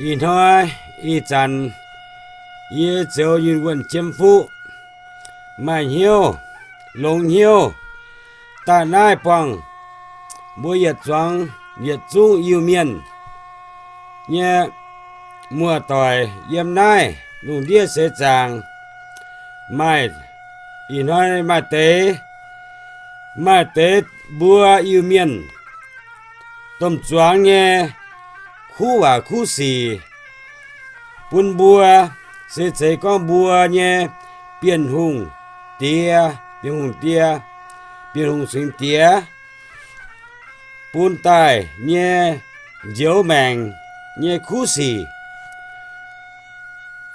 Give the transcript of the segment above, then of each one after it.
Ih hnoi ih zanc yie zoux yunh wuonh jiem fuqv, maaih hnyouv, longx hnyouv, daaih naaiv buangh mbuo yietc zuangx yietc zungv Iu-Mienh nyei muoz-doic yiem naaiv lungh ndiev seix zaangc. Maaih, ih hnoi maaih deix, maaih deix mbuo Iu-Mienh domh zuangx nyei kuv waac kuv sic bun mbuo, se zeiz gorngv mbuo nyei Bienh Hungh diex, Bienh Hungh diex, Bienh Hungh cingx diex bun daaih nyei njoux maengc nyei kuv sic,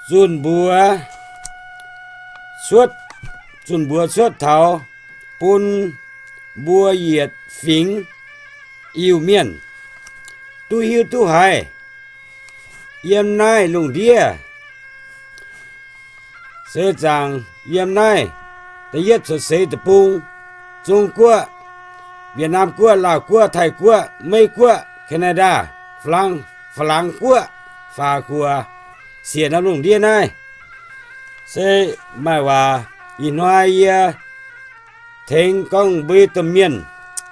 zunh mbuox cuotv, zunh mbuox cuotv taux bun mbuo yietc fingx Iu-Mienh duqv hiuv duqv haiz. Yiem naaiv lungh ndiev seix zaangc, yiem naaiv da'yietv cuotv seix deic-bung, Zong Guoqv, Wietc Naamh Guoqv, Laauh Guoqv, Taiv Guoqv, Meiv Guoqv, Canada, Faa^laangx, Faa^laangx Guoqv, Faax Guoqv, siec norm lungh ndiev naaiv, se maaih waac. Ih hnoi yie tengx gorngv mbuo domh mienh,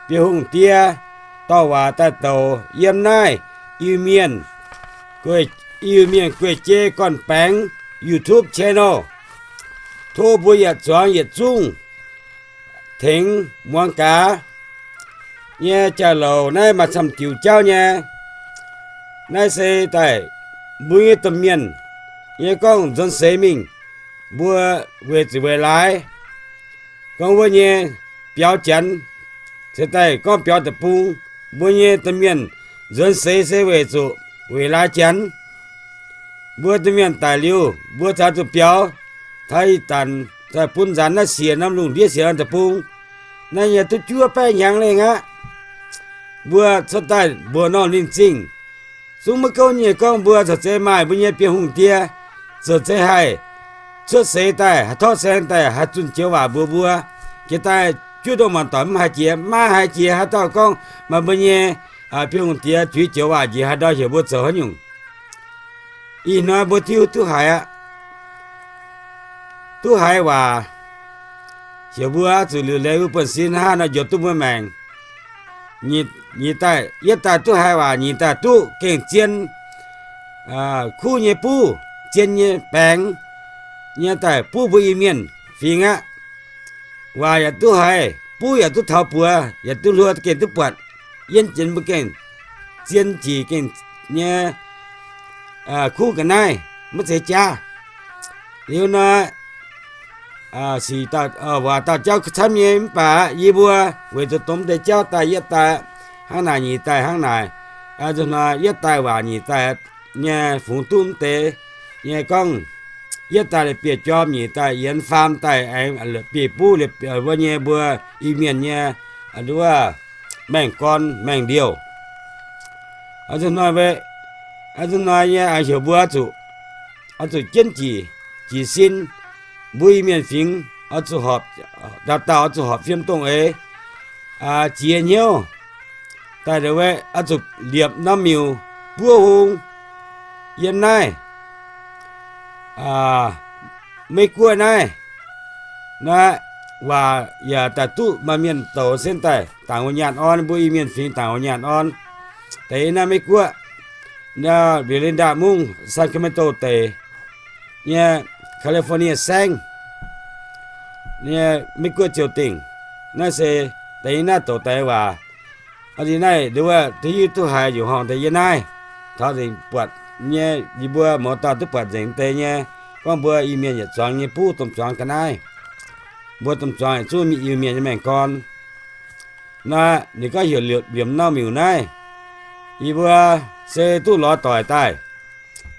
Bienh Hungh diex dorh waac daaih douc yiem naaiv Iu-Mienh, Iu-Mienh Gueiv Jei Gorn-Baengx YouTube channel. Tov mbuo yietc zuangx yietc zungv tengx muangx gaax. Nyei jauv-louc naaiv maaih camv diuc jauv nyei. Naaiv se daaih mbuo nyei domh mienh nyei gorngv nzuonx seix mingh, mbuo weic zuqc weic laaix gorngv wuov nyei biaux Janx, se daaih gorngv biaux deic-bung, mbuo nyei domh mienh nzuonx seix se weic zuqc weic laaix Janx. Mbuo domh mienh daic liuz, mbuo caux zuqc biaux taux ih zanc daaih bun nzaanx naaiv siec norm lungh ndiev siec norm deic-bung. Naaiv nyei duqv juov baeqv hnyangx lengh aqv. Mbuo cuotv daaih mbuoqc normh ninh zingh. Zungv maiv gouv nyei gorngv mbuo corc zeiz maaih mbuo nyei Bienh Hungh diex, corc zeiz haih cuotv seix daaih, haih torqv saeng daaih, haih zunh joux waac mbuox mbuo. Jiex daaih juov ndongh mangc doic mv haiz jiex, maiv haiz jiex haaix dauh gorngv maaih mbuo nyei Bienh Hungh diex tuix joux waac njiec haaix ndau heuc mbuo zoux haaix nyungc. Ih hnoi mbuo tiuv duqv haiz aqv. Duqv haiz waac, heuc mbuo zuqc liuc leiz mbuo buonv-sin hnangv haaix nor njoux duqv mbuo maengc. Nyic daaih, yietv daaih duqv haiz waac, nyic daaih duqv gengh zien kuv nyei buv, zien nyei baengx nyei daaih buv mbuo Iu-Mienh fingx aqv. Waac yaac duqv haiz, buv yaac duqv taux buoz, yaac duqv hluo gengh duqv buatc, yienv jienv mbuo gengh zien jiex gengh nyei kuv ga'naaiv maiv zeiz jaav. Liuz nor, sic waac dauh jauv camv nyei mv baac yie mbuo weic zuqc dongh deix jauv daaih yietv daaih hnangv naaic nyic daaih hnangv naaic, nzunc hnoi yietv daaih waac nyic daaih nyei fungx duqv mv deix nyei gorngv, yietv daaih bieqc jorm nyic daaih yienx faam daaih aengx bieqc buv liuz mbuo nyei mbuo Iu-Mienh nyei nduov maengh gorn maengh ndiouh. Nzunc hnoi, nzunc hnoi nyei heuc mbuo zuqc, oix zuqc jienv jiex, jiez sin. Mbuo Iu-Mienh fingx oix zuqc horpc, dauh dauh oix zuqc horpc fiem dongh eix, jiex hnyouv daaih, oix zuqc liepc norm miuc buov hung yiem naaiv Meiv Guoqv naaiv. Naaiv waac yaac daaih duqv maaih mienh douc se daaih dangc wuov nyaanh orn, mbuo Iu-Mienh fingx dangc wuov nyaanh orn. Deix naaiv Meiv Guoqv, naaiv Belinda Mungv, Sacramento deic nyei, California saengv nyei Meiv Guoqv ziouc dingc. Naaiv se deix naaiv douc daaih waac. Aa, naaiv nduov duqv hiuv duqv haiz njoux horngh deix yie naaiv, taux nzengc buatc nyei, yie mbuo mouz dauh duqv buatc nzengc deix nyei, gorngv mbuo Iu-Mienh yietc zuangx nyei buv domh zuangx ga'naaiv. Mbuo domh zuangx yietc zungv Iu-Mienh nyei maengh gorn. Naaiv ninh gorngv heuc liepc norm miuc naaiv. Yie mbuo se duqv lorz doic daaih.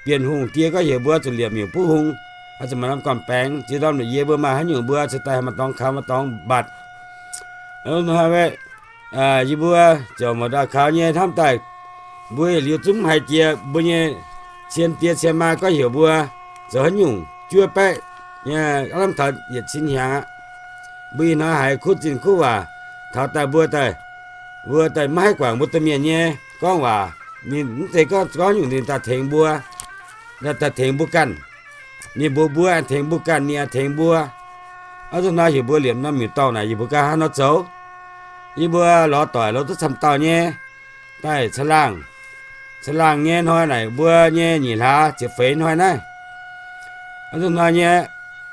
Bienh Hungh die gorngv heuc mbuo zuqc liepc miuc buv hung, zuqc maaih norm gorn-baengx, ziex ndorm la'yie mbuo maaih haaix nyungc mbuo cingx daaih maaih dorngx kaux maaih dorngx mbatc. Yie mbuo ziouc muoz-doic kaux nyei hnamv daaih, mbuo yietc liuz zungv mv haiz jiex mbuo nyei cien die cien maa gorngv heuc mbuo zoux haaix nyungc juov baeqv nyei, lamh taux yietc cin hnyangx aqv. Mbuo ih hnoi haiz kuv zinh kuv waac taux daaih mbuo daaih, mbuo daaih maiv haih guangc mbuo domh mienh nyei gorngv waac. Ninh mv zeiz gorngv, gorngv nyungc ninh daaih tengx mbuo, daaih tengx mbuo ganh. Ninh mbuox mbuo tengx mbuo ganh, ninh tengx mbuo. Ov, zuqc hnoi heuc mbuo liemh norm miuc-dorngh naaic, yie mbuo ganh hnangv nor zoux. Yie mbuo lorz doic lorz duqv camv dauh nyei, daaih caangh laangh, caangh laangh nyei hnoi naaic, mbuo nyei nyic hlaax ziepc feix hnoi naaiv. Ov, zuqc hnoi nyei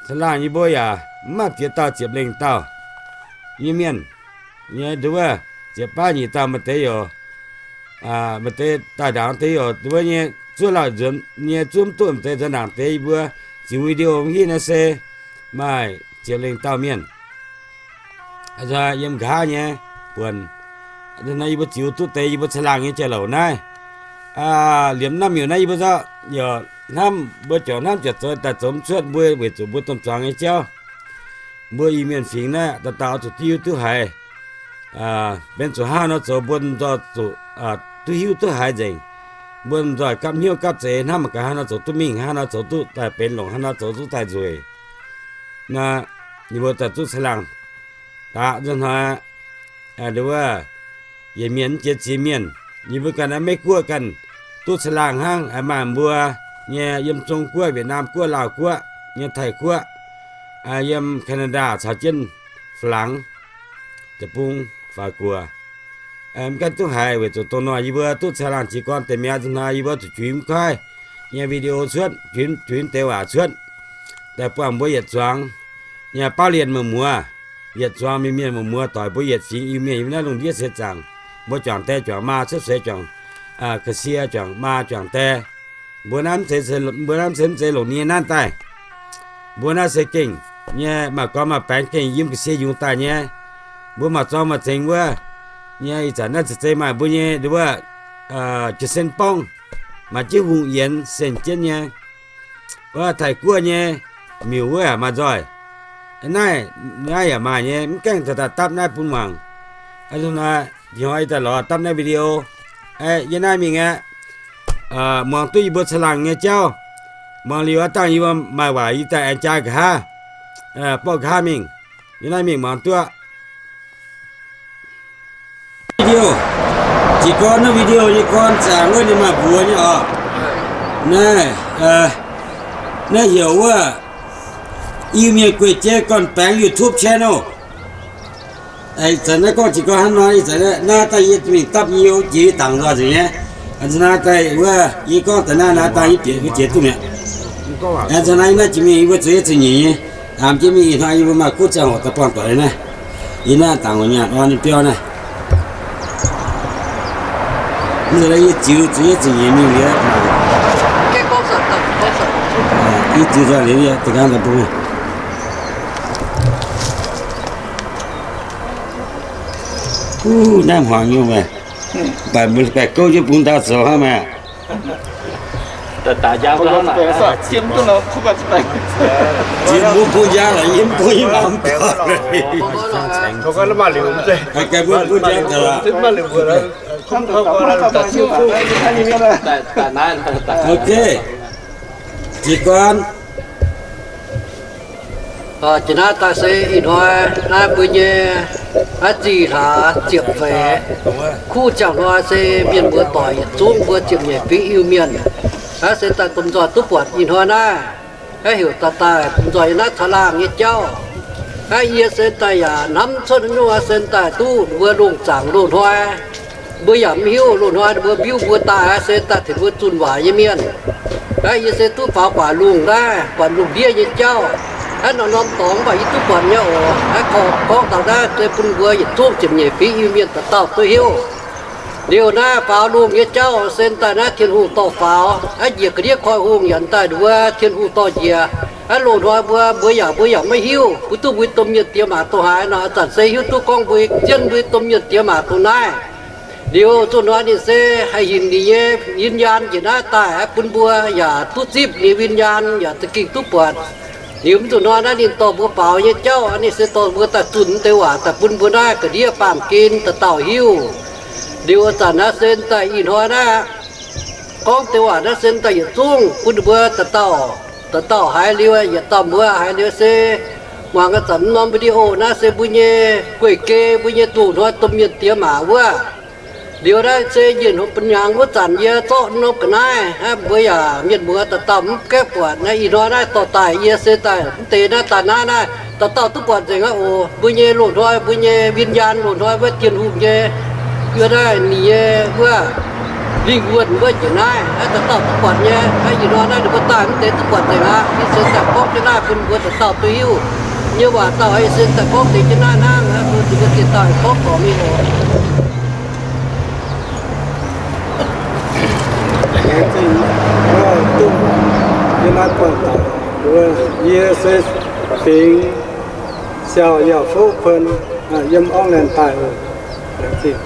caangh laangh yie mbuo yaac mv maaih ziex dauh ziepc lengh dauh nyei mienh nyei, nduov, ziepc baav nyic dauh, maaih deix youc, maaih deix daaih ndaangc deix youc, nduov nyei zuov lauh nzuonx nyei zuov mv duqv, maaih deix nzuonx ndaangc deix. Yie mbuo ziux video mv hiuv naaiv se maaih ziepc lengh dauh mienh. Yiem nqa'haav nyei buonc, yie mbuo ziux duqv deix yie mbuo caangh laangh nyei jauv-louc naaiv. Liemh norm miuc naaiv yie mbuo zorqv youc hnamv, mbuo juangc hnamv juangc zoux daaih zoux mv cuotv mbuo weic zuqc mbuo domh zuangx nyei jauv. Mbuo Iu-Mienh fingx naaiv dauh dauh oix zuqc duqv hiuv duqv haiz. Benx zuqc hnangv nor zoux mbuo nzoih zuqc duqv hiuv duqv haiz nzengc. Mbuo nzoih gapv hnyouv gapv zeix hnamv mangc gaax hnangv nor zoux duqv mingh, hnangv nor zoux duqv daaih benx longc, hnangv nor zoux duqv daaih nzueic. Naaiv ninh mbuo daaih zuqv caangh laangh daaih nzunc hnoi, nduov, yietc mienh mv jiex ziex mienh. Yie mbuo ganh naaiv Meiv-Guoqv ganh duqv caangh laangh hnangv, maaih mbuo nyei yiem Zong-Guoqv, Wietc^naam Guoqv, Laauh Guoqv, nyei Taiv-Guoqv, yiem Canada caux jienv Faa^laangx, Deic-Bung, Faax Guoqv. Mv gaengh duqv haiz weic zuqc dongh nor yie mbuo duqv caangh laangh jiez gorn deix mi'aqv. Nzunc hnoi yie mbuo zuqc juix mv koiv nyei video cuotv, juix deix waac cuotv, daaih buangh mbuo yietc zuangx nyei bauv lienh muoz-muoz, yietc zuangx mienh mienh muoz-muoz doic mbuo yietc fingx Iu-Mienh yiem naaiv lungh ndiev seix zaangc, mbuo juangc die juangc maa cuotv seix juangc ga'sie juangc maa juangc die. Mbuo naaiv mv zeiz, mbuo naaiv mv zeiz, mv zeiz longc nie naaiv daaih. Mbuo naaiv se gengh nyei maaih gormx maaih baengx gengh yiem ga'sie yungz daaih nyei. Mbuo maaih zorng maaih zengx wuov nyei. Ih zanc naaiv za'gengh maaih mbuo nyei wuov jiu-sen borngv, maaih jienv hungh yienx sen jienv nyei. Wuov Taiv-Guoqv nyei miuc wuov yaac maaih nzoih. Naaiv, naaiv yaac maaih nyei, mv gaengh daaih dapv naaiv bun muangx. Ih hnoi yie daaih lorz dapv naaiv video. Yie naaiv mingh aeqv, muangx duqv yie mbuo caangh laangh nyei jauv. Muangx liuz aqv, dangh yie mbuo maaih waac yie daaih aengx jaa nqa'haav, borqv nqa'haav mingh. Yie naaiv mingh muangx duqv video. Jiez gorn naaiv video nyei gorn zaangc wuov ninh maaih mbuox nyei oc. Naaiv, naaiv heuc wuov Iu-Mienh Gueiv Jeiv Gorn-Baengx YouTube channel. Ih zanc naaiv gorngv jiez gorn hnangv nor, ih zanc naaiv daaih yie mingh dapv yie jiex dangc nzoih nzengc nyei. Ih zanc naaiv daaih wuov yie gorngv daaih naaiv, naaiv daaih yie bieqc wuov jiex duqv mi'aqv. Ih zanc naaiv yie naaiv jiex mingh yie mbuo zueiz yietv zueiz nyeic nyei. Aa, jiex mingh ih hnoi yie mbuo maaih kuv ziangh hoc daaih buangh doic naaiv. Yie naaiv dangc wuov nyaanh orn nyei biauv naaiv. Mv zeiz yie ziux zueiz yietv zueiz nyeic mingh liuz, yie ziux nzoih liuz yie da'nqaang daaih bung. Naaiv hmuangx nyungc meih, mv baac mbuo baeqc gouv jienv bung ndau zoux hnangv meih. Jiex mbuo bung njang lorqc, yie mv bung yie mangc mv gaax. Gaax mbuo bung njang gaax lorq. Ok. Jiez gorn. Jiex naaiv daaih se ih hnoi naaiv mbuo nyei naaiv zih hlaax ziepc feix kuv ziangh hnoi se mienh muoz doic yietc zungv mbuo ziepc nyeic fingx Iu-Mienh, naaiv se daaih domh nzoih duqv buatc ih hnoi naaiv. Naaiv heuc daaih daaih domh nzoih yiem naaiv caangh laangh nyei jauv. Naaiv yie se daaih yaac hnamv cuotv nyungc se daaih duqv mbuo lungh zaangc loz-hnoi. Mbuo yaac mv hiuv loz-hnoi mbuo mbiuv mbuo daaih se daaih tengx mbuo zunh waaic nyei mienh. Naaiv yie se duqv faaux guaax lungh naaiv, buatc lungh ndiev nyei jauv. Naaiv norm-norm dorngx mv baac yie duqv buatc nyei oc. Naaiv korv gorngv taux naaiv se bun mbuo yietc zungv ziepc nyeic fingx Iu-Mienh dauh dauh duqv hiuv. Liuz naaiv faaux lungh nyei jauv se daaih naaiv Tin-Hungh dorh faaux, naaiv njiec ga'ndiev koi hungh yaac daaih nduov Tin-Hungh dorh njiec. Naaiv loz-hnoi mbuo, mbuo yaac, mbuo yaac maiv hiuv, mbuo duqv mbuo domh mienh diex maac dongh haaix nor, ih zanc se hiuv duqv gorngv mbuo jienv mbuo domh mienh diex maac dongh naaiv. Liuz zuqc hnoi ninh se haih hinc ninh nyei win-yaan njiec naaiv daaih bun mbuo yaac duqv zipv ninh win-yaan yaac za'gengh duqv buatc. Liuz mv zuqc hnoi naaiv ninh dorh mbuo faaux nyei jauv, ninh se dorh mbuo daaih zunh deix waac daaih bun mbuo naaiv ga'ndiev baamh gen dauh dauh hiuv. Liuz zanc naaiv se daaih ih hnoi naaiv gorngv deix waac naaiv se daaih yietc zungv bun ninh mbuo dauh dauh, dauh dauh haiz liuz yietc dauh mbuo haiz liuz se muangx ga'zanc norm video naaiv se mbuo nyei guei-gei mbuo nyei loz-hnoi domh mienh diex maac wuov. Liuz naaiv se njiec hopv bun hnyangx wuov zanc yie zorqv norm ga'naaiv, mbuo yaac mienh muoz dauh dauh mv gaengh buatc. Naaiv ih hnoi naaiv dorh daaih yie se daaih mv deix naaiv daaih naaiv naaiv dauh dauh duqv buatc nzengc aqv oc. Mbuo nyei loz-hnoi, mbuo nyei win-nyaanh loz-hnoi wuov Tin-Hungh nyei, yie naaiv ninh nyei wuov lingh wuonh wuov njiec naaiv, naaiv dauh dauh duqv buatc nyei. Naaiv ih hnoi naaiv ninh mbuo daaih mv deix duqv buatc nzengc aqv. Yie se daaih gorngv jienv naaiv bun mbuo dauh dauh duqv hiuv. Yie waac dauh yie se daaih gorngv deix jienv naaiv hnangv, mbuo zuqc mbuo ziex dauh gorngv gormx mingh oc. Laengz zingh, duqv yie naaiv buangh daaih, yie se fingx Siaaux Yauh Fouv Kuon, yiem Auckland daaih oc. Laengz zingh.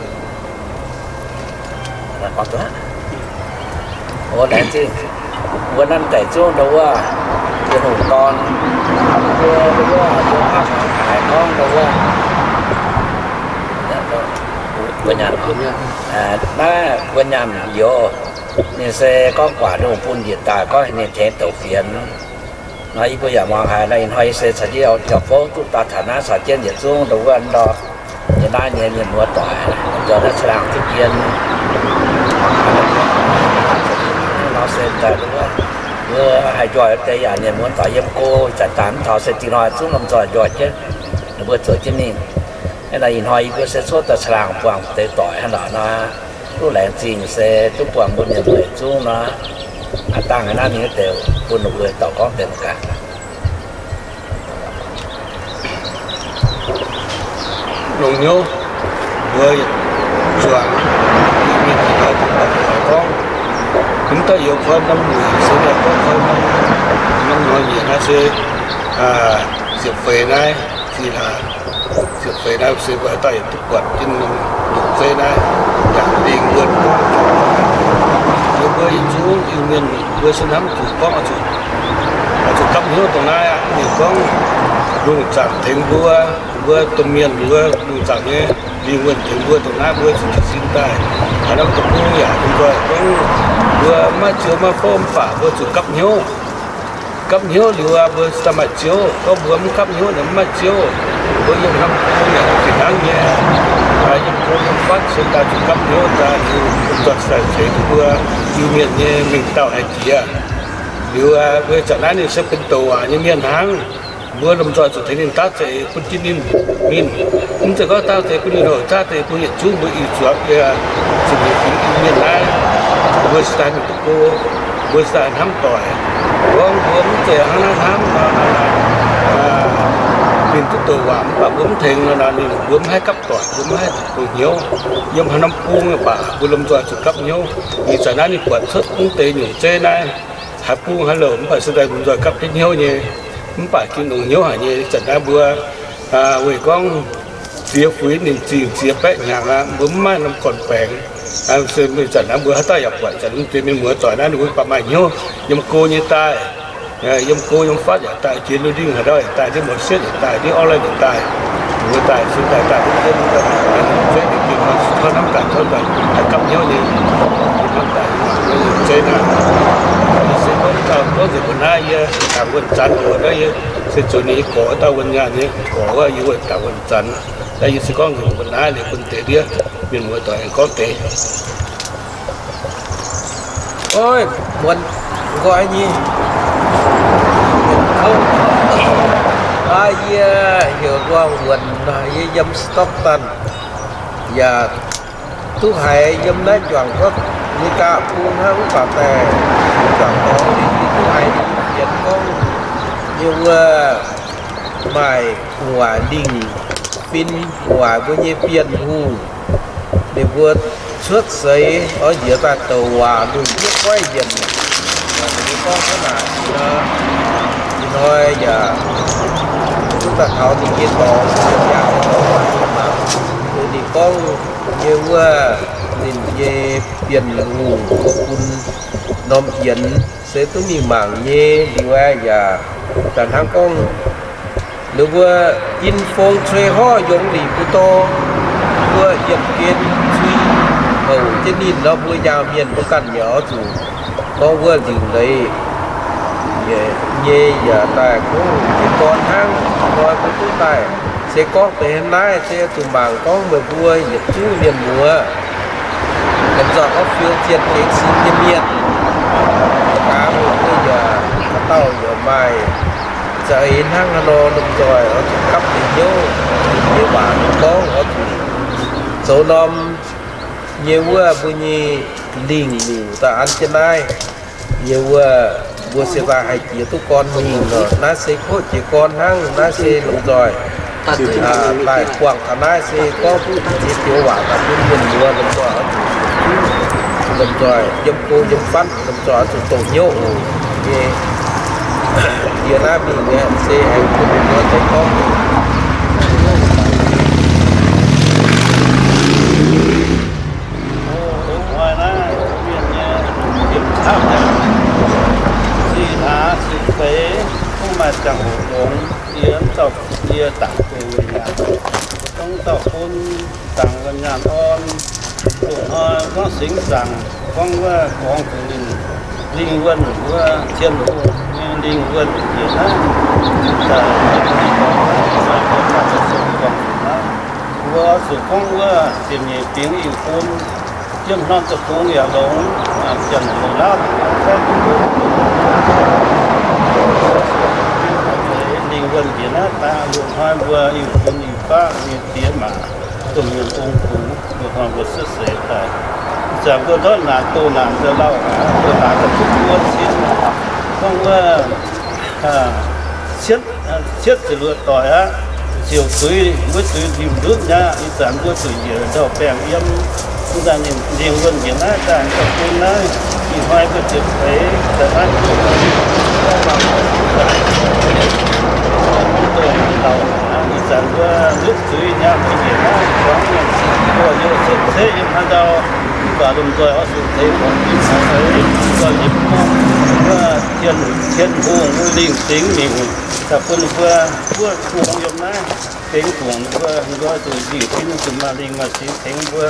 O, laengz zingh. Mbuo nanv daic zungv ndau wuov, Tin-Hungh Dorn, mbuo ndau wuov, mbuo hnangv haaix gorngv ndau wuov, mbuo nyanc, naaiv mbuo nyanc youz, ninh se gorngv guaax Tin-Hungh bun njiec daaih, gorngv ninh tengx douc fienx. Nor yie mbuo yaac muangx haiz nor, ih hnoi yie se caux jienv Yauh Fouv duqv daaih taux naaiv caux jienv yietc zungv ndau wuov ndor. Yie naaiv nyei mienh muoz doic, mv nzunc naaiv caangh laangh zipv jien nor se daaih ndau wuov, mbuo haih njoih deix yaac mienh muoz doic yiem go, zanc daaih mv taux se dingh hnoi zungv lomh nzoih njoih jienv ninh mbuo zoux jienv mingh. Hnangv naaic ih hnoi yie mbuo se cuotv daaih caangh laangh buangh deix doic hnangv naaic nor, duqv laengz zingh se duqv buangh mbuo mienh muoz zungv nor. Aav dangh naaiv mingh wuov deix bun ninh mbuo dorh gorngv deix mangc gaax. Longc hnyouv mbuo yietc zuangx mienh muoz doic gorngv, mv dauh youz koi norm muic se daaih gorngv koi norm, norm hnoi nyiec naaiv se ziepc feix naaiv, zinh hlaax ziepc feix naaiv se mbuo haaix dauh yaac duqv buatc jienv norm nyungc zeiv naaiv, yaac lingh wuonh gorngv. Yie mbuo yietc zungv Iu-Mienh mbuo se hnamv zuqc gorngv oix zuqc, oix zuqc gapv hnyouv dongh naaiv aqv. Ninh gorngv lungh zaangc tengx mbuo, mbuo domh mienh mbuo lungh zaangc nyei lingh wuonh tengx mbuo dongh naaiv mbuo zuqc jiez sin daaih haaix norm deic-bung yaac lomh nzoih gorngv mbuo maiv ziouc maiv fouv mv baac mbuo zuqc gapv hnyouv. Gapv hnyouv liuz aqv, mbuo daaih maaih Ziouv. Gorngv mbuo mv gapv hnyouv nor mv maaih Ziouv. Mbuo yiem norm go yaac fih hnangv nyei. Yiem go yiem fatv se daaih zuqc gapv hnyouv daaih liuz, lomh nzoih daaih ceix duqv mbuo Iu-Mienh nyei mengh dauh haiz jiex. Liuz aqv, mbuo zanc naaiv ninh se benx douc waac nyei mienh hnangv. Mbuo lomh nzoih zuqc tengx ninh daav za'eix bun jienv ninh. Ninh mv zeiz gorngv daav za'eix bun ninh houc, daav za'eix bun yietc zungv mbuo ih zuangx yie zuqc mingh fingx Iu-Mienh naaiv. Mbuo se daaih mingh duqv go, mbuo se daaih hnamv doic. Gorngv mbuo mv zeiz hnangv naaiv hnamv nor, ninh duqv douc waac mv baac mbuo mv tengx nor, ninh mbuo mv haih gapv doic, mbuo mv haih longc hnyouv. Yiem haaix norm bung baac mbuo lomh nzoih zuqc gapv hnyouv. Ih zanc naaiv ninh buatc cuotv mv deix nyungc zeiv naaiv, haaix bung haaix louc mv baac se daaih lomh nzoih gapv jienv hnyouv nyei. Mv baac jiex longc hnyouv haic nyei. Ih zanc naaiv mbuo weic gorngv ziex fuix ninh zingh ziex baeqv hnyangx aqv, mbuo mv maaih norm gorn-baengx. Se ih zanc naaiv mbuo haaix dauh yaac buatc, ih zanc mv deix mienh muoz doic naaiv ninh mbuo baac maaih hnyouv yiem go nyei daaih, yiem go yiem fatv yaac daaih, jiex lu ndingh haaix ndau yaac daaih, ndiev mouc sietv yaac daaih, ndiev orv laih yaac daaih. Mbuo daaih se daaih daaih, se daaih hnamv daaih, daaih gapv hnyouv nyei, hnamv daaih, se gorngv dauh gorngv nzengc mbuo naaiv yie dangc wuonh zanc oc, naaiv yie se zoux ninh nyei gorx, dauh wuonh nyaanh nyei gorx wuov, yie wuov dangc wuonh zanc. Naaiv yie se gorngv nzengc mbuo naaiv liuz bun deix ndiev mienh muoz doic aengx gorngv deix. Oix, muonz nqoi nyei. Aa, yie heuc Nduangh Wuonc, yie yiem Stockton, yaac duqv haiz yiem naaiv juangc gorngv Meigaa bung hnangv, mv baac daaih juangc dorngx ninh duqv haiz ninh fienx gorngv yie wuov maaih gu'nguaaic lingh fin, gu'nguaaic mbuo nyei Bienh Hungh, ninh mbuo cuotv seix oix njiec daaih douc waac lunh hniev goiv yienc. Ninh gorngv hnangv naaic nor, ih hnoi yaac duqv daaih taux ninh nyei dorngx, yaac dorngx mangc. Ninh gorngv yie wuov ninh nyei Bienh Hungh bun norm yienx se duqv mingh mangc nyei. Liuz aeqv, yaac daaih hnangv gorngv ninh mbuo in fong cui horv yongz lingc mbuo dorh mbuo yiemh gen cui houc jienv ninh nor, mbuo nyaah mienh mbuo ganh yaac oix zuqc gorngv wuov liuc leiz nyei yaac daaih gorngv jienv gorn hnangv. Nqoi mbuo duqv daaih se gorngv deix naaiv se zuqc mangc gorngv meih mbuo yietc zungv mienh muoz Gorngv fiou zienh gengx sin nyei mienh, aa, mbuo yaac haaix dauh yaac maaih za'eix hnangv haaix nor lomh nzoih oix zuqc gapv ninh hnyouv, ninh nyei waac ninh gorngv oix zuqc zoux norm nyei wuov mbuo nyei lingh nyungc daaih an jienv naaiv nyei wuov, mbuo se daaih haih jiex duqv gorn mingh nor. Naaiv se koqv jiex gorn hnangv. Naaiv se lomh nzoih daaih buangh taux naaiv se gorngv duqv ziex joux waac daaih bun mienh muoz lomh nzoih oix zuqc zuqc, lomh nzoih yiem go yiem fatv, lomh nzoih oix zuqc doqc hnyouv nyei. Yie naaiv mingh nyei se aengx bun mienh muoz deix gorngv. Hnoi naaiv mienh nyei ziepc hnoi, zinh hlaax ziepc feix, mv maaih ziangh hoc longx, yie mv dauh, yie dangc guei nyaanh, gorngv dauh bun dangc wuonh nyaanh orn. Loz-hnoi gorngv singx zaangc, gorngv wuov gorngv zuqc ninh lingh wuonh wuov, Tin-Hungh nyei lingh wuonh njiec naaiv, mbuo zuqc gorngv wuov ziepc nyeic fingx Iu-bung, yiem hnorn deic-bung yaac longx, Janx-Lauv, lingh wuonh njiec naaiv daaih. Loz-hnoi mbuo Iu-bung Iu-baav nyei diex maac, domh mienh ong-gux, loz-hnoi mbuo cuotv seix daaih. Ih zanc mbuo ndortv naanc doh naanc daaih lauh, doh naanc daaih zuqc mbuo cin, gorngv wuov cietv ziepc luoqc doic aqv. Ziouc zuiz, mbuo zuiz nzimc ndutv nyei aqv. Ih zanc mbuo zuqc njiec ndau-baengh yiem. Ih zanc ninh lingh wuonh njiec naaiv daaih, ninh bun naaiv, ih hnoi mbuo ziepc feix daaih naaiv, ih zanc mbuo ndutv zuiz nyei aqv, mbuo njiec naaiv zuangx mienh, mbuo hnyouv cietv ceqv yiem haaix ndau, mv baac lomh nzoih oix zuqc tengx gorngv, mv baac lomh nzoih yiem wuov Tin-Hungh nyei lingh singx mingh, daaih bun ninh mbuo wuov zuangx yiem naaiv, tengx dongh ninh mbuo, ninh mbuo zuqc nzingh sin, zuqc maaih lingh maaih singx tengx mbuo.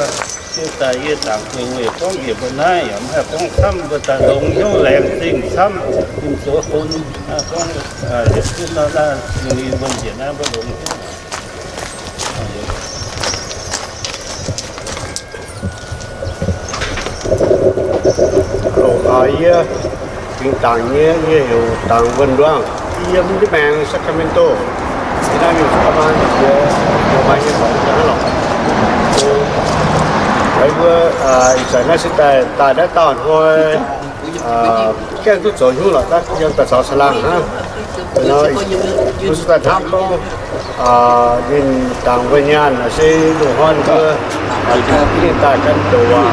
Yie daaih yie zaangc gueic weic gorngv njiec mbuo naaiv yaac mv haih gorngv camv, mbuo daaih longx hnyouv laengz zingh camv, ninh zoux bun gorngv yietc zungv naaiv, ninh mbuo njiec naaiv mbuo longx hnyouv. Loz-hnoi yie, fingx Dangc nyei, yie heuc Dangc Wuonh Nduangh, yie yiem ndiev maengx Sacramento. Yie naaiv mingh Sacramento, yie maaih nyei dorngx hnangv lorqc. Mbuo ih zanc naaiv se daaih, daaih naaiv dauh hnoi, gaengh duqv zoux hnyouv lorqc, naaiv yiem daaih caux Caangh Laangh hnangv. Mbuo se daaih hnamv gorngv ninh Dangc Wuonh Nyaanh se loz-hnoi ninh mbuo ninh daaih gan douc waac,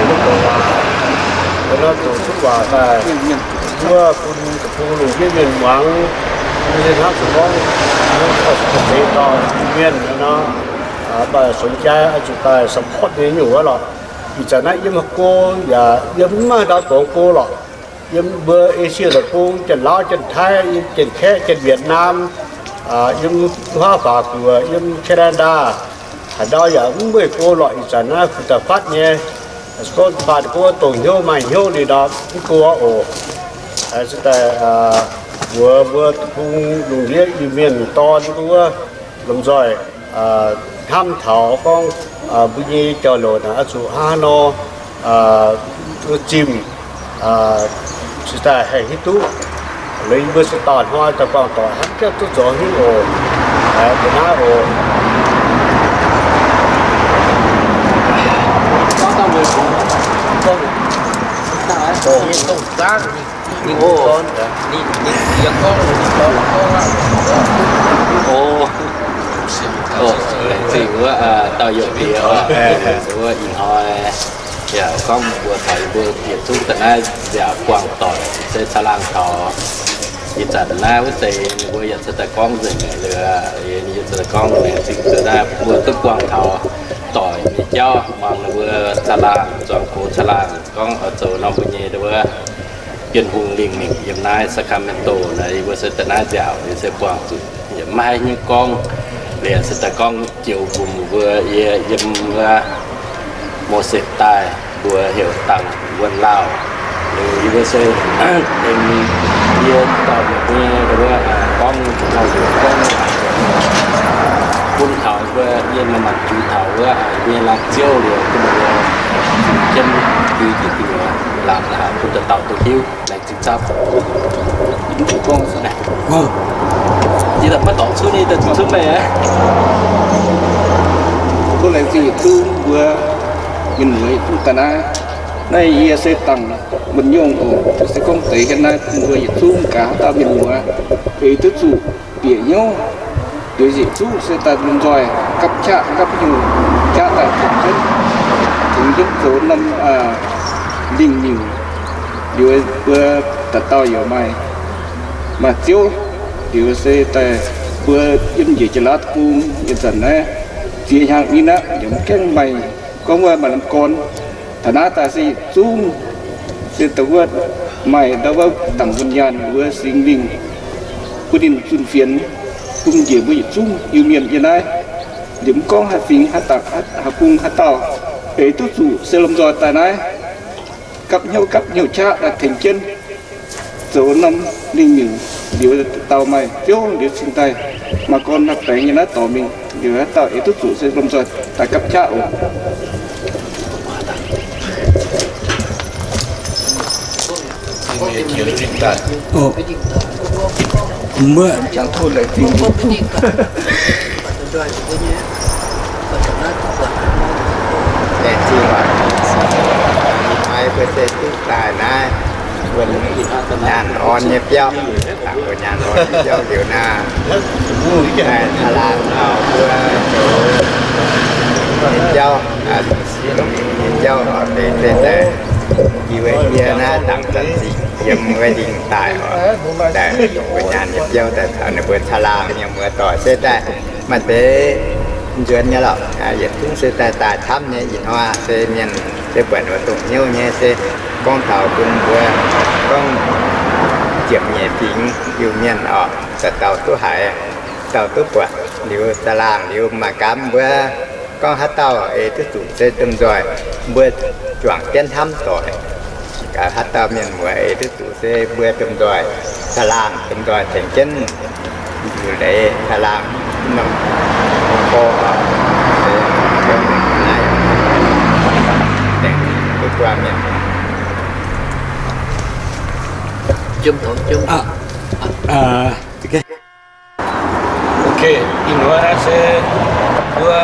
douc waac, douc duqv waac daaih, wuov bun deic-bung lungh ndiev mienh muangx. Mbuo se hnamv zuqc gorngv, deix dorh Iu-Mienh nor, mv baac sung jaa oix zuqc daaih support nyei nyungc wuov lorqc. Ih zanc naaiv yiem haaix go yaac yiem mv maaih ndau dorngx go lorqc. Yiem mbuo Esie deic-bung, Janx-Lauv, Janx-Taiv, yiem Janx-Kaeqv, Janx-Wietc-Naam, yiem huaav Faax Guoqv, yiem Canada, haaix ndau yaac mv mueiz go lorqc. Ih zanc naaiv fu'jueiv fatv nyei, gorngv baac gorngv dongh hnyouv maaih hnyouv liuz nor mv go oc. Se daaih mbuox mbuo deic-bung lungh ndiev Iu-Mienh dorn wuov lomh nzoih hnamv taux gorngv mbuo nyei jauv-louc naaic oix zuqc hnangv haaix nor zimh, se daaih haih hiuv duqv. Liuz yie mbuo se dauh hnoi daaih buangh doic hnangv jauv duqv zoux hnyouv oc. Mbuo naaiv oc. Laengz zingh wuov dauh youh diex wuov ih hnoi yaac gorngv mbuox taux yie mbuo yietc zungv daaih naaiv nziaauc buangh doic se caangh laangh taux. Ih zanc naaiv wuov deix ninh mbuo yaac se daaih gorngv nzengc liuz, yie se daaih gorngv laengz zingh daaih naaiv mbuo duqv buangh taux doic nyei jauv, muangx ninh mbuo caangh laangh, zuangx gox caangh laangh gorngv oix zoux norm mbuo nyei wuov Bienh Hungh lingh mingh yiem naaiv Sacramento naaiv, yie mbuo se daaih naaiv nziaauc, yie se buangh zuqc yaac maiv haaix nyungc gorngv. Liuz se daaih gorngv joux mbuo, mbuo yie yiem wuov Moses daaih, mbuo heuc Dangc Wuonh Lauh. Liuz yie mbuo se aengx yie dorh mbuo nyei wuov gorngv lauh gorngv bun taux mbuo yie maaih maanc jiex taux wuov mbuo nyei laangz ziouv liuz bun mbuo Zuqc jienv liuz njiec gu'nyuoz laangz la'haaix bun dauh dauh duqv hiuv, laengz zingh camv. Yie daaih maiv dorngx cuotv, yie daaih zuqc cuotv meih aqv. Tov laengz zingh yietc zungv mbuo mienh muoz yietc zungv daaih naaiv. Naaiv yie se dangc mbu'nyungc oc. Se gorngv deix hietv naaiv bun mbuo yietc zungv gaax haaix dauh mienh muoz eix duqv zuqc bieqc hnyouv. Liuz yietc zungv se daaih lomh nzoih gapv qaqv gapv hnyouv qaqv daaih tengx jienv, tengx jienv zoux norm lingh miuc. Liuz mbuo dauh dauh yaac maaih, maaih ziouv. Liuz se daaih mbuo yiem njiec jiex laav deic-bung nyei zanc naaiv, ziex hnyangx mingh aqv, yaac mv gaengh maaih gorngv wuov maaih lamh gorn. Taux naaiv daaih se yietc zungv se da'wuov maaih ndau wuov dangc wuonh nyaanh wuov Singx Lingh bun ninh zunh fienx, bun njiec mbuo yietc zungv Iu-Mienh yiem naaiv. Liuz mv gorngv haaix fingx haaix bung haaix dauh, eix duqv zuqc se lomh nzoih daaih naaiv, gapv hnyouv gapv hnyouv qaqv daaih tengx jienv zoux norm lingh miuc. Liuz dauh maaih ziouv liuz cingx daaih maaih gorn maaih baengx nyei naaiv dorngx mingh. Liuz haaix dauh eix duqv zuqc se lomh nzoih daaih gapv qaqv oc. Laengz zingh waac, ih hnoi mbuo se duqv daaih naaiv wuonh nyaanh orn nyei biauv, dangc wuonh nyaanh orn nyei biauv liuz naaiv, daaih taux laangz taux mbuo zoux nyei jauv, nyei jauv oc, deix se daaih i wuov yie naaiv dangc zanc zingh yiem wuov lingh daaih oc, daaih wuonh nyaanh nyei biauv daaih taux ninh mbuo caangh laangh mienh muoz doic se daaih maaih deix nzuonx nyei lorqc. Yietc zungv se daaih daaih camv nyei. Ih hnoi se mienh se buatc wuov dongh hnyouv nyei se gorngv taux bun mbuo gorngv ziepc nyeic fingx Iu-Mienh oc, dauh dauh duqv haiz, dauh duqv buatc. Liuz caangh laangh liuz mangc gaax mbuo gorngv haaix dauh eix duqv zuqc se domh nzoih mbuo juangc jienv hnamv doic. Gaax haaix dauh mienh muoz eix duqv zuqc se mbuo domh nzoih caangh laangh, domh nzoih tengx jienv nzuqc leiz caangh laangh norm, norm gorx, se naaiv dengh duqv buatc mienh. Ok, ih hnoi naaiv se mbuo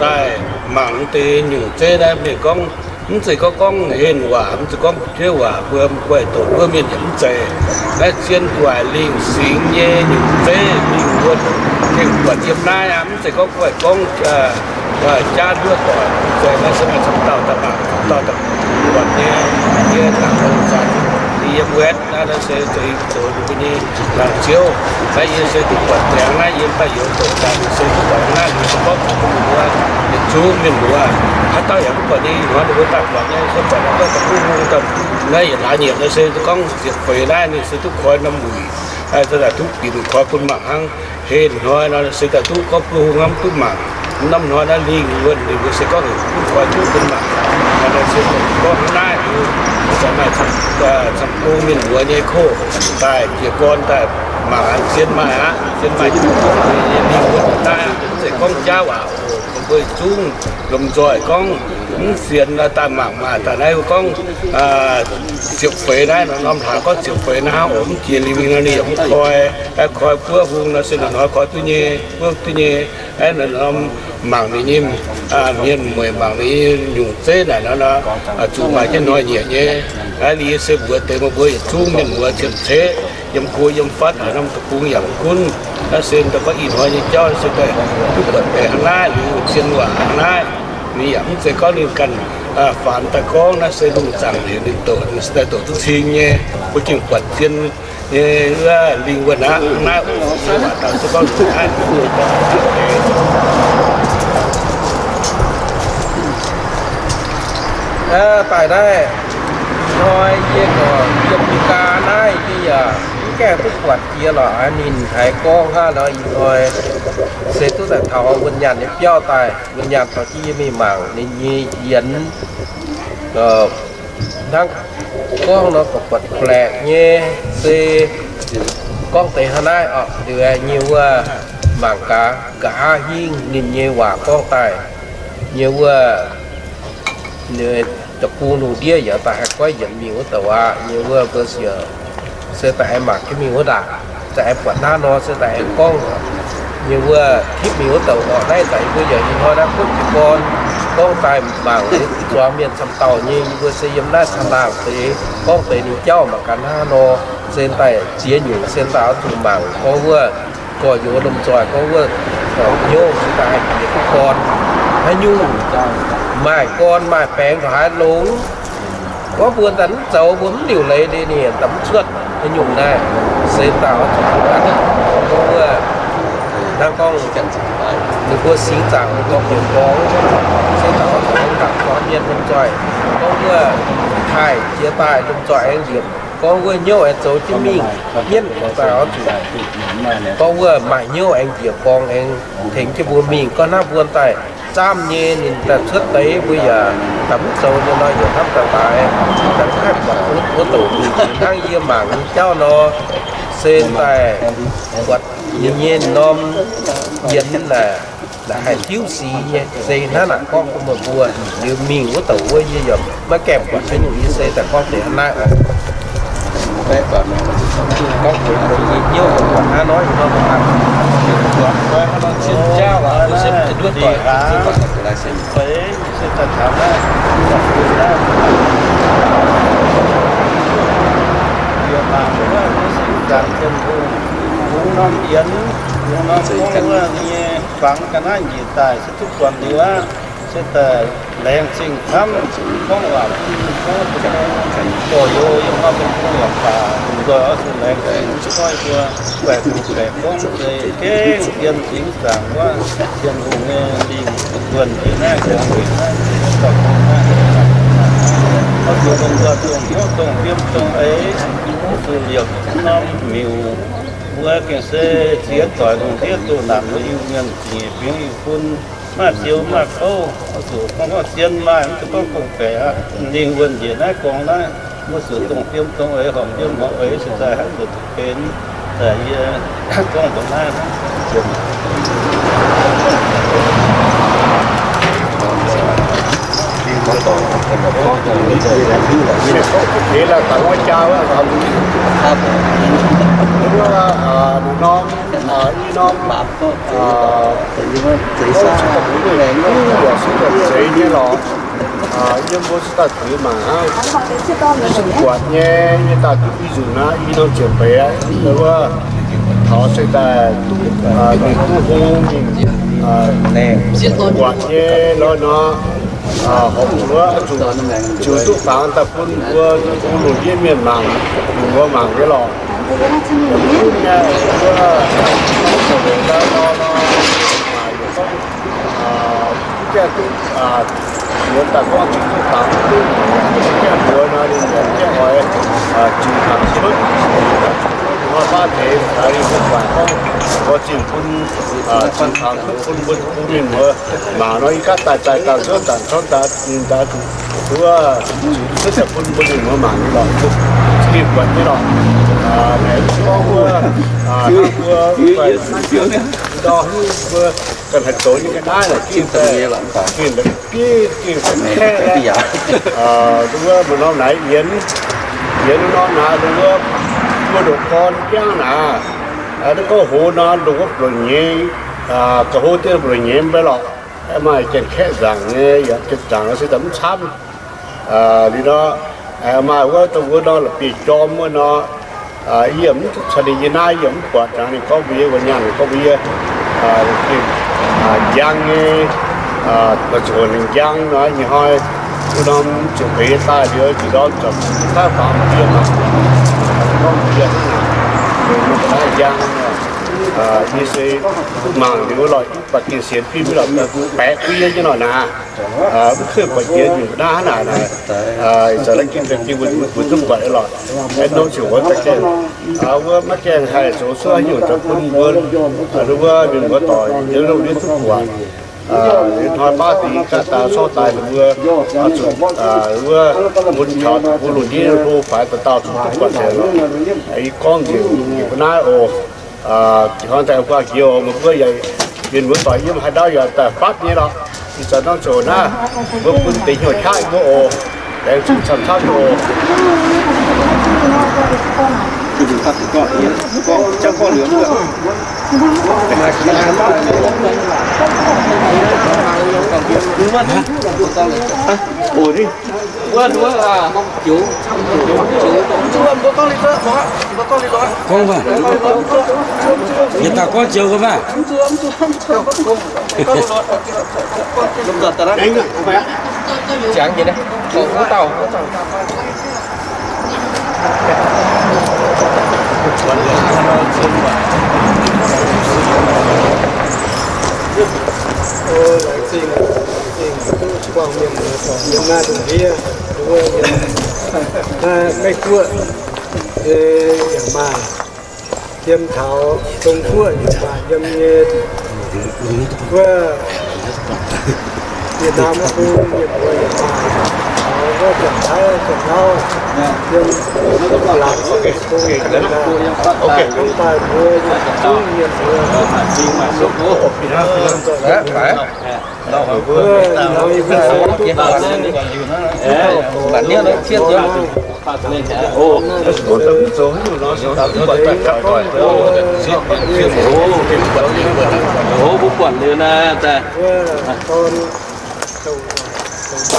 daaih mangc deix nyungc zeiv naaiv, mienh gorngv mv zeiz gorngv, gorngv henh waac, mv zeiz gorngv fu'jueiv waac, mbuo guaih doqc wuov mienh yaac mv zeiz. Naaiv zien guaaic lingh singx nyei nyungc zeiv, lingh wuonh, gengh buatc yiem naaiv aqv. Mv zeiz gorngv guaih gorngv jaav nduov doic, mv zeiz. Naaiv se maaih camv dauh daaih mangc, camv dauh daaih buatc nyei. Yie dangc longc zanc yiem West naaiv, naaiv se zoux, zoux mbuo nyei laangz ziouv. Naaiv yie se duqv buatc ziangx naaiv yiem daaih youz doqc zanc se duqv buatc naaiv, liuz se gorngv mbuo yietc zungv mienh muoz, haaix dauh yaac mv buatc nyei, ih hnoi ninh mbuo daaih buatc nyei, se buatc naaiv daaih duqv hungh daaih, naaiv yietc hlaax nyetc naaiv se gorngv ziepc feix naaiv ninh se duqv koi norm wuic, se daaih duqv binc koi bun mangc hnangv. Heh hnoi nor se daaih duqv gorngv buov hungh hnamv duqv mangc. Norm hnoi naaiv lingh wuonh ninh mbuo se gorngv duqv koi duqv bun mangc. Naaiv se gorngv hnangv naaiv, zanc maaih camv gong mienh muoz nyei kov daaih jiez gorn daaih mangc, zien maaih aqv, zien maaih lingh wuonh daaih aqv. Mv zeiz gorngv jaav waac oc, mbuo zungv lomh nzoih gorngv mv sienx daaih mangc maah. Daaih naaiv gorngv ziepc feix naaiv, norm hlaax gorngv ziepc feix naaiv oc, mv jiex lingh wuonh nor ninh yaac mv koi. Koi buov hungh nor se norm hnoi koi duqv nyei, buov duqv nyei. Aeqv, norm mangc ninh nyei, mienh mueic mangc ninh nyei nyungc zeiv naaic nor, zuqc maaih jienv hnoi-nyieqc nyei. Aeqv, ninh se mbuox deix meih mbuo yietc zungv mienh muoz cien-ceqv yiem go yiem fatv haaix norm deic-bung yaac mv gunv. Naaiv se daaih gorngv ih hnoi nyei jauv se daaih duqv buatc deix hnangv naaiv, liuz zien waac hnangv naaiv. Ninh yaac mv zeiz gorngv ninh ganh faanx daaih gorngv, naaiv se lungh zaangc heuc ninh doqc, ninh se daaih doqc duqv cing nyei. Mbuo gengh buatc zien nyei wuov lingh wuonh aqv. Naaiv oc, se waac dauh se gorngv naaiv. Daaih naaiv, ih hnoi yie gorngv yiem Meigaa naaiv yie yaac mv gaengh duqv buatc jiex lorqc. Ninh haiz gorngv hnangv nor ih hnoi se duqv daaih taux wuonh nyaanh nyei biauv daaih. Wuonh nyaanh taux jienv yie mingh mangc ninh nyei yienx, hnangv gorngv nor gorngv buatc flaeqc nyei, se gorngv deix hnangv naaiv oc. Liuz nyei wuov mangc gaax, nqa'haav hingv ninh nyei waac gorngv daaih nyei wuov Deic-bung lungh ndiev yaac daaih haih goiv yienc mingh wuov douc aqv. Nyei wuov mbuo se daaih aengx mangc jienv mingh wuov ndaangc, daaih aengx buatc hnangv nor se daaih aengx gorngv nyei wuov tipv mingh wuov douc orqc. Naaiv daaih yie mbuo yaac ih hnoi naaiv gunv jiez gorn gorngv daaih mangc zuangx mienh camv dauh nyei. Yie mbuo se yiem naaiv caangh laangh deix gorngv deix ninh jauv mangc gaax hnangv nor, se daaih ziex nyungc se daaih oix zuqc mangc gorngv wuov gorx-youz lomh nzoih gorngv wuov hnyouv se daaih haih bieqc duqv gorn haaix nyungc, maaih gorn maaih baengx ndongc haaix longx. Gorngv mbuo daaih mv zoux, mbuo mv liuc leiz liuz ninh daaih mv cuotv haaix nyungc naaiv. Se daaih oix zuqc gorngv wuov, hnangv gorngv ninh mbuo singx zaangc ninh mbuo bieqc gorngv, se daaih oix zuqc aengx mangc zuangx mienh lomh nzoih gorngv wuov haih jiex daaih lomh nzoih aengx liepc gorngv wuov hnyouv aengx zoux jienv mingh, mienv daaih oix zuqc gorngv wuov maaih hnyouv aengx njiec gorngv aengx tengx jienv mbuo mingh. Gorngv hnangv mbuo daaih zaamv nyei ninh daaih cuotv deix mbuo yaac daaih mv zoux nyei nor, yaac hnamv daaih laaix daaih haih buatc wuov douc mingh hnangv yie mangc nyei jauv nor, se daaih buatc ninh nyei norm yienx naaic haih tiuv sic nyei. Se hnangv naaic gorngv bun meih mbuo liuz mingh wuov douc wuov yie yaac maiv gaengh buatc haaix nyungc, yie se daaih gorngv deix hnangv naaiv oc. Gorngv deix dongh yie hnyouv buatc hnangv nor, ih hnoi mbuo hnangv. Feix se daaih taux naaiv, yie mangc wuov mbuo singx zaangc Tin-Hungh, bungx norm yienx, bungx norm gorngv wuov nyei fangx ga'naaiv njiec daaih se duqv buatc liuz aqv. Se daaih laengz zingh camv, gorngv waac gorngv gorx-youz yiem norm Tin-Hungh yaac baac lomh nzoih oix zuqc laengz zingh mv goiv mbuo baeqc hungh baeqc gorngv deix gengh yiem singx zaangc wuov Tin-Hungh nyei lingh wuonh njiec naaiv, oix zuqc lomh nzoih dongh hnyouv dongh fiem dongh eix, oix zuqc liepc norm miuc. Mbuo gengh se ziex doic lungh ndiev doh naanc mbuo Iu-Mienh ziepc nyeic fingx Iu-fun, maaih ziouv maaih bouv, oix zuqc gorngv gorngv zien maaih, mv zuqc gorngv gong-baeqc aqv. Lingh wuonh njiec naaiv gorngv naaiv, mbuo zuqc dongh fiem dongh eix, horpc fiem horpc eix, se daaih haaix zanc zuqc benx. Daaih yie gorngv dongh naaiv hnangv. Eix laaix dangx wuov jaa wuov, wuov, ninh norm, i norm, gorngv se daaih duqv duqv yaac se daaih zeiz nyei lorqc. Yie mbuo se daaih zuqc mangc hnangv, se buatc nyei, yie daaih zuqc i nzunc naaiv i norm ziepc feix aqv, wuov taux se daaih duqv, mingh duqv hung mingh buatc nyei lorqc nor. Horpc zuqc, zuqc, ziouc duqv fangx daaih bun mbuo, bun lungh ndiev mienh mangc, bun mbuo mangc nyei lorqc. Gunv nyei, wuov, mbuo gaengh duqv, mbuo daaih gorngv ziouc duqv fangx duqv, gaengh mbuox nor ninh gaengh oix ziux fangx cuotv, hnoi baav deix, ninh mbuo guangc gorngv, mbuo ziouc bun, ziux fangx cuotv bun mbuo, bun mienh mbuo mangc nor, yie gaatv daaih daaih daaih cuotv daaih cuotv daaih, ninh daaih zuqc, wuov, ziux cuotv daaih bun mbuo mienh mbuo mangc nyei lorqc, mbuo gengh buatc nyei lorqc. Naaic gorngv wuov, hnangv mbuo, ndau hnangv mbuo ganh haih zoux nyei ga'naaiv naaic, gengh, gengh, gengh, gengh kaeqv, wuov, maaih norm naaiv yienx, yienx norm naaiv, wuov, wuov ndoqc gorn jangv naaic, naaiv gorngv hoz nor, ndoqc wuov mbuoqc nyei, ga'hlo dien mbuoqc nyei mv bei lorqc. Maaih janx-kaeqv nzaangc nyei, yaac janx-nzaangc se daaih mv camv. Liuz nor, maaih wuov dongh wuov nor la'bieiv-jorm wuov nor, yie mv caux ninh yie naaiv, yie mv buatc, ninh gorngv mbuox yie, wuov nyaanh gorngv mbuox yie, njang nyei, maaih zuqc nzengc njang nor, ih hnoi wuov norm ziouc peix daaih liuz, jiex ndorm zuqc mv daaih faaux yie mangc, gorngv mbuox yie hnangv naaic, mbuo ga'naaiv njang, yie se mangc liuz lorqc, mv baac gengh sienx fim lorqc, baeqc bun yie nyei lorqc naaic. Mv keuv buatc jiex nyungc ga'naaiv hnangv naaic, zanc naaiv gengh gengh mbuo duqv buatc lorqc. Aengx norm ziouc wuov daaih gaengh, wuov maiv gaengh haih zoux cuotv haaix nyungc daaih bun mbuo, wuov mienh mbuo doic yiem lungh ndiev duqv buatc. Hnoi baav deix gaatv daaih sortv daaih ninh mbuo, zuqc, wuov, bun taux mbuo lungh ndiev hlo faix dauh dauh zuqc duqv buatc nzengc lorqc. Yie gorngv nzengc nyungc ga'naaiv oc. Ih hnoi daaih buangh jiex oc, meih mbuo yaac, mienh mbuo doic yiem haaix ndau yaac daaih fatv nyei lorqc. Ih zanc norm zoux naaiv, mbuo bun deix hnyouv qaqv mbuo oc. Laengz zingh camv-camv oc. Gorngv maah. Yietc dauh gorngv joux gau maah. Laengz zingh, laengz zingh duqv buangh mienh muoz doic yiem naaiv lungh ndiev, nduov yiem naaiv Meiv Guoqv, yaac maaih yiem taux Zong Guoqv, yaac maaih yiem nyei wuov Việt Nam wuov bung mienh muoz yaac maaih, taux wuov Janx-Taiv, Janx-Lauv, yiem Laangz, Zong, Canada, hnamv daaih mbuo yietc zungv mienh muoz, mbuo buatc liuz naaiv daaih, gorngv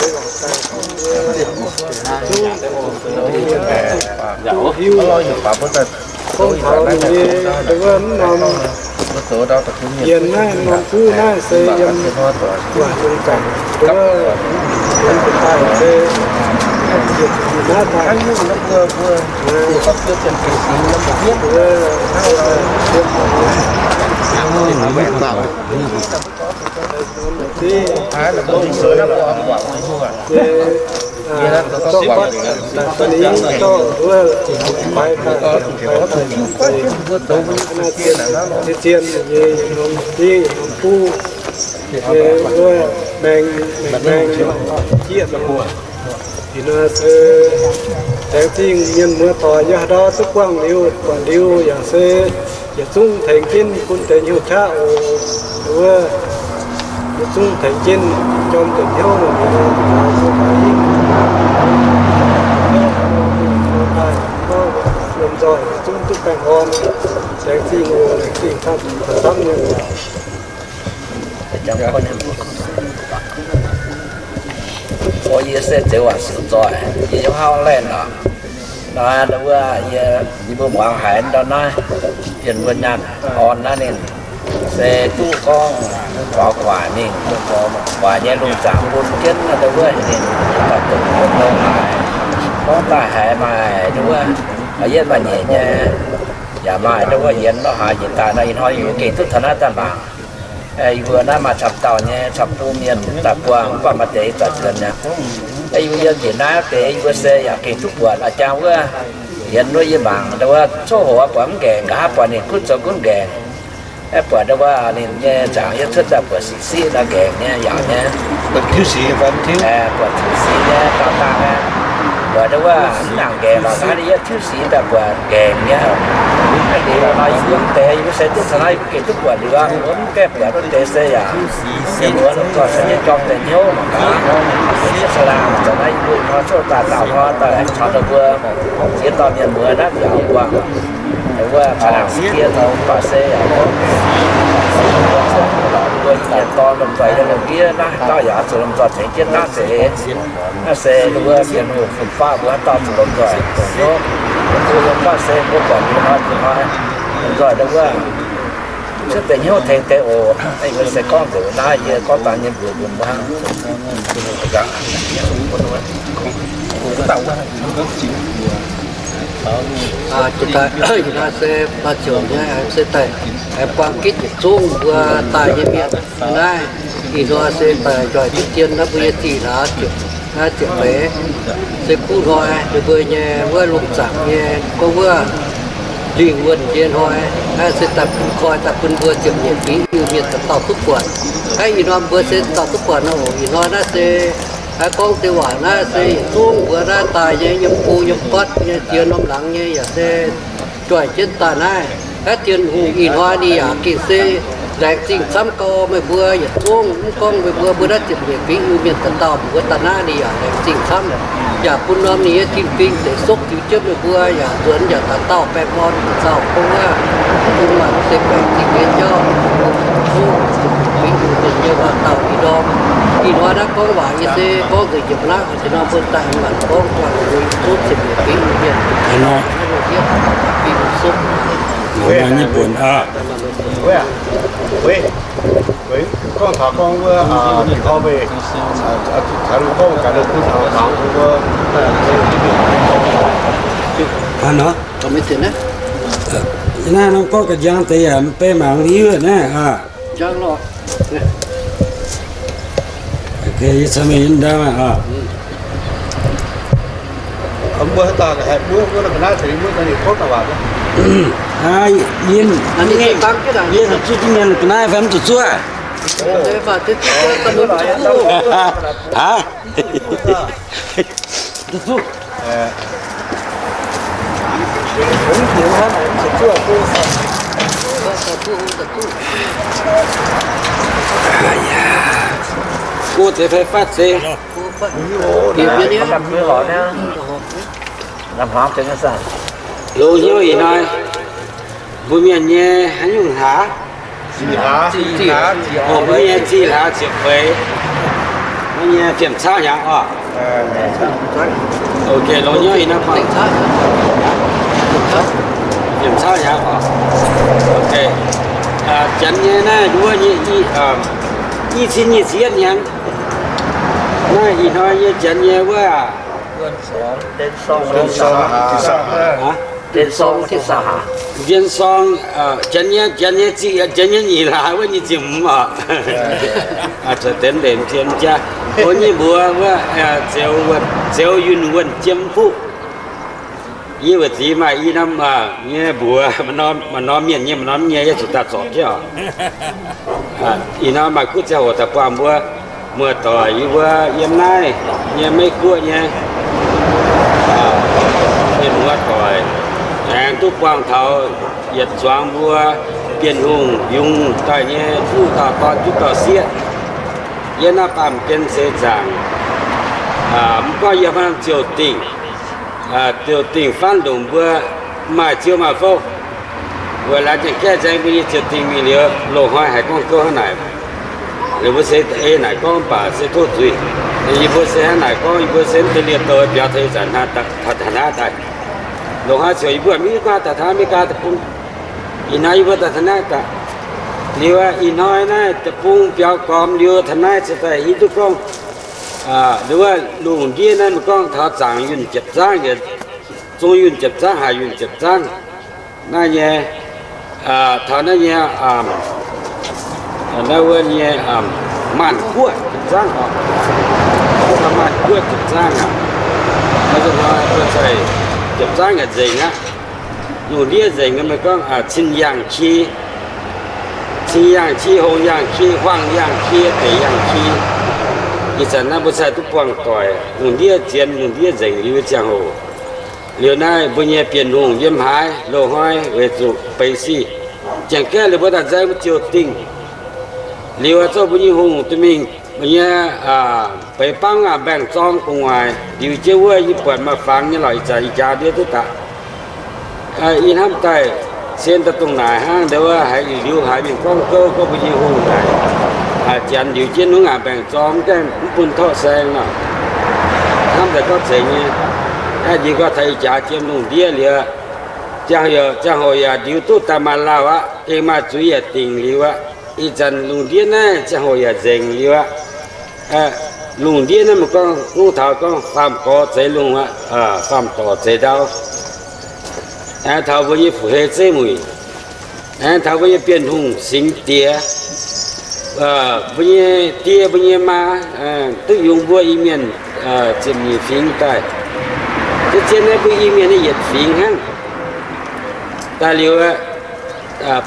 taux ninh nyei, nduov wuov mv norm yienx naaiv, norm guv naaiv se yiem waaic lungh zaangc, nduov wuov, yiem daaih se, naaiv daaih, zien nyei norm div norm buv nyei wuov maeng, maeng, maeng jieqv. Ih hnoi se laengz zingh mienh muoz doic yiem haaix ndau duqv buangh liuz, buatc liuz yaac se yietc zungv tengx jienv bun deix hnyouv qaqv oc. Wuov, yietc zungv tengx jienv jorm deix hnyouv, lomh nzoih yietc zungv duqv baengh orn. Laengz zingh oc, laengz zingh camv-camv nyei. O, yie se Zeux Waac Siuc Nzoih, yie yiem Holland naaic. Nor wuov yie, yie mbuo muangx haiz ndau naaiv, bienh mbuo nyaanh orn naaiv ninh se duqv gorngv faaux guaax mingh, guaax nyei lungh zaangc bun jienv ndau wuov ninh daaih dongh mbuo haiz, gorngv daaih haiz maaih ndau wuov yietv maaih nyeic nyei, yaac maaih ndau wuov yienx nor haaix nyungc daaih nor, ih hnoi yie mbuo gengh duqv taux naaiv daaih mangc. Yie mbuo naaiv maaih camv dauh nyei camv bung mienh daaih buangh, mv baac maaih deix ih zanc nzuonx mi'aqv. Yie mbuo yiem njiec naaiv deix yie mbuo se yaac gengh duqv buatc a'jang wuov yienx wuov yie mangc ndau wuov coqv hoc buatc mv ngaengc, nqa'haav buatc ninh gunv zoux gunv ngaengc. Aeqv, buatc ndau wuov ninh nyei nzaangc yie cuotv daaih buatc siqv siqv nor ngaengc nyei yaac nyei. Buatc tiuv siqv nyei, buatc tiuv siqv nyei dau dangh nyei. Buatc ndau wuov mv nangc ngaengc lorqc, nqa'haav ninh yie tiuv siqv daaih buatc ngaengc nyei. Naaiv deix nor yie mbuo mv deix yie mbuo se duqv taux naaiv yie mbuo gengh duqv buatc liuz, mbuo mv gaengh buatc mv deix se yaac yie mbuo lomh nzoih se nyei jorm deix hnyouv mangc gaax. Yie mbuo se laangh zanc naaiv yie mbuo hnoi coqv daaih dauh hnoi daaih caux ndau mbuo ziex dauh mienh muoz naaiv mbiaauc guangc. Wuov caux laangh sie taux baac se yaac mbuo yie mbuo dorn lomh nzoih yiem lungh ndiev naaiv dauh yaac zuqc lomh nzoih tengx jienv naaiv deix. Naaiv se ndau wuov Bienh Hungh fun-faqv mbuo haaix dauh zuqc lomh nzoih dongh hnyouv. Mbuo lomh nzoih se mbuo buatc mbuo hnoi mbuo hnoi lomh nzoih ndau wuov cuotv deix hnyouv tengx deix oc. Naaiv yie se gorngv nzengc naaiv, yie gorngv dangh nyei mbuox mbuo hnangv. Ih hnoi se maaih ziouc nyei, se daaih buang gitv yietc zungv mbuo daaih nyei mienh. Naaiv ih hnoi se daaih njoih diqv dien naaiv mbuo nyei zih hlaax ziepc, naaiv ziepc feix, se kuv hnoi ninh mbuo nyei wuov lungh zaangc nyei gorngv wuov lingh wuonh nyei hnoi. Naaiv se daaih bun koi daaih bun mbuo ziepc nyeic fingx Iu-Mienh dauh dauh duqv buatc. Naaiv ih hnoi mbuo se dauh duqv buatc nor oc. Ih hnoi naaiv se, naaiv gorngv deix waac naaiv se yietc zungv mbuo naaiv daaih nyei yiem go yiem fatv nyei jiex norm laangz nyei yaac se njoih jienv daaih naaiv. Naaiv Tin-Hungh ih hnoi ninh yaac gengh se Laengz zingh camv gau meih mbuo yietc zungv. Mv gorngv meih mbuo, mbuo naaiv ziepc nyeic fingx Iu-Mienh dauh dauh, mbuo daaih naaiv ninh yaac laengz zingh camv, yaac bun norm ninh nyei tin-fingx deix sokv tiux jienv meih mbuo, yaac nzuonx yaac dauh dauh baengh orn dauh dauh gong aqv. Bun maaih se baengh zingh nyei jauv, zuqc fingx Iu-Mienh nyei waac dauh ih ndorm. Ih hnoi naaiv gorngv waac yie se gorngv nzengc njiec naaiv, ih hnoi mbuo daaih maanc gorngv guangc zuqc ziepc nyeic fingx Iu-Mienh, fingx sokv, nyei buonc aqv. Hnangv nor, naaiv norm gorngv ga'njang deix yaac mv bei mangc hiuv naaiv aqv. Yie, yie zuqc jienv mienh ga'naaiv fai mv zuqc zuov? Aav, zuqc zuqv. Go deix fai fatv deix. Loz-hnyouv ih hnoi, mbuo mienh nyei haaix nyungc hlaax? Mbuo nyei zih hlaax ziepc feix, mbuo nyei fiem cauv hnyangx oc. Ok, loz-hnyouv ih hnoi, fiem cauv hnyangx oc. Ok, janx nyei naaiv nduov nyei i cin nyic ziepc yietv hnyangx. Naaiv ih hnoi nyei janx nyei wuov, Njien Sorng, janx nyei, janx nyei, janx nyei nyic hlaax wuov nyic ziepc hmz oc. Zuqc denx mbenc jien jaav. Mbuo nyei mbuox wuov, Zeuz Yunh Wuonh Jiem Fuqv. Yie weic zuqc maaih i norm nyei mbuox, maaih norm mienh nyei, maaih norm nyei, yie zuqc daaih zorpc jienv oc. Ih hnoi maaih kuv ziangh hoc daaih buangh mbuo muoz-doic yie mbuo yiem naaiv nyei Meiv Guoqv nyei mienh muoz-doic, aengx duqv buangh taux yietc zuangx mbuo Bienh Hungh yungz daaih nyei juqv dauh dorn juqv dauh sieqv. Yiem naaiv baamh gen seix zaangc, mv gorngv yiem haaix norm ziouc dingc, ziouc dingc faanv ndongc mbuo maaih ziouv maaih fouv. Weic laaix Janx-Kaeqv nzaeng mbuo nyei ziouc dingc mingh liuz, loz-hnoi haiz gorngv gouv hnangv naaic. Liuz mbuo se ei naaic gorngv mv baac se tov zuiz. Yie mbuo se hnangv naaic gorngv, yie mbuo se mv deix liouh douh biaux taux ih zanc hnangv, taux taux naaiv daaih. Loz-hnoi ziouc yie mbuo mv hiuv gorngv daaih taux naaiv America deic-bung. Ih hnoi yie mbuo daaih taux naaiv daaih. Liuz ih hnoi naaiv deic-bung biaux gormx liuz taux naaiv se daaih hiuv duqv gorngv, liuz wuov lungh ndiev naaiv meih gorngv taux zaangc yunh jiepc zaangv, zong yunh jiepc zaangv, haaix yunh jiepc zaangv naaiv nyei, taux naaiv nyei, naaiv wuov nyei, Maanc Guoqv jiepc zaangv oc. Maanc Guoqv jiepc zaangv aqv. Naaiv se hnoi ziepc zaangv yaac nzengc aqv. Lungh ndiev nzengc, meih gorngv Cin Yaangh Kie, Cin Yaangh Kie, Hong Yaangh Kie, Huaang Yaangh Kie, Deic Yaangh Kie. Ih zanc naaiv mbuo sai duqv buangh doic, lungh ndiev zien, lungh ndiev nzengc liuz ziangh hoc. Liuz naaiv mbuo nyei Bienh Hungh yiem haaix loz-hnoi weic zuqc beic sic. Janx-Kaeqv liuz mbuo daaih nzaeng mbuo ziouc dingc. Liuz zorqv mbuo nyei hungh duqv mingh mbuo nyei beic bangv aac, mbaengx-zorng gu'nguaaic ndiux jienv wuov, yie buatc maaih fangx nyei lorqc, ih zanc ih jaax ndiev duqv daaih. Ih hnamv daaih cien daaih dongh naaic hnangv, ndau wuov haiz liuz haiz mienh gorngv gouv gorngv mbuo nyei hungh naaic, janx ndiux jienv nungv aac mbaengx-zorng mv gaengh mv bun torqv saeng nor. Hnamv daaih gorngv zeiz nyei. Aeqv, ndie gorngv taux ih jaax jiem lungh ndiev liuz, ziangh hoc yaac ndiux duqv daaih maaih lauh aqv, gengh maaih zuiz yaac dingc liuz aqv. Ih zanc lungh ndiev naaiv ziangh hoc yaac nzengc liuz aqv. Lungh ndiev naaiv meih gorngv gorngv taux gorngv faam-gorx zeix lungh aqv, faam-dorc zeix ndau. Aengx taux mbuo nyei Fu-Hei Zeiv Muic, aengx taux mbuo nyei Bienh Hungh Singx Diex, mbuo nyei die mbuo nyei maa duqv yungz mbuo Iu-Mienh ziepc nyeic fingx daaih. Duqv zien naaiv mbuo Iu-Mienh nyei yietc fingx hnangv. Daaih liuz,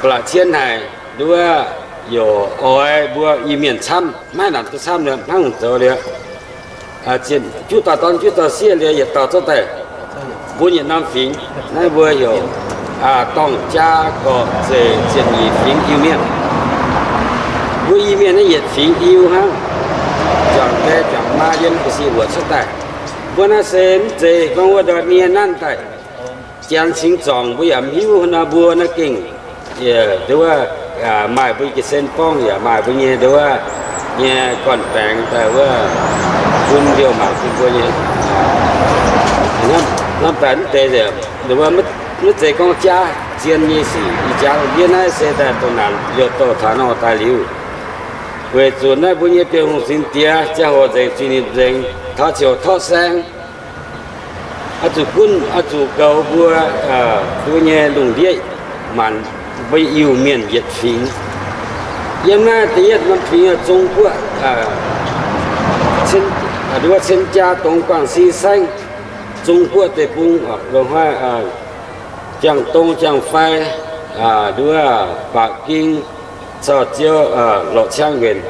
ba'laqc cien haic, nduov, youc oix mbuo Iu-Mienh camv, maiv nanc duqv camv liuz, maiv hungh zoux liuz, juqv dauh dorn juqv dauh sieqv liuz yietc dauh zorqv daaih mbuo yietc norm fingx. Naaiv mbuo heuc dorngh jaa gorqv-zeic ziepc nyeic fingx Iu-Mienh. Mbuo Iu-Mienh naaiv yietc fingx Iu hnangv, juangc die juangc maa yiem ga'sie wuoqc cuotv daaih. Mbuo naaiv se mv zeiz gorngv wuov ndortv nie nanv daaih. Janx cingx zorngc mbuo yaac mv hiuv nor, mbuo naaiv gengh nduov maaih mbuo nyei ga'sen borngv yaac maaih mbuo nyei nduov nyei gorn-baengx daaih wuov bun liouh mangc bun mbuo nyei. Hnamv daaih mv deix, mv zeiz gorngv jaav zien nyei sic. Ih jaax lungh ndiev naaiv se daaih dongh naanc liouh douh taux nor daaih liuz, weic zuqc naaiv mbuo nyei Bienh Hungh cingx diex ziangh hoc nzengc, zuiz-nimc nzengc, taux ziouc torqv saeng. Oix zuqc gunv, oix zuqc goux mbuo mbuo nyei lungh ndiev maanc mbuo Iu-Mienh yietc fingx. Yiem naaiv da'yietv norm fingx Zong Guoqv, nduov cien jaa dongx guangc si saengv, Zong Guoqv deic-bung, loz-hnoi Janx-Dong, Janx-Fai, nduov Baqv Ging, Cau Ziou, Lorqc Ciangv Nquenc.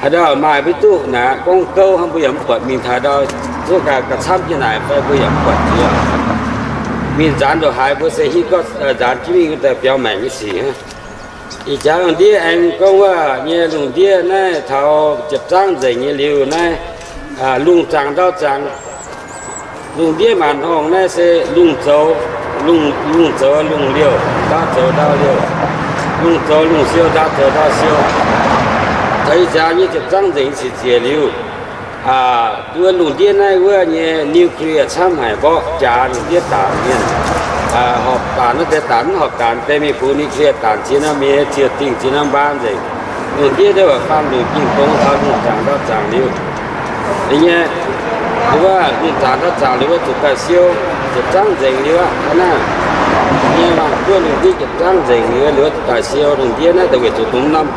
Haaix ndau maaih mbuo duqv naaic gorngv gouv hnangv, mbuo yaac mv buatc mingh taux ndau. Zungv gauh gauh camv jienv naaic fai mbuo yaac mv buatc jiex. Mingh nzaanx ndongc haaix mbuo se hiuv gorngv nzaanx jienv mingh daaih biaux maengc nyei sic. Ih jaax lungh ndiev aengx gorngv wuov nyei lungh ndiev naaiv taux jiepc zangv nzengc nyei liuz naaiv, lungh zaangc ndau zaangc. Lungh ndiev maanc hngongx naaiv se lungh zoux, lungh zoux lungh liouh, ndau zoux ndau liouh, lungh zoux lungh siou, ndau zoux ndau siou. Taux ih jaax nyei ziepc zangv nzengc sic ziec liuz, nduov lungh ndiev naaiv wuov nyei nuclear camv haic, mborqv jaax lungh ndiev daanc mienh. Horpc daanc naaiv deix daanc mv horpc daanc deix mingh bungx nuclear daanc ziex norm mienh, ziouc dingh ziex norm mbaan nzengc. Lungh ndiev naaiv waac faam lungh ging dongz taux lungh zaangc ndau zaangc liuz. Nyei, wuov lungh zaangc ndau zaangc liuz wuov zuqc daaih siou, ziepc zangv nzengc liuz aqv. Hnangv naaiv nyei mangc buov lungh ndiev ziepc zangv nzengc liuz wuov zuqc daaih siou. Lungh ndiev naaiv daaih weic zuqc dongh norm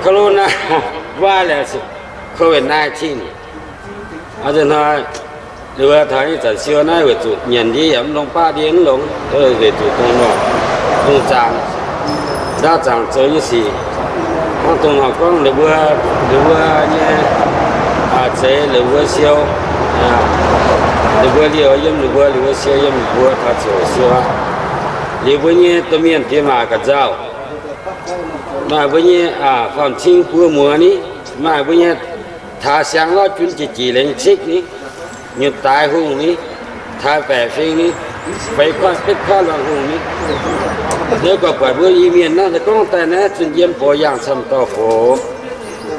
corona virus, covid nineteen. Hnoi, liuz wuov taux ih zanc siou naaiv weic zuqc nyanc ndie yaac mv longx, baav ndie mv longx, weic zuqc dongh nor, dongh zaangc, ndaauv zaangc zoux nyei sic. Hnangv dongh nor gorngv liuz mbuo, liuz mbuo nyei zeix liuz mbuo siou, liuz mbuo liouh yiem liuz mbuo, liuz mbuo siou yiem liuz mbuo taux ziouc siou aqv. Liuz mbuo nyei domh mienh diex maac ga'nzauh, maaih mbuo nyei faam-cing buo muoz ni, maaih mbuo nyei taaix siang lorv jun jiex jiex lengx cikv ni, nyutc daaix hungh ni, taaix baeqc fing ni, feix koiv betv koiv luangh hungh ni. Liuz gorqv buatc mbuo Iu-Mienh naaiv, gorngv daaih naaiv zunh yiem box yangh camv dauh fox,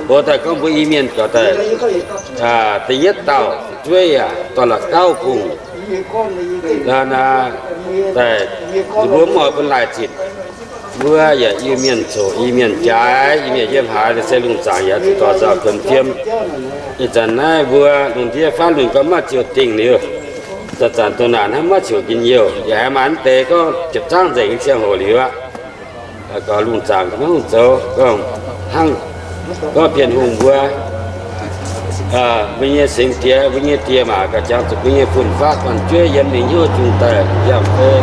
box daaih gorngv mbuo Iu-Mienh gorqv daaih da'yietv dauh jueiv yaac dorh la'gauv bungx. Daaih mbuo mv oix bun laaih zitc. Mbuo yaac Iu-Mienh zoqc, Iu-Mienh jaaix, Iu-Mienh yiem haaix se lungh zaangc yaac zuqc dorh nzauh kuonx fiem. Ih zanc naaiv mbuo lungh ndiev faanv lunc gorngv maiv ziouc dingh liuz, zanc-zanc dongh naanc hnangv maiv ziouc njien-youh. Yaac haiz maaih mv deix gorngv ziepc zangv nzengc ziangh hoc liuz aqv. Gorngv lungh zaangc maiv hungh zoux, gorngv hnangv gorngv Bienh Hungh mbuo, mbuo nyei singx diex, mbuo nyei diex maac gauh jangx zuqc mbuo nyei fun-faqv dorn-jueiv yiem ninh hnyouv jungx daaih, yiem fei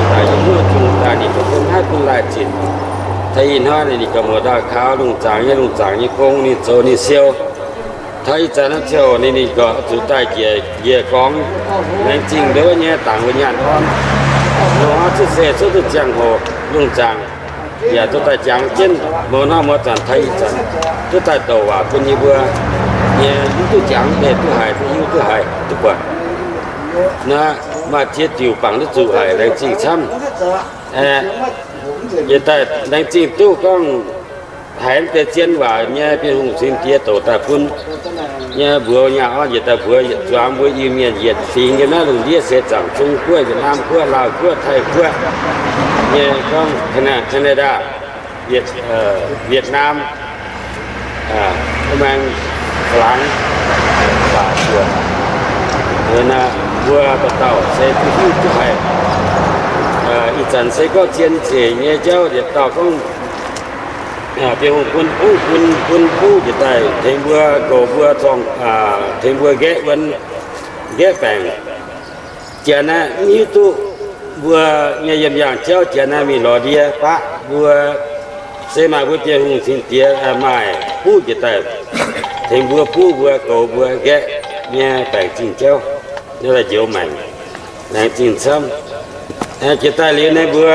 daaih yiem hnyouv jungx daaih, ninh bun haiv bun laaih zitc. Taux ih hnoi ninh gauh mouz dauh kaux lungh zaangc nyei, lungh zaangc nyei gong ninh zoux ninh siou. Taux ih zanc naaiv ziouc ninh, ninh gauh zuqc daaih njiec, njiec gorngx laengz zingh nduov nyei dangc wuov nyaanh orn. Lungh orn cuotv seix cuotv duqv ziangh hoc lungh zaangc yaac duqv daaih jangx jienv mouz hnoi mouz zanc taux ih zanc, duqv daaih douc waac bun yie mbuo nyei, mv duqv jangx deix duqv haiz, duqv hiuv duqv haiz duqv buatc. Naaiv maaih ziex diuc bangc duqv zuqc haic, laengz zingh camv. Yietc daaih laengz zingh duqv gorngv haiz deix zien waac nyei Bienh Hungh cingx diex douc daaih bun nyei mbuox nyaah orn yietc daaih mbuox yietc zuangx mbuo Iu-Mienh yietc fingx yiem naaiv lungh ndiev seix zaangc, Zong-Guoqv, Việt Nam Guoqv, Laauh Guoqv, Taiv Guoqv, nyei gorngv Canada, Việt Nam, maengx, Faa-laangx, Faa-Suoqc, mbuo dauh dauh se duqv hiuv duqv haiz. Ih zanc se gorngv zien nzengc nyei jauv yietc dauh gorngv Bienh Hungh bun buv, bun, bun buv njiec daaih tengx mbuo goux mbuo zorng, tengx mbuo nqaeqv wuonv, nqaeqv baengc. Janx naaiv mv hiuv duqv mbuo nyei yiem yaangh jauv, janx naaiv mingh lorz ndie baqv mbuo. Se maaih mbuo Bienh Hungh cingx diex maaih buv njiec daaih tengx mbuo buv mbuo goux mbuo nqaeqv nyei baengc zingh jauv, njoux maengc, laengz zingh camv. Jiex daaih liuz naaiv mbuo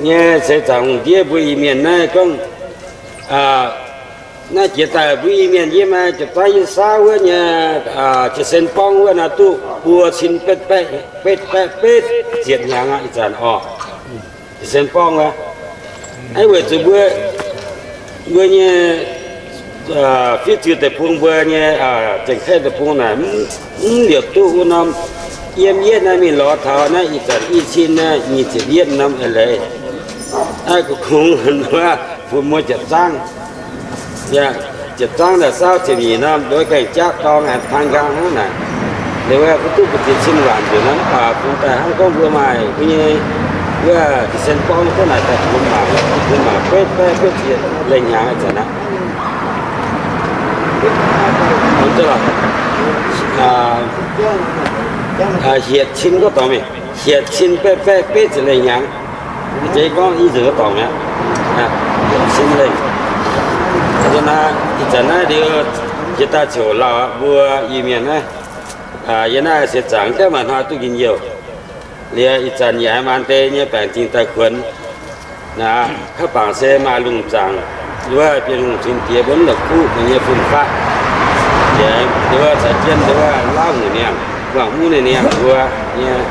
nyei seix zaangc hungh ndiev mbuo Iu-Mienh naaiv gorngv, naaiv jiex daaih mbuo Iu-Mienh yiem, jiex zaangv yie saauv wuov nyei, Jiex Sen Borngv wuov naaiv duqv buo cin betv baeqv betv ziepc hnyangx aqv, ih zanc orqc. Jiex Sen Borngv wuov, weic zuqc mbuo, mbuo nyei fiev ziux deic-bung, mbuo nyei zengc kaeqv deic-bung naaic, mv liouc duqv wuov norm yiem yietv naaiv mingh lorz taux naaiv ih zanc i cin naaiv nyic ziepc yietv norm eix leiz. Aa, kungx wuov funx muoz ziepc zangv, ziepc zangv daaih saauv ziepc nyeic norm, nduov gaengh jaav dorng aengx paan nqaang hnangv naaic. Nduov wuov mv duqv mbu'ziex cin waanc nzunc naaiv, mv baac funx daaih hnangv gorngv mbuo maaih mbuo nyei wuov Jiex Sen Borngv duqv naaic daaih funx mangc, funx mangc betv baeqv betv ziepc lengh hnyangx aqv, zanc aqv. Hietc cin gorngv dorngc mingh, hietc cin betv baeqv betv ziepc lengh hnyangx. Mv zeiz gorngv i nzunc gorngv dorngc mi'aqv. Hietc cin lengh. Ih zanc naaiv liuz, jiex daaih ziouc lauh mbuo Iu-Mienh naaiv, yie naaiv seix zaangc jauv maaih hnoi duqv njien-youh. Liuz ih zanc yaac maan deix nyei baengc zingh daaih kuonx. Naaiv kaav bangc se maaih lungh zaangc, wuov Bienh Hungh cing diex mbuo mv la'kuqv mbuo nyei fun-faqv. Nduov caux jienv nduov Lauv Hungh niangh, Guangc Muv ninh niangh mbuo nyei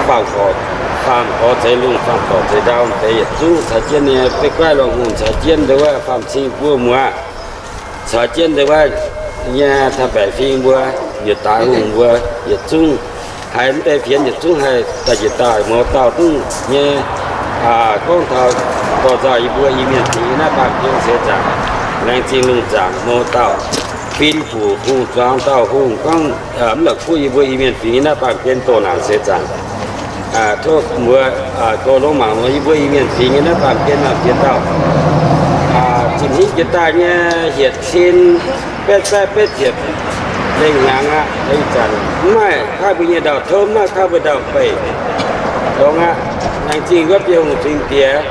faam-gorx, faam-gorx zeix lungh, faam-gorx zeix ndau deix yietc zungv caux jienv nyei Beiv Guaiv Lorngh Hungh caux jienv nduov wuov Faam Cing buo muoz, caux jienv nduov wuov nyei Taaix Baeqc Fing mbuo, Yietc Daaix Hungh mbuo, yietc zungv haiz mv deix fienx yietc zungv haih daaih njiec daaih mouz dauh duqv nyei gorngv taux dorh nzauh yie mbuo Iu-Mienh fingx nyei naaiv baamh gen seix zaangc, laengz zingh lungh zaangc mouz dauh, fin-fuc hungh zuangx dauh hungh gorngv mv la'kuqv yie mbuo Iu-Mienh fingx nyei naaiv baamh gen doh naanc seix zaangc. Tov mbuo goux longx mangc muonz yie mbuo Iu-Mienh fingx nyei naaiv baamh gen naaiv jiex dauh, zinh hingv jiex daaih nyei hietc cin betv baeqv betv ziepc lengh hnyangx aqv. Ih zanc mv maaih kaav mbuo nyei ndau-touv, mv maaih kaav mbuo ndau-beic. Longx aqv. Laengz zingh wuov Bienh Hungh cing diex,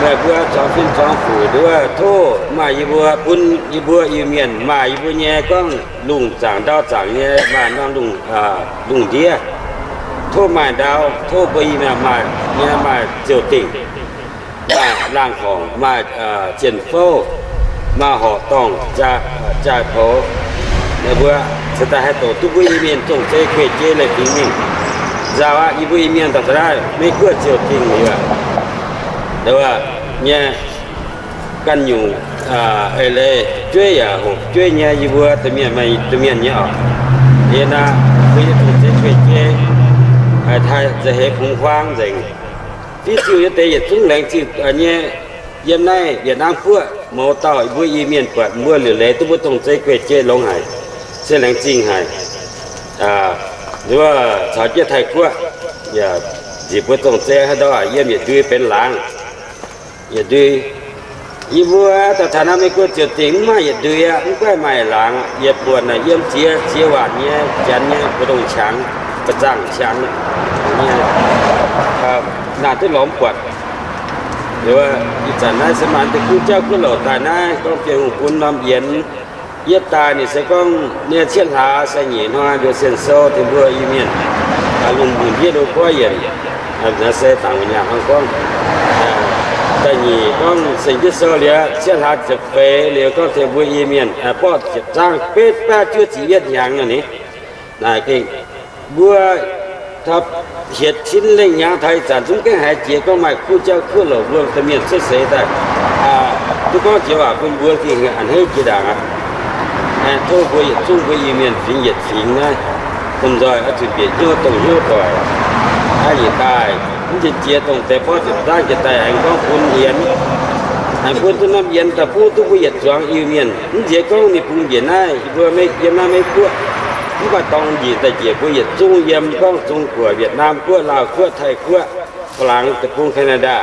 meih mbuo zuangx fin zuangx fuc nduov, tov maaih yie mbuo bun yie mbuo Iu-Mienh maaih yie mbuo nyei gorngv lungh zaangc ndau zaangc nyei maaih norm lungh, lungh ndiev. Tov maaih ndau, tov mbuo Iu-Mienh maaih nyei maaih ziouc dingc, maaih laangh horngc, maaih zienh fouv, maaih horqc dorngh, jaa-poux, meih mbuo ceix daaih haih doqc duqv mbuo Iu-Mienh zong-zei gueic jei leiz-fingx mingh. Nzauh aqv. Yie mbuo Iu-Mienh daaih taux naaiv Meiv-Guoqv ziouc dingc liuz, nyei ganh nyungc eix leiz jueiv yaac hoqc jueiv nyei yie mbuo domh mienh, maaih domh mienh nyei oc. Liuz naaiv mbuo nyei zong-zei gueic jei, taaih nza'heix kungx huaang nzengc. Fiev ziux nyei deix yietc zungv laengz zingh nyei. Yiem naaiv Yietc Naamh Guoqv mouz dauh mbuo Iu-Mienh buatc mbuo liuc leiz duqv mbuo zong-zei gueic jei longx haic, se laengz zingh haic. Nduov caux jienv Taiv Guoqv yaac nziex mbuo zong-zei haaix ndau yiem yietc ndui benx laangz. Yietc ndui, yie mbuo daaih taux naaiv Meiv-Guoqv ziouc dingc mv maaih yietc ndui aqv, mv gaengh maaih laangz. Yietc buonc naaic yiem ziex, ziex waanc nyei janx nyei mbu'ndongx qangx, ba'zangc qangx, naaic duqv lorz mv buatc. Ih zanc naaiv se maaih deix kuv jauv kuv louc daaih naaiv gorngv Bienh Hungh bun norm yienx. Yietv daaih ninh se gorngv nyei cietv hlaax sai nyeic hnoi mbiouh sien sou tengx mbuo Iu-Mienh lungh mbuo ndiev ndo gorngv yienc, naaiv se dangc wuov nyaanh hnangv gorngv. Da'nyeic gorngv seng jienv sou liuz cietv hlaax ziepc feix liuz gorngv tengx mbuo Iu-Mienh borqv ziepc zaangv betv baeqv juov ziepc yietv hnyangx nor ni. Naaic gengh mbuo hietc cin lengh hnyangx taux ih zanc zungv gaengh haiz jiex gorngv maaih kuv jauv kuv louc mbuo domh mienh cuotv seix daaih. Duqv gorngv jiex waac bun mbuo gengh a'hneiv jiex ndaangc aqv. Tov mbuo yietc zungv mbuo Iu-Mienh fingx yietc fingx naaiv, domh nzoih oix zuqc bieqc hnyouv dongh hnyouv doic, aa, yietc daaih mv jiex jiex dongh deix borqv ziepc zaangv jiex daaih aengx gorngv bun yienx, aengx bun duqv norm yienx daaih buv duqv mbuo yietc zuangx Iu-Mienh. Mv nziex gorngv ninh bungx njiec naaiv, yie mbuo yiem naaiv Meiv-Guoqv, mv baac dorngx njiec daaih njiec mbuo yietc zungv yiem gorngv Zong-Guoqv, Vietc-Naamh Guoqv, Laauh Guoqv, Taiv Guoqv, Faa^lang Deic-Bung, Canada.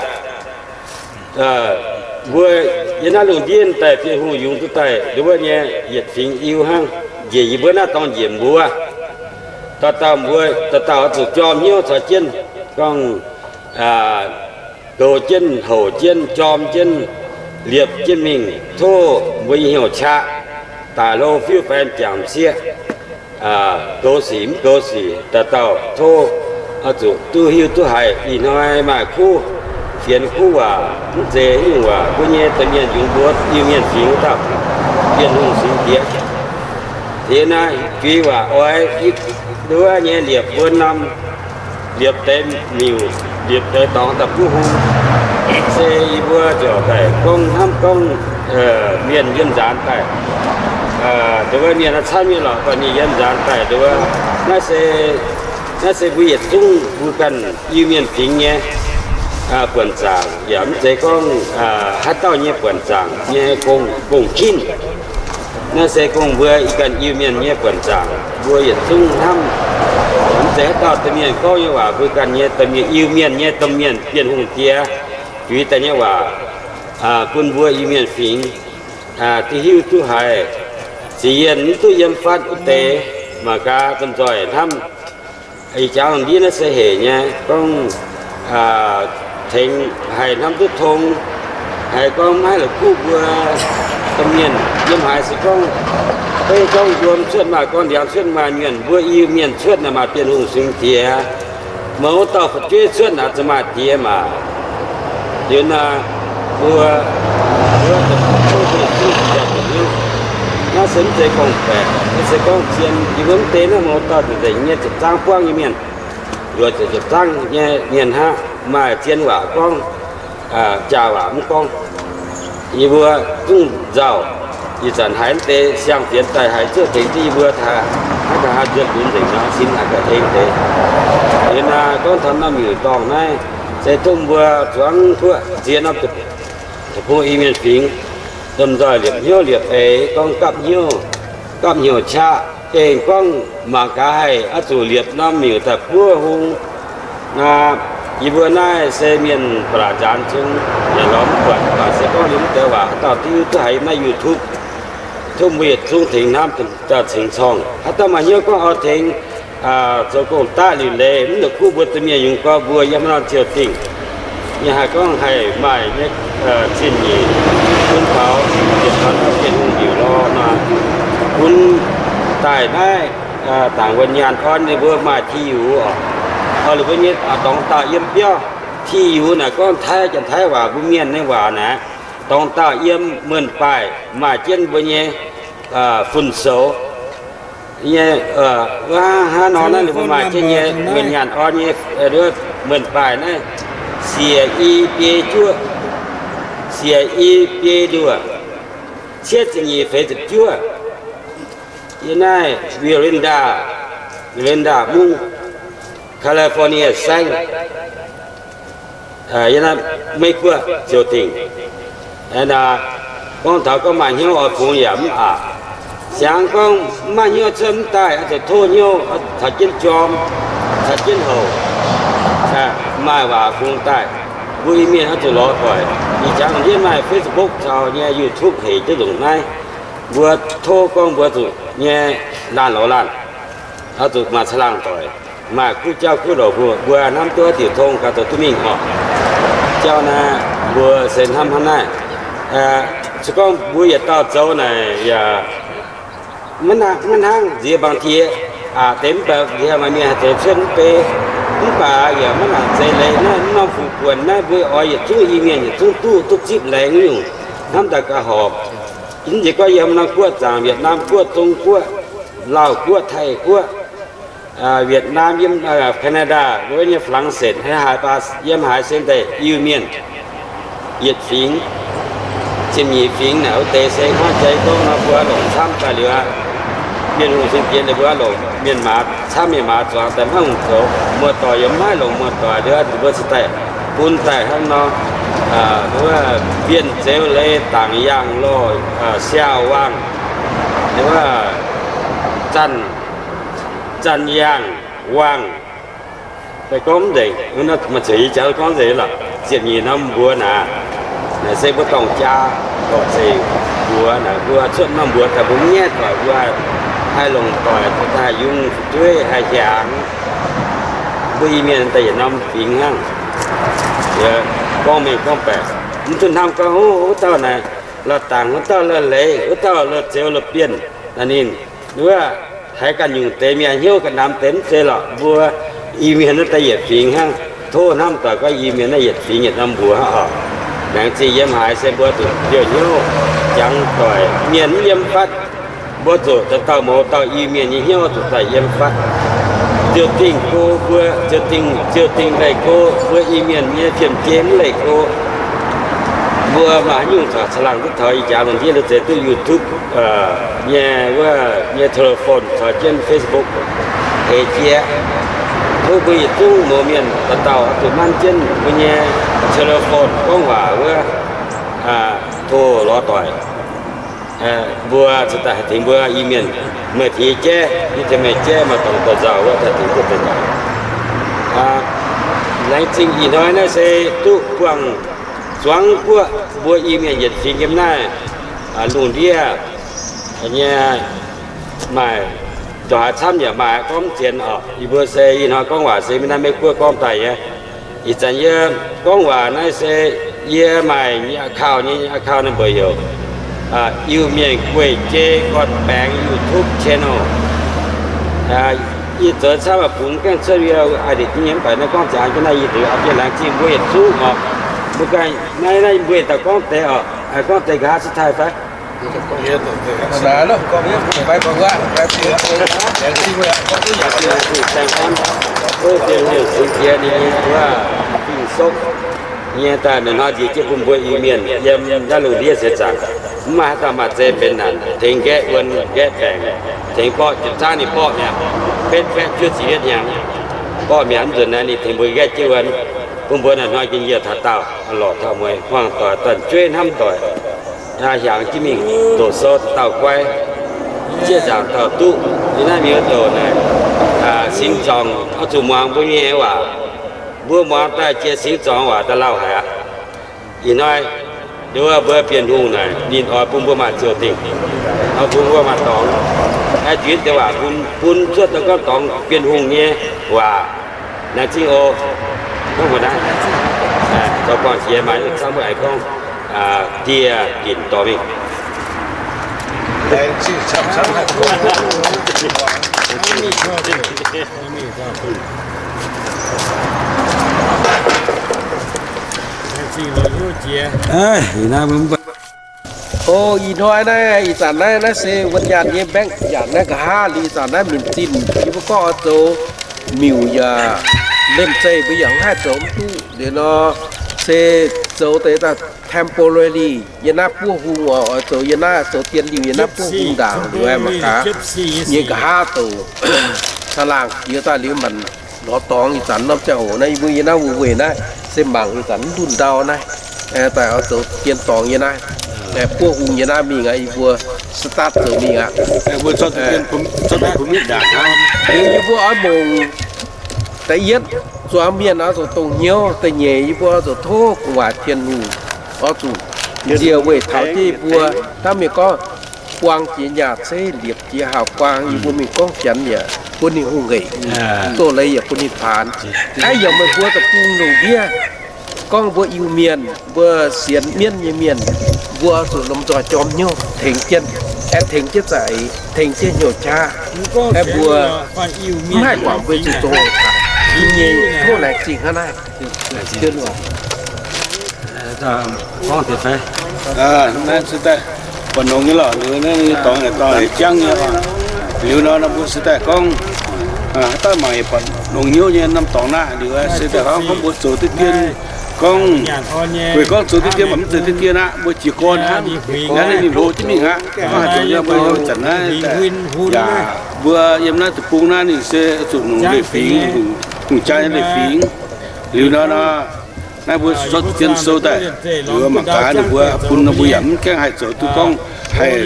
Mbuo yiem naaiv lungh ndiev daaih Bienh Hungh yungz duqv daaih nduov nyei yietc fingx Iu hnangv, njiec yie mbuo naaiv dorngx njiec mbuo. Dauh dauh mbuo, dauh dauh oix zuqc jorm hnyouv caux jienv gorngv goux jienv, houc jienv, jorm jienv, liepc jienv mingh. Tov mbuo nyei hnyouv qaqv daaih hlo fiuv faix m'jangc m'sieqv, goux sic mv goux sic, dauh dauh tov oix zuqc duqv hiuv duqv haiz ih hnoi maaih kuv, fienx kuv waac, mv zeiz nyungc waac. Mbuo nyei domh mienh yungz mbuo Iu-Mienh fingx dauh Bienh Hungh singx diex. Liuz naaiv juix waac oix nduov nyei liepc mbuo norm, liepc deix miuc, liepc deix dorngx daaih buov hung, se yie mbuo ziouc daaih gorngv hnamv gorngv mienh yiem nzaanx daaih, nduov mienh camv nyei lorqc, baac ninh yiem nzaanx daaih nduov. Naaiv se, naaiv se mbuo yietc zungv mbuo ganh Iu-Mienh fingx nyei buonc zaangc, yaac mv zeiz gorngv haaix dauh nyei buonc zaangc nyei gong-ginv. Naaiv se gong mbuo ganh Iu-Mienh nyei buonc zaangc. Mbuo yietc zungv hnamv, mv zeiz haaix dauh domh mienh gorngv nyei waac, mbuo ganh nyei domh mienh, Iu-Mienh nyei domh mienh Bienh Hungh diex juix daaih nyei waac, bun mbuo Iu-Mienh fingx duqv hiuv duqv haiz. Ziqc yienh mv duqv yiem fatv wuov deix, mangc gaax domh nzoih hnamv. Ih jangx ndiev naaiv se hec nyei, gorngv tengx haih hnamv duqv tong, haiz gorngv maiv la'kuqv mbuo domh mienh yiem haaix se gorngv, beiv gorngv wuom cuotv maaih, gorngv ndiangx cuotv maaih, mienh mbuo Iu-Mienh cuotv naaic maaih Bienh Hungh singx diex. Mouz dauh fu'jueiv cuotv naaic zuqc maaih diex maah. Liuz naaic mbuo, mbuo naaiv se mv zeiz gorngv-baeqc, naaiv se gorngv zien. Yie mbuo mv deix naaiv mouz dauh nzengc nyei ziepc zangv buangv nyei mienh, luoqc ziepc zangv nyei mienh hnangv, maaih zien waac gorngv, jaax waac mv gorngv. Yie mbuo zungv nzauh, ih zanc haiz mv deix siang-fienx daaih haiz zuoqv tengx jienv yie mbuo taux naaiv ga'haav nzuonx lunx nzengc nor, sin haiz ga'hlen deix. Liuz naaiv gorngv taux norm miuc-dorngh naaiv, se tov mbuo zuangx guoqv ziex norm deic-bung Iu-Mienh fingx, domh nzoih liepc hnyouv liepc eix, gorngv gapv hnyouv, gapv hnyouv qaqv, gengh gorngv mangc gaax haih oix zuqc liepc norm miuc daaih buov hung. Yie mbuo naaiv se mienh ba'laqc nzaanx zung, yaac lorz mv buatc, mv baac se gorngv liuz mv deix waac haaix dauh diuv duqv haiz naaiv YouTube, tov mbuo yietc zungv tengx hnamv, dauh cingx corngh. Haaix dauh maaih hnyouv gorngv oix tengx zoux gong-daqv liuc leiz, mv la'kuqv mbuo domh mienh yungz gorx mbuo yiem haaix norm ziouc dingh. Yie haih gorngv haih maaih nyei zingh nyeic bun taux yietc hnoi Bienh Hungh liuc lorz nor, bun daaih naaiv dangc wuonh nyaanh orn ninh mbuo maaih ti yux oc. Oix lih mbuo nyei dorngx dauh yiem biauv, ti yux naaic gorngv Taiv, Janx-Taiv waac, mbuo mienh nyei waac naaic, dorngx dauh yiem muonh baaih maaih jienv mbuo nyei fun-soux nyei. Hnangv nor naaiv ninh mbuo maaih jienv nyei wuonh nyaanh orn nyei muonh baaih naaiv, siec i biei juoqv, siec i biei nduoh, cietv ziepc nyeic feix ziepc juoqv. Yiem naaiv Vilinda, Vilinda mungv, California saengv, yiem naaiv Meiv Guoqv ziouc dingc. Gorngv taux gorngv maaih hnyouv oix fungx yaac mv aqc. Siangx gorngv mv maaih hnyouv cuotv mv daaih, oix zuqc tov hnyouv taux jienv jorm, taux jienv houc, maaih waac fungx daaih. Mbuo Iu-Mienh oix zuqc lorz doic. Ih jangx ndiev maaih Facebook caux nyei YouTube hec jienv nzengc naaiv. Mbuo tov gorngv mbuo zuqc nyei laanh lorz laanh, oix zuqc maaih caangh laangh doic, maaih kuv jauv kuv louc mbuo, mbuo hnamv duqv diuc tong gaax zoux duqv mingh oc. Jauv naaiv mbuo se hnamv hnangv naaiv. Se gorngv mbuo yietc dauh zoux naaic yaac maiv hnangv nziex mbaangx tie aqc deix, mv baac nziex maaih mienh haih zoux cuotv mv bei. Mv baac yaac maiv nangc zeix leiz naaiv norm fuqv buonc naaiv mbuo oix yietc zungv Iu-Mienh yietc zungv duqv, duqv zipv laengz nyungc, hnamv daaih gauh horpc. Mv nziex gorngv yiem norm guoqv zaangc, Vietnam guoqv, Zong guoqv, Lauh guoqv, Taiv guoqv, Vietnam, yiem Canada, wuov nyei Flangsetv, haaix baac yiem haaix se daaih Iu-Mienh yietc fingx, ziepc nyeic fingx naaic wuov deix se hnangv jai gorngv nor mbuo longc camv daaih liuz aqv. Mienh hungh sin diex ninh mbuo longc mienh maaz camv, mienh maaz zuangx daaih maiv hungh zoux. Muoz-doic yaac maiv longc muoz-doic liuz aqv, ninh mbuo se daaih bun daaih hnangv nor, wuov Bienh Zeux Leiz, Dangc Yaangh Lorh, Siaauh Waangh, wuov Zanh, Zanh Yaangh Waangh. Daaih gorngv mv nzengc, maaih zuqc yie jangx gorngv nzengc lorqc. Ziepc nyeic norm mbuox naaic, naaic se mbuo dorng jaa, dorng zeic mbuox naaic, mbuo cuotv norm mbuox daaih mbuo mv nyaiv doic, mbuo haih longc doic, haih yungz fu'jueiv, haih hiaangx. Mbuo Iu-Mienh daaih yietc norm fingx hnangv. Gorngv mengh gorngv baeqc, mv duqv hnamv gorngv, Ov, wuov dauh naaic la'dangc, wuov dauh la'leiz, wuov dauh la'zeux la'bienh. Naaic ninh wuov haiz ganh nyungc deix mienh hnyouv ga'namx deix mv zeiz lorqc. Mbuo Iu-Mienh naaiv daaih yietc fingx hnangv. Tov hnamv doic gorngv Iu-Mienh naaiv yietc fingx yietc norm mbuox oc. Laengz zingh yiem haaix se mbuo zuqc liouh hnyouv jangx doic, mienh mv yiem fatv, mbuo zuqc dauh dauh mouz dauh Iu-Mienh nyei hnyouv zuqc daaih yiem fatv. Ziouc dingh go mbuo, ziouc dingh, ziouc dingh leih go mbuo Iu-Mienh nyei fiem-jei mv leih go. Mbuo maaih haaix nyungc corc caangh laangh duqv taux ih jaax lungh ndiev liuz zeix duqv YouTube nyei wuov nyei telephone caux jienv Facebook heix jiex. Tov mbuo yietc zungv mouz mienh dauh dauh oix zuqc manv jienv mbuo nyei telephone gorngv waac wuov, tov lorz doic. Mbuo cingx daaih haih tengx mbuo Iu-Mienh, meih tengx yie jaiv, yie tengx meih jaiv, maaih dorngx douz-nzauh wuov daaih tengx duqv deix doic. Laengz zingh ih hnoi naaiv se duqv buangh zuangx guoqv mbuo Iu-Mienh yietc fingx yiem naaiv lungh ndiev nyei maaih ndongc haaix camv yaac maaih gorngv mv zien oc. Yie mbuo se ih hnoi gorngv waac se maiv naaiv Meiv Guoqv gorngv daaih nyei. Ih zanc yie gorngv waac naaiv se yie maaih nyei account, nyei account number heuc Iu-Mienh Gueiv Jei Gorn-Baengx YouTube channel. Yie zoux camv bungx gaengh cuotv video aa deix nyei mv baac naaiv gorngv ziangx jienv naaiv yie duqv aa bieqc laengz zingh mbuo yietc zungv oc. Mbuo ganh naaiv, naaiv mbuo yietc dauh gorngv deix oc. Gorngv deix nqa'haav cuotv taaih fai? Nyei daaih meih hnoi nziex jienv bun mbuo Iu-Mienh yiem naaiv lungh ndiev seix zaangc, mv maaih haaix dauh maaih zei benx naanc, tengx nqaeqv wuonh nqaeqv baengc, tengx borqv jiepc zaangv ninh borqv mi'aqv, betv baeqv juov ziepc yietv hnyangx, borqv mi'aqv. Mv nzunc naaiv ninh tengx mbuo nqaeqv jienv wuonh, bun mbuo naaiv hnoi njien-youh taux daauh, lorz taux mueiz hmuangx doic, dorn-jueiv hnamv doic, hiaangx jienv mingh doqc sou dauh guai, jieqv nzaangc dauh duqv. Yie naaiv mingh wuov doqc naaic, singx zorngc oix zuqc muangx mbuo nyei waac. Mbuo muangx daaih jiex singx zorngc waac daaih lauh haic aqv. Ih hnoi nduov mbuo Bienh Hungh naaic ninh oix bun mbuo maaih ziouc dingh, oix bun mbuo maaih dorngx, njuenv deix waac bun, bun cuotv daaih gorngv dorngx Bienh Hungh nyei waac. Laengz zingh oc. Gorngv mbuo naaiv, zoux buangh jiex maaih camv mbuo aengx gorngv dieh ginc dorh mingh. O, ih hnoi naaiv, ih zanc naaiv, naaiv se wuonh nyaanh nyei mbaengv nyanc naaiv nqa'haav liuz, ih zanc naaiv minc zinh yie mbuo gorngv oix zoux miuc yaac lemh zeih mbuo yaac mv haih zoux mv duqv liuz nor, se zoux deix daaih temporary yiem naaiv buov hung oc, oix zoux yiem naaiv zoux dien liuc yiem naaiv buov hung ndaangc liuz aeqv, mangc gaax nyei nqa'haav douc caangh laangh jiex daaih liuz manc lorz dorngx. Ih zanc norm ziangh hoc naaiv yie mbuo yiem naaiv wuov weic naaiv se mangc ih zanc mv ndunh ndau naaiv, daaih oix zoux dien dorngx yiem naaiv, buov hung yiem naaiv mingh aqv. Yie mbuo start zoux mingh aqv. Liuz yie mbuo oix mongc da'yietv zuangx mienh oix zuqc dongh hnyouv, da'nyeic yie mbuo oix zuqc tov gu'nguaaic Tin-Hungh, oix zuqc nziex weic taux jienv yie mbuo. Hnangv mienh gorngv, buang jiex nyaah ceiv, liepc jiex haaix guaang. Yie mbuo mingh gorngv Janx yaac bun ninh hungh hec, doz-leiz yaac bun ninh paanx. Aav, yaac meih mbuo deic-bung lungh ndiev, gorngv mbuo Iu-Mienh, mbuo sienx mienv nyei mienh, mbuo zuqc lomh nzoih jorm hnyouv tengx jienv, aengx tengx jienv za'eix, tengx jienv hnyouv qaqv, aengx mbuo mv haih guangc mbuo zuqc zoqc nyei. Tov laengz zingh hnangv naaiv. Gorngv deix fai? Naaiv se daaih buatc longx nyei lorqc. Liuz naaiv nyei dorngx naaic dorngx hec jangv nyei. Liuz nor mbuo se daaih gorngv haaix dauh mangc yaac buatc longx hnyouv nyei norm dorngx naaiv. Liuz se daaih gorngv mbuo zoux diqv dien, gorngv weic gorngv zoux diqv dien mv zeiz diqv dien aqv, mbuo jiez gorn hnangv. Naaiv ninh hlo jienv mingh aqv. Gorngv haaix zoux yiem mbuo zanc naaiv daaih yaac mbuo yiem naaiv deic-bung naaiv ninh se zuqc longc leiz-fingx, longc jaa nyei leiz-fingx. Liuz nor nor naaiv mbuo zorqv dien sou daaih, liuz mangc gaax ninh mbuo bun nor mbuo yaac mv gaengh haih zoux duqv gorngv haih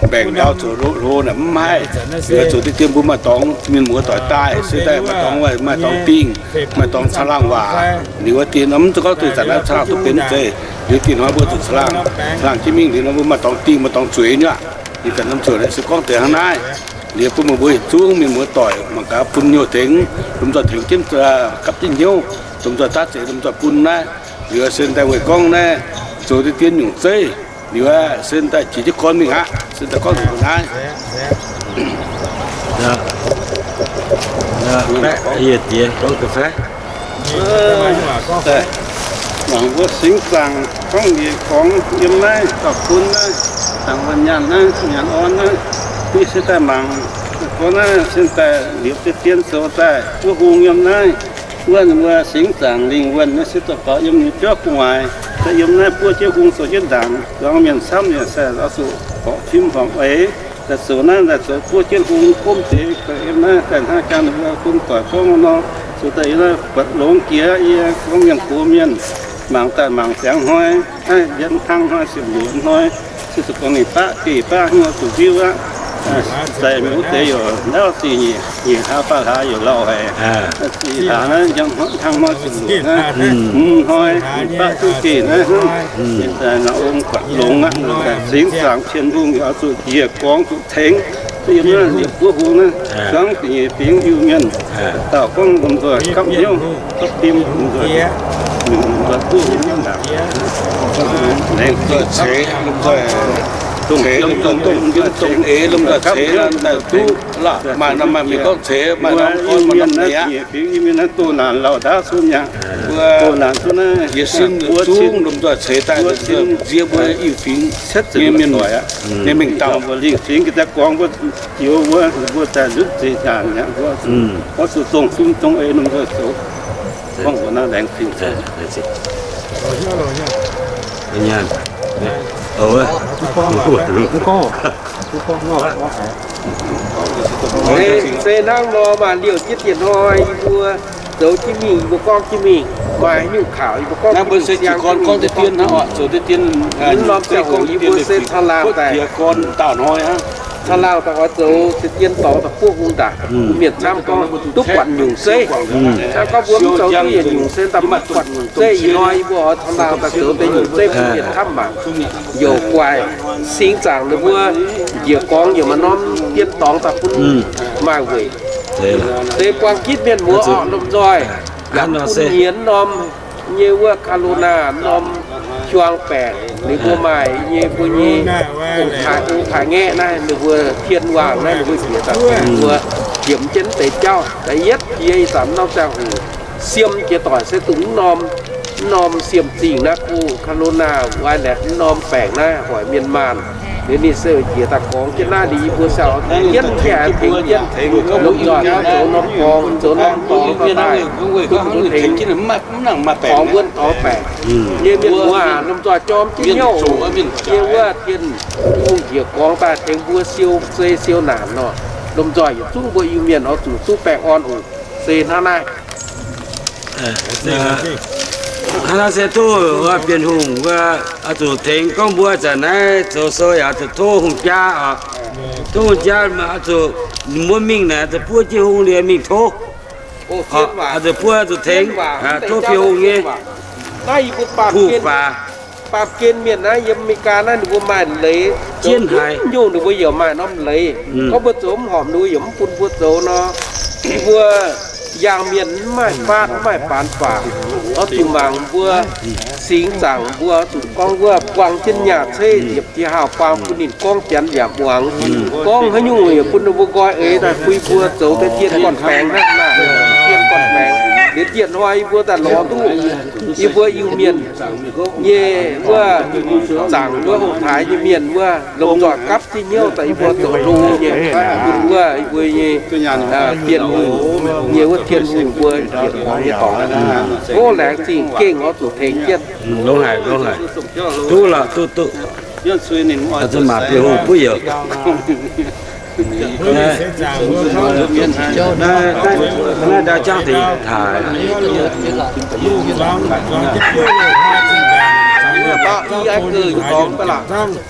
mbaengc ndau zoux hlo naaic mv haih. Liuz zoux diqv dien mbuo maaih dorngx mienh muoz doic daaih se daaih maaih dorngx, maaih dorngx dingh, maaih dorngx caangh laangh waac. Liuz wuov dien nor mv zeiz gorngv deix zanc naaiv caangh laangh duqv benx mv zeiz. Liuz dien hnoi mbuo zuqc caangh laangh, caangh laangh jienv mingh liuz nor mbuo maaih dorngx dingh maaih dorngx zueiz nyei aqv. Liuz zanc norm zueiz naaiv se gorngv deix hnangv naaiv. Liuz bun meih mbuo yietc zungv mienh muoz doic mangc gaax bun hnyouv tengx, lomh nzoih tengx jienv gapv jienv hnyouv, lomh nzoih daav zeiz lomh nzoih bun naaiv. Liuz se daaih weic gorngv naaiv zoux deix dien nyungc zeiv. Liuz se daaih jiex jienv gorn mingh aqv. Se daaih gorngv zuqc naaiv. Baeqv yie diex gorngv ga'fai. Mangc mbuo singx zaangc gorngv nyei gorngv yiem naaiv dauh bun naaiv, zaangc wuonh nyaanh naaiv, nyaanh orn naaiv, mbuo se daaih mangc gorngv naaiv se daaih liepc deix dien zoux daaih buov hung yiem naaiv. Wuonh mbuo singx zaangc lingh wuonh naaiv se daaih faaux yiem ninh biauv gu'nguaaic, daaih yiem naaiv buov jienv hung zoux jienv ndaangc, zuangx mienh camv yaac se oix zuqc horpc fim horpc eix. Daaih zoux naaiv daaih zoux buov jienv hung gomv deix, daaih yiem naaiv daaih hnangv jangx ninh mbuo bun doic gorngv nor, zoux daaih yiem naaiv buatc longx jiex. Yie gorngv mienh gox mienh mangc daaih mangc ziangx hnoi, naaiv yiem hnangv hnoi ziepc luoqc hnoi, se zuqc gorngv ninh baqv geh baqv hnoi zuqc ndiuv aqv. Zeix mingh wuov deix yaac naaiv ziqc nyic hlaax faah hlaax yaac lauh haic. Ziqc hlaax naaiv hnangv hnoi ziepc luoqc naaiv, hmz hnoi ninh baqv duqv geh naaiv hnangv. Ninh daaih naaiv ong buatc longx aqv, singx zaangc Tin-Hungh yaac oix zuqc njiec gorngv zuqc tengx. Yiem naaiv liepc buov hung naaiv, zuangx da'nyeic fingx Iu-Mienh, dauh gorngv lomh nzoih gapv hnyouv, gapv fim lomh nzoih, lomh nzoih buov hung naaiv ndaangc. Laengz zingh ceix lomh nzoih, ceix lomh nzoih dongh fim dongh eix lomh nzoih ceix daaih duqv la'maah, maaih mienh gorngv ceix maaih norm gorngv maaih norm eix aqv. Fingx Iu-Mienh naaiv doh naanc lauh ndaauv zunv mi'aqv. Mbuo doh naanc zunv naaiv, yietc sin zungv lomh nzoih ceix daaih nziex mbuo Iu-Mienh fingx nyei mienh, nyei mingh dauh. Mbuo lingh fingx ga'daaih gorngv mbuo joux mbuo, mbuo daaih nzutv zeqc nyaanh mi'aqv. Mbuo oix zuqc dongh fim dongh eix lomh nzoih zoux. Gorngv mbuo naaiv laengz zingh. Se hnangv nor maaih liouh jienv dieh hnoi yie mbuo zoux jienv mingh, yie mbuo gorngv jienv mingh, maaih haaix nyungc kaux yie mbuo gorngv jienv mingh, siang jienv mingh, gorngv jienv dien, mv norm ziangh hoc yie mbuo se taux laangh daaih, taux laangh daaih oix zoux se dien dorngx daaih buov hung ndaangc. Mienh camv gorngv duqv buatc nyungc zeiv. Hnangv gorngv mbuo mv zoux duqv yietc nyungc se daaih mv buatc nyungc zeiv. Ih hnoi yie mbuo oix taux laangh daaih zoux deix nyungc zeiv bun mienh camv mangc. Youc guaix singx zaangc ninh mbuo njiec gorngv yaac maaih norm dien dorngx daaih bun maaih weic. Deix buang gitv mienh muoz orqc, lomh nzoih yaac bun nyienz norm nyei wuov corona norm hiuang baengc, ninh mbuo maaih nyei mbuo nyei ong-taaix, ong-taaix ngaeqv naaiv, ninh mbuo tien waangc naaiv, ninh mbuo jiex daaih, ninh mbuo yiemx jienv deix jauv da'yietv jiex ih zanc norm ziangh hoc siem jiex doic se dongh mv norm, mv norm siem zingh naaiv, corona virus mv norm baengc naaiv hoic mienh maanh. Liuz ninh se jiex daaih gorngv jienv naaiv, liuz yie mbuo se jienv tengx jienv, lomh nzoih zoux norm dorngx, zoux norm dorngx daaih bun mbuo tengx torngx wuonv torngx baengc nyei mienh muoz, lomh nzoih jorm jienv hnyouv nyei wuov Tin-Hungh njiec gorngx daaih tengx mbuo siou zei siou naanc nor, lomh nzoih yietc zungv mbuo Iu-Mienh oix zuqc duqv baengh orn oc. Se hnangv naaiv. Hnangv naaiv se duqv Bienh Hungh wuov oix zuqc tengx gorngv mbuo zanc naaiv zoux sou yaac oix zuqc tov hungh jaa oc. Tov hungh jaa oix zuqc mbuo mingh naaic oix zuqc buov jienv hung liuz mingh tov. Oix zuqc buov, oix zuqc tengx, tov Bienh Hungh nyei hu faaux. Baamh gen mienh naaiv yiem America naaiv ninh mbuo maaih leiz, jienv haaix nyungc ninh mbuo yaac maaih norm leiz. Gorngv mbuo zoux mv horpc ninh mbuo yaac mv bun mbuo zoux nor, yie mbuo yangh mienh mv maaih faatv mv maaih faanx faaux. Oix zuqc mangc mbuo singx zaangc mbuo oix zuqc gorngv wuov buang jienv nyaah ceiv ziepc jiex haav buang bun ninh gorngv janx yaac muangx. Gorngv haaix nyungc yaac bun ninh mbuo nqoi eix daaih bun yie mbuo zoux deix dien gorn-baengx hnangv naaic, dien gorn-baengx. Liuz dien hnoi yie mbuo daaih lorz duqv yie mbuo Iu-Mienh nyei wuov zaangc wuov ong-taaix nyei mienh wuov lomh nzoih gapv zinh hnyouv daaih yie mbuo zoux hlo nyei, bun wuov yie mbuo nyei Bienh Hungh nyei wuov Tin-Hungh mbuo njiec gorngx nyei dorngx. Tov laengz zingh gengh oix zuqc tengx jienv. Longx haic, longx haic. Duqv lorqc, duqv, duqv. Zuqc maac Bienh Hungh buov youc. Naaiv, naaiv, naaiv ndau jangv tengx taaix.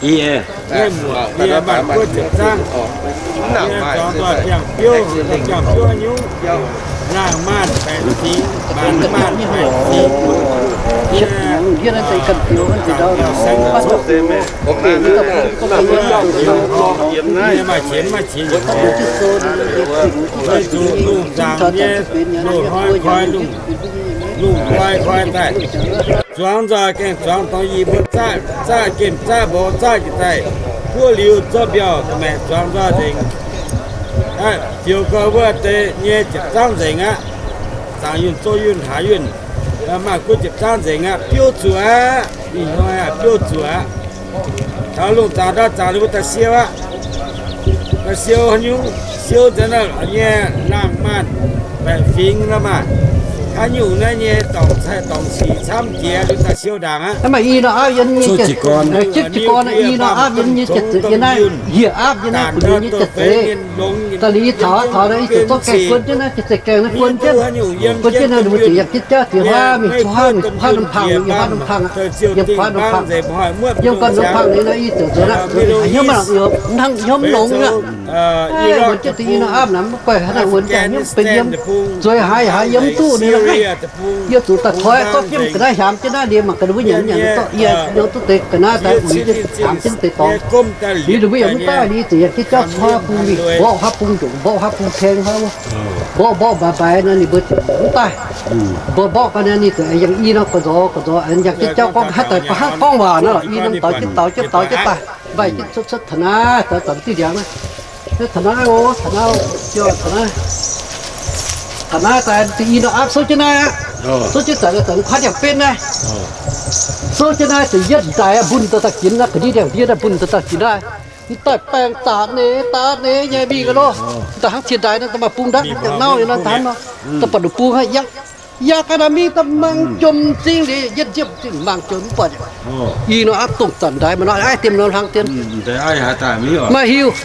Yie, yie maaih guoqv ziepc zangv. Yie zuangx doic biangh biouv, biangh biouv nyungc. Laangh maanh baengc fingx, baengc maanh baengc fingx. Yie, yie maaih qienx maaih qiex, yie zuqc lungh zaangc nyei, lungh hnoi koi lungh, lungh koi koi daaih. Zuangx nzoih gaengh zuangx dongh yie mbuo zaqv, zaqv gemh zaqv mboz zaqv jiex daaih, buov liuz zorqv mbiauh ga'maeqc zuangx nzoih nzengc. Ziouc gauh wuov deix nyei ziepc zangv nzengc aqv. zaangc yunh, zoh yunh, haaz yunh, maaih guoqv ziepc zaangv nzengc aqv, biouv zuqc aqv. Ih hnoi aqv, biouv zuqc aqv. Taux lungh zaangc ndau zaangc ninh mbuo daaih siou aqv. Daaih siou haaix nyungc? Siou nzengc naaiv nyei laangh maanh baeqc fingx nor maah. Haaix nyungc naaiv nyei dorngc cai dorngc sic camv jiex, ninh daaih siou ndaangc aqv. Maaih i nor aapv yiem nyei jiez, jiez gorn i nor aapv yiem nyei jiez zeiz yiem naaiv, njiec aapv yiem naaiv gu'nyuoz nyei jiez zeiz. Daaih liuz yie taux taux naaiv, yie zuqc zorqv gaengh guon jienv naaiv jiez zeiz gaengh naaiv guon jienv. Guon jienv naaiv ninh mbuo ziouc yangh jienv jauv ziouc huaav mingh, huaav mingh, huaav norm pang, yiem huaav norm pang, yiem huaav norm pang. Yiem guanh norm pang liuz naaiv yie ziouc nzuonx aqv, hnyouv maiv longx, hnangv hnyouv maiv longx aqv. Wuonx jienv deix i nor aapv naaic maiv guaih haaix dauh wuonx jienv hnyouv benx yiem, zueiz haaix haaix yiem mv duqv ninh. Yie zuqc daaih koi gorngv jienv ga'naaiv hiaamx jienv naaiv liuz mangc ga'naaiv mbuo nyanc nyanc zorqv yie nor duqv deix ga'naaiv daaih uix jienv hiaamx jienv deix dorngx. Liuz ninh mbuo yaac mv daaih, liuz ziouc yangh jienv jauv huaav bung mingh, mborqv huaav bung ndongc, mborqv huaav bung teng huaav wuov, mborqv mborqv mbaix mbaix nor, ninh mbuo ziouc mv daaih. Mbuo mborqv ga'naaiv ninh ziouc yangh i nor ga'nzorx ga'nzorx, yangh jienv jauv gorngv haaix daaih ba'hnangv gorngv waac nor, i norm daux jienv daux jienv daux jienv daaih, mbaih jienv cuotv cuotv taux naaiv, daux zanc diuh ndiangx naaiv. Taux naaiv oc, taux naaiv, taux naaiv, taux naaiv daaih i nor aapv souv jienv naaiv aqv. Souv jienv zanc, zanc kuaaiv ndiangx-benv naaiv. Souv jienv naaiv ziouc yietv ndaix mbun daaih daaih ginx naaiv, ga'ndiev ndiangx-ndiev naaiv mbun daaih daaih ginx naaiv. M'daaih baengh zaqc neix daaih neix nyei mingh ga'lorqc. M'daaih hnangv cien ndaix nor, da'maaih bung ndaatv hnangv jangx nauv nyei nor, daaih hnangv nor, da'baaih nduqc bung hnangv yangh. Yangh ga'naaiv mingh daaih mangc jomc m'zing liuz, yietv nziepv m'zing mangc jomc mv buatc. I nor aapv dongh zanc ndaix maaih nor aiv diemv nor hlang dien. Maiv hiuv.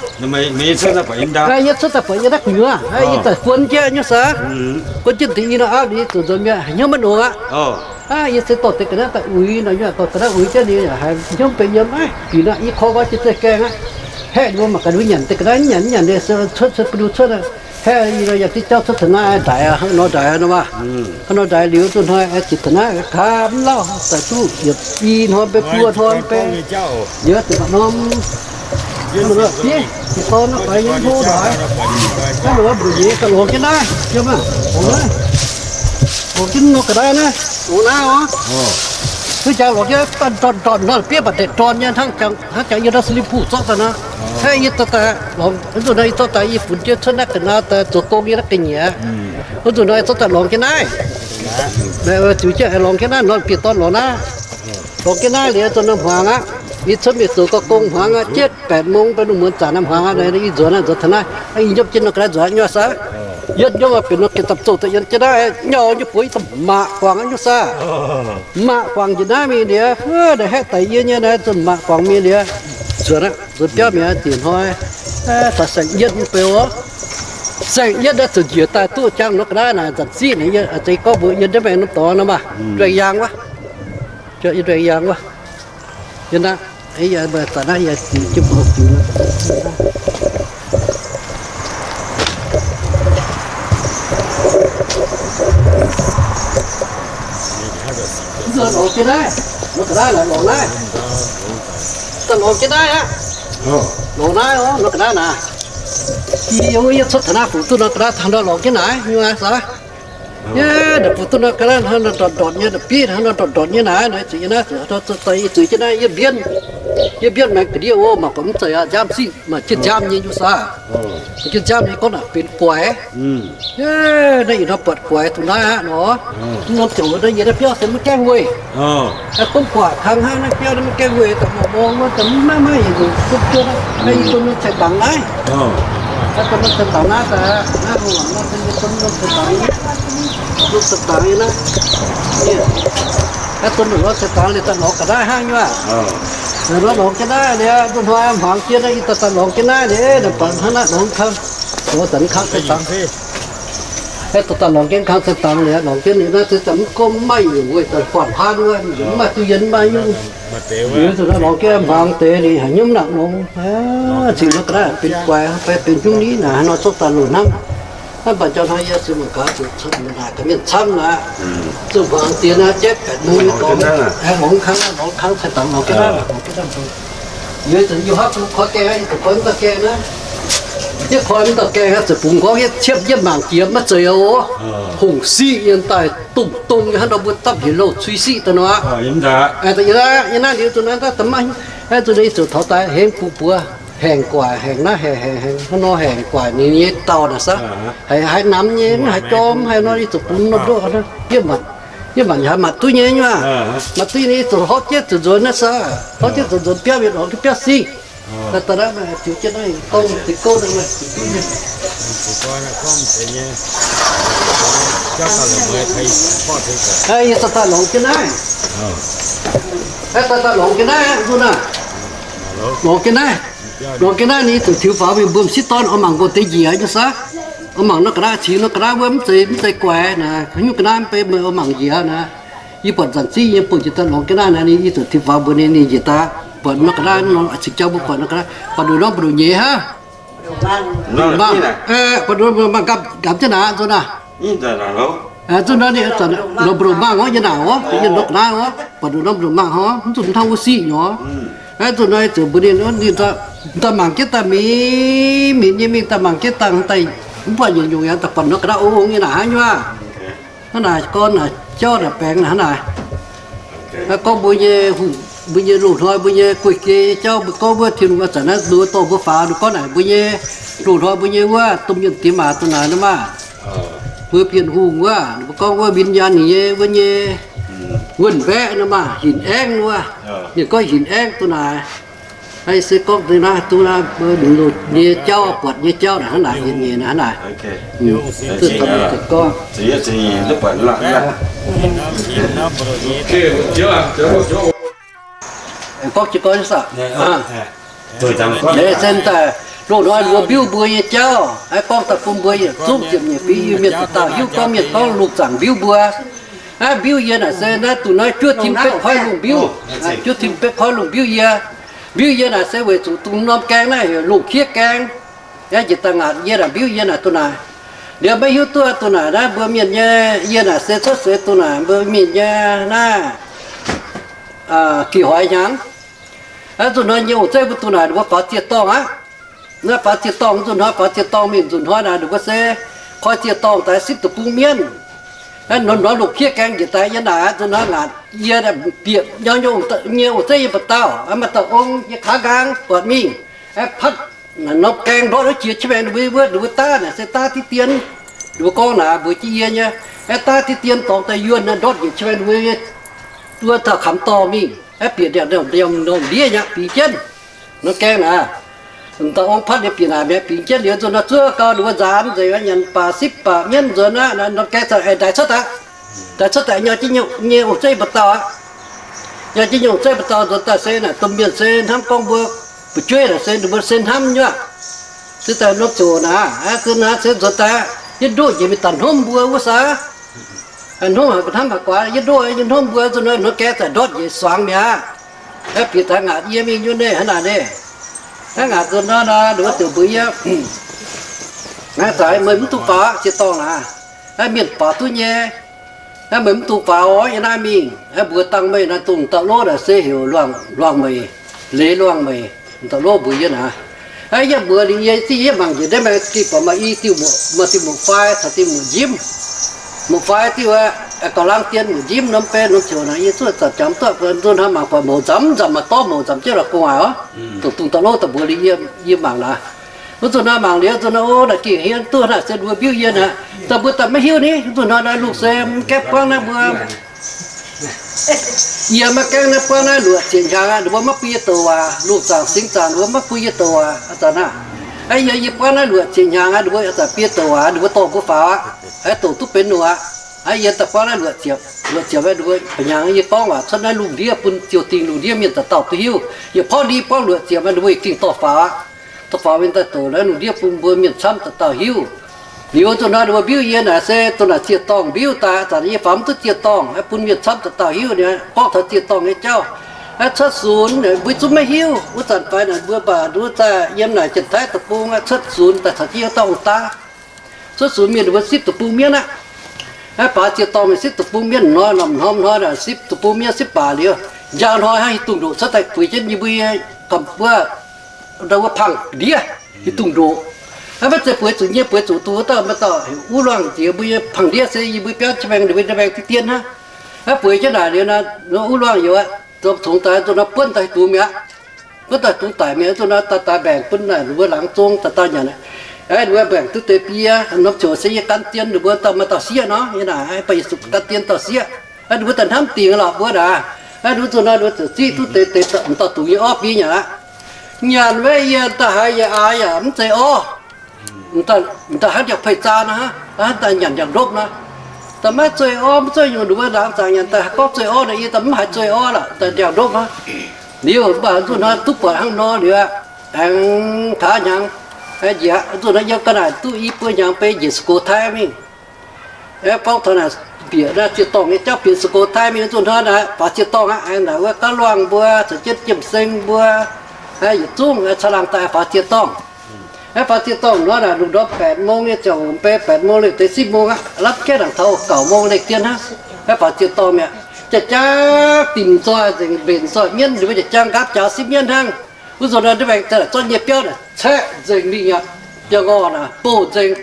Yie cuotv daaih buatc yie naaiv gu'nyuoz, yie daaih guon jienv nyuoz saax. Guon jienv deix i nor aapv liuz zuqc nzuonx mi'aqv, hnyouv maiv longx aqv. Yie se dorh deix ga'naaiv daaih uix nor, yie dorh ga'naaiv uix jienv liuz yaac haiz hnyouv benx yiem aqv. Bieqc naaiv i kor nqoi jienv zeh gaengh aqv. Haeqv ninh mbuo mangc gaax ninh mbuo nyanc deix ga'naaiv, nyanc nyanc ninh cuotv cuotv bun ninh cuotv aqv. Haeqv i nor yaac diuh jauv cuotv taux naaiv daic aqv, nor daic aqv nor maah. Nor daic liuz duqv hnoi ziqc taux naaiv gaax mv lauh daaih duqv yietc i hnoi mv bei buo hnoi mv bei. Liuz ziouc mangc norm fiev ziqc dorn naaiv fai yiem hlo ndoic. Naaiv ndoic mbuoqc nyei ga'longx jienv naaiv, yiem aqv, longx naaiv. Longx jienv nor ga'naaiv naaiv, longx naaiv oc. Duqv jangx longx jienv ndortv ndortv nor, bieiv mbatc ndortv ndorn nyei, hnangv jangx yie ndau slim puh zorqv daaih nor. Hnangv yie zorqv daaih longx, wuov nzunc nor yie zorqv daaih yie funx jienv cuotv naaiv ga'naaiv daaih zoux gong yie naaiv ga'nyiec. Wuov nzunc nor yie zorqv daaih longx jienv naaiv. Ziux jienv longx jienv naaiv nor, bieqc dorn longx naaiv. Longx jienv naaiv liuz, zuqc norm hmuangx aqv. Yie cuotv mingh zoux gong hmuangx aqv, เจ็ดแปดโมง bei lungh muonz zanc norm hmuangx aqv, yie nzuonx aqv, nzuonx taux naaiv, yie nyopv jienv nor ga'naaiv nzuonx aqv, nyuoz saax. Yietv nyopv mingh bieqc nor gengh dapv zoh daaih yiem jienv naaiv, nyauv nyei buoz yie daaih maah guangc aqv, nyuoz saax. Maah guangc njiec naaiv mingh liuz, naaiv haeqv daic yie nyei naaiv, zuqc maah guangc mingh liuz, nzuonx aqv, nzuonx biauv mingh aqv, diex hnoi, taux saeng-yietv mv bei oc. Saeng-yietv naaiv zuqc njiec daaih duqv jangx nor ga'naaiv naaic, zanc-ziqv naaic, yie gorngv mbuox yie ndiev maengx norm dorngx nor maah, ndueih yaang wuov, yie ndueih yaang wuov, yie naaiv, zanc naaiv yie ziux jienv mbuo ziux. Longc jienv naaiv, longc ga'naaiv naaic, longc naaiv, daaih longc jienv naaiv aqv. Longc naaiv oc, nor ga'naaiv naaic. Yie, yie cuotv taux naaiv fungc duqv nor ga'naaiv taux nor longc jienv naaic, nyuoz saax. Yie naaic fungc duqv nor ga'naaiv hnangv nor ndortc ndortc nyei, naaic bieiv hnangv nor ndortc ndortc nyei naaic, naaic zuqc yie naaiv zuqc, zuqc yie naaiv yie mbienv, yie mbienv maengx ga'ndiev oc, mangc gorqv mv zeiz aqv, nziaamv siqv, maaih jienv nziaamv nyei nyei saax. Jienv nziaamv nyei gorngv naaic benx guaix. Naaiv ih hnoi buatc guaix duqv naaiv aqv nor. Mv norm ziouc naaiv yie naaiv biauv se maiv gaengh weih. Naaiv gomv guaix kang hnangv naaiv biauv naaiv maiv gaengh weih, daaih mangc mong wuov daaih mv maiv maiv hec nzunc duqv jienv naaiv. Naaiv yie bun norm cai dangx naaiv. Naaiv bun norm cai dangx naaiv daaih, naaiv bun norm cai dangx, norm cai dangx naaiv. Naaiv bun norm cai dangx liuz daaih lorz ga'naaiv hnangv nyei aqv. Lorz lorz jienv naaiv liuz, duqv hnoi hmuangx jienv naaiv, yie daaih daaih lorz jienv naaiv liuz, naaiv baac hnangv naaiv lorz kang, lorz daaih kang cai dangx. Daaih lorz jienv kang cai dangx liuz, lorz jienv liuz naaiv se daaih mv gomv mv maaih yietc weic daaih buatc hnangv wuov, mv maaih duqv yien mv maaih nyungc. Liuz zuqc naaiv lorz jienv hmuangx deix liuz haaix nyungc mv nangc longx. Cingx nor ga'naaiv benx guaix fai benx nyungc ni naaic, haaix nor zorqv daaih loc hnamv. Hnamv baac njang hnoi yie se mangc gaax zuqc cuotv naaic ga'mienh camv aqv. Zuqc hmuangx deix naaiv jaiv baeqc mungz nyei dorngx, lorz kang, lorz kang cai dangx lorz jienv naaiv, lorz jienv naaiv. Yie zuqc yie hopv koi gaengh, yie zuqc koi mv dauh gaengh naaiv. Yie koi mv dauh gaengh aqv, zuqc bungx nqorngv yie ciepv yie mangc jiex maiv zeiz oc. Hongc siqv yie daaih dongh dongh nyei hnangv nor mbuo dapv njiec louh cui siqv daaih nor aqv. Yie naaiv liuz zuqc naaiv daaih maiv, zuqc naaiv yie zuqc taux daaih hengx bungx buoz. Haengh guaic, haengh naaiv haengh, haengh, haengh hnangv nor haengh guaic ninh nyei dauh naaic saah. Haiz, haiz namx nyei, mv haiz jorm, haiz nor ninh zuqc bungx norm ndoqv hnangv. Yie mangc, yie mangc haiz maaih duqv nyei nyuaah. Maaih duqv nyei, zuqc horpc jienv zuqc nzuonx naaiv saah. Horpc jienv zuqc nzuonx biauv mienh orqc, biauv singh. Daaih daaih naaiv maaih ziux jienv naaiv gorngv deix gouv naaiv maaih ziux duqv nyei. Yie daaih daaih longx jienv naaiv. Daaih daaih longx jienv naaiv, nzunc naaiv. Longx jienv naaiv. Longx jienv naaiv ninh zuqc tiux faaux mingh mbuo m'sieqv dorn oix mangc nqox deix njiec nyei saah. Oix mangc nor ga'naaiv cingx nor ga'naaiv wuov mv zeiz, mv zeiz guaix naaic, haaix nyungc ga'naaiv mv bei meih oix mangc njiec naaic. Yie buatc nzanc zingv yie bun njiec daaih longx jienv naaiv naaic, ninh yie zuqc tiux faaux mbuox ninh, ninh njiec daaih buatc nor ga'naaiv nor, cingx jauv mbuo buatc nor ga'naaiv, buatc nduqc norm mbu'ndongx nyeiz hnangv. Mangc, nqamv jienv naaic nzunc naaic. Nzunc nor ninh lomh mbu'ndongx mangh orv, yie naaic orv, yie nor ga'naaiv orv, buatc nduqc norm mbu'ndongx mangh orv, mv zuqc hnangv wuov siqv nyei orv. Nzunc nor yie ziouc mbuox ninh, ninh daaih mangc jienv daaih mingh, mingh nyei mingh daaih mangc jienv dangh daaih, mv buatc yietc nyungc yaac daaih buatc nor ga'naaiv ong nyei naaic hnangv nyuaah. Hnangv naaic gorn naaic jauv naaic baengx naaic hnangv naaic. Gorngv mbuo nyei hungh, mbuo nyei loz-hnoi, mbuo nyei guei-gei nyei jauv, mbuo gorngv wuov Tin-Hungh zanc naaiv nduov dorh mbuo faaux, ninh gorngv naaic mbuo nyei loz-hnoi, mbuo nyei wuov domh mienh diex maac dongh naaic nor maah. Mbuo Bienh Hungh wuov, mbuo gorngv wuov win-nyaanh nyei wuov nyei wuonh mbaeqv nor maah, hinc aengv wuov. Ninh gorngv hinc aengv dongh naaic. Naaiv se gorngv naaiv duqv naaiv mbuo loz nyei jauv, buatc nyei jauv naaic hnangv naaic, yietc nyeic naaic hnangv naaic. Gorngv gorngv jiex gorngv se daaih loz-hnoi mbuo mbiuv mbuo nyei jauv, aeqv, gorngv daaih bun mbuo yietc zungv ziepc nyeic fingx Iu-Mienh dauh dauh hiuv gorngv mienh gorngv lungh zaangc mbiuv mbuo. Aeqv, mbiuv yie naaic se naaiv dongh naaiv juov tin betv koiv lungh mbiuv, juov tin betv koiv lungh mbiuv yie. Mbiuv yie naaic se weic zuqc dongh norm gaeng naaiv heuc lungh kiev gaeng. Aeqv, njiec daaih ngaatc yie naaic mbiuv yie naaic dongh naaic. Liuz maiv hiuv duqv dongh naaic naaiv mbuo mienh nyei, yie naaic se cuotv seix dongh naaic mbuo mienh nyei naaiv gih hoix hnyangx. Aeqv, nzunc hnoi nyei ong-zeiv mbuo dongh naaic ninh mbuo faaux ziex dorngh aqv. Naaiv faaux ziex dorngh, nzunc hnoi faaux ziex dorngh mingh, nzunc hnoi naaic ninh mbuo se koi ziex dorngh daaih sipv deic-bung mienv. Aeqv, hnoi-hnoi lungh kiev gaeng njiec daaih yie naaic, nzunc hnoi ngaatc yie bieqc nyau nyei ong-zeiv yie mba'dauh, aeqv, maaih dauh ong yie kangx nqaang buatc mingh, aeqv, patv norm gaeng ndortv wuov jiex qiex maengx ninh mbuo wuov, ninh mbuo daav naaic se daav diqv dien. Ninh mbuo gorngv naaic mbuox jienv yie nyei, aeqv, daav diqv dien dorngx daaih yuonh ndortv njiec qiex maengx ninh mbuo nyei wuov dauh kamx dorngh mingh, aeqv, bieqc ndiangx-ndiangx ndiev nyei bingx jienv. Norm gaeng naaic, dauh ong patv liuz bieqc naaic mi'aqv, bingx jienv liuz nzunc hnoi zuov gau ninh mbuo nzaanx nzengc, nyanc baac sipv baac mienv nzuonx aqv. Norm gaeng za'gengh ndaix cuotv daaih, ndaix cuotv daaih nyau jienv nyei ong-zeiv mba'dauh aqv. Nyau jienv nyei ong-zeiv mba'dauh nzuonx daaih se naaic domh mienh se hnamv gorngv mbuo fu'jueiv naaic se ninh mbuo se hnamv nyuav. Se daaih norm ziouc naaic, se naaic se nzuonx daaih, yie ndoqv njiec mingh daaih hnomv mbuo wuov saah. Haaix hnongv haaix hnamv haaix guaax, yie ndoqv yie hnomv mbuo nzunc hnoi, hnoi gaeng za'gengh ndortv njiec suangx mi'aqv. Aeqv, bieqc daaih ngaatc yie mingh nyuonh naaiv hnangv naaic. Hnangv ngaatc nzunc hnoi naaic, ninh mbuo ziouc mbuox yie, naaiv za'gengh meih mv dungx faaux ziex dorngh naaic. Aeqv, mienh faaux duqv nyei. Aeqv, meih mv dungx faaux orqc, yie naaiv mingh. Aeqv, mbuox dangh meih naaiv dongh dauh lov naaic se heuc Luangh, Luangh Meic, Leiz Luangh Meic. Dauh lov mbuox yie naaic. Aeqv, yie mbuox liuz yie zingh yie mangc njiec ndiev maengx gih buatc maaih i diuh, maaih diuh muoc-fai caux diuh muoc-njimv. Muoc-fai diuh aqv, gauh laangh dien, muoc-njimv norm baeqv norm ziouc naaic yie zuqc zanc jangx duqv, nzunc hnoi mangc buatc mouc nzamc nzamc, maaih dorv mouc nzamc jienv la'gong aqv orqc. Dongh dongh dauh lov daaih mbuox liuz yie, yie mangc naaic. Wuov nzunc hnoi mangc liuz nzunc hnoi, o, naaic gengh hietv duqv naaic se mbuo mbiuv yie naaic. Daaih mbuo daaih maiv hiuv ni, nzunc hnoi naaiv lungh se mv gaengh buangv naaiv mbuo Yie maiv gaengh naaiv buangv naaiv luoqc ziepc hnyangx aqv, ninh mbuo maiv bun yie douc waac. Lungh zaangc singx zaangc ninh mbuo maiv bun yie douc waac aqv. Ih zanc naaiv, yie, yie buangv naaiv luoqc ziepc hnyangx aqv, ninh mbuo ih zanc bun yie douc waac, ninh mbuo dorh mbuo faaux aqv, haaix douc duqv benx nor aqv. Ih yie daaih buangv naaiv luoqc ziepc, luoqc ziepc aqv, ninh mbuo ziepc hnyangx yie gorngv waac cuotv naaiv lungh ndiev bun ziouc dingh lungh ndiev mienh dauh dauh duqv hiuv. Yie porv ndie buangv luoqc ziepc aqv, ninh mbuo ih zingh dorh faaux aqv. Dorh faaux mingh daaih douc naaiv lungh ndiev bun mbuo mienh camv dauh dauh hiuv. Liuz zuqc naaiv ninh mbuo mbiuv yie naaic se dongh naaic ziec-dorngh mbiuv daaih, zanc yie faaux mv duqv ziec-dorngh, bun mienh camv dauh dauh hiuv. Ninh gorngv taux ziec-dorngh nyei jauv, cuotv sunx mbuo zungv maiv hiuv. Wuov zanc faix naaic mbuo mv baac nduov zaah yiem naaic Janx-Taiv deic-bung cuotv sunx daaih caux jienv wuov dauh ong-daa. Cuotv sunx mingh ninh mbuo sipv deic-bung mienv aqv. Baaix ziec-dorngh mingh sipv deic-bung mienv, hnoi lomh norm hnoi naaic sipv deic-bung mienv sipv baac liuz, njang hnoi hnangv hieh dungh ndoqc cuotv daaih bueix jienv yie mbuo nyei gamh wuov, wuov pangh ndiev, hieh dungh ndoqc. Maiv zeiz bueix zuqc nyei, bueix zuqc dongh wuov dauh, maaih dauh heuc Uv Luangh nziex mbuo nyei pangh ndiev se yie mbuo biauv jienv maengx, ninh mbuo nyei maengx diqv dien hnangv. Maiv bueix jienv naaic liuz nor, Uv Luangh youz aqv, zoux congx daaih nzunc nor buonv daaih hieh dungh mi'aqv. Wuov daaih dungx daic mingh, zuqc nor daaih daaih mbaengc bun naaic ninh mbuo laangz zong daaih dauh nyanc. Aa, ninh mbuo mbaengc duqv deix biei, norm ziouc se yie gan dien ninh mbuo dauh maaih dauh sieqv nor, yie naaic, baac yie zuqc gan dien dauh sieqv. Aa, ninh mbuo daaih hnamv dingc lorqc mbuo naaic. Aa, ninh mbuo zuqc nor ninh mbuo ziouc ziqv duqv deix deix dauh dungz yie orv biei nyanc aqv. Nyanc wuov yie daaih haiz yie aax yaac mv zeiz orv. Daaih hnangv ndiangx-peix zaan nor, hnangv daaih nyanc ndiangx-ndopv nor. Daaih maiv zueih orv, mv zueih nyungc, ninh mbuo laangz zaangc nyanc daaih gorngv zueih orv nor, yie daaih mv haiz zueih orv lorqc, daaih ndiangx-ndopv hnangv. Liuz mv baac zuqc nor duqv buatc hnangv nor liuz aqv, aengx taux hnyangx, njiec zuqc nor yiem ga'naaiv duqv i buo hnyangx beiv njiec Sukotai mingh. Gorngv taux naaic bieqc naaiv ziex dorngh nyei jauv bieqc Sukotai mingh zuqc nor naaic faaux ziex dorngh aqv, aengx naaic wuov Gaav Luangh mbuo, caux jienv Jiem Seng mbuo, yietc zungv caangh laangh daaih faaux ziex dorngh. Aengx faaux ziex dorngh nor naaic lungh ndorm แปดโมง nyei ziangh hoc, mv baac แปดโมง lengh deix สิบโมง aqv, lapv jienv nangc taux gauh หกโมง lengh dien hnangv. Aengx faaux ziex dorngh mi'aqv, jaav-jaav dimc nzoih nzengc, mbenc nzoih mienv, ninh mbuo jaav-jaav nqaapv jaux sipv mienv hnangv. Wuov nzunc nor ndiev maengx daaih zorqv nyei biauv naaic caeqv nzengc mingh aqv. Biauv-ngorh naaic bouh nzengc.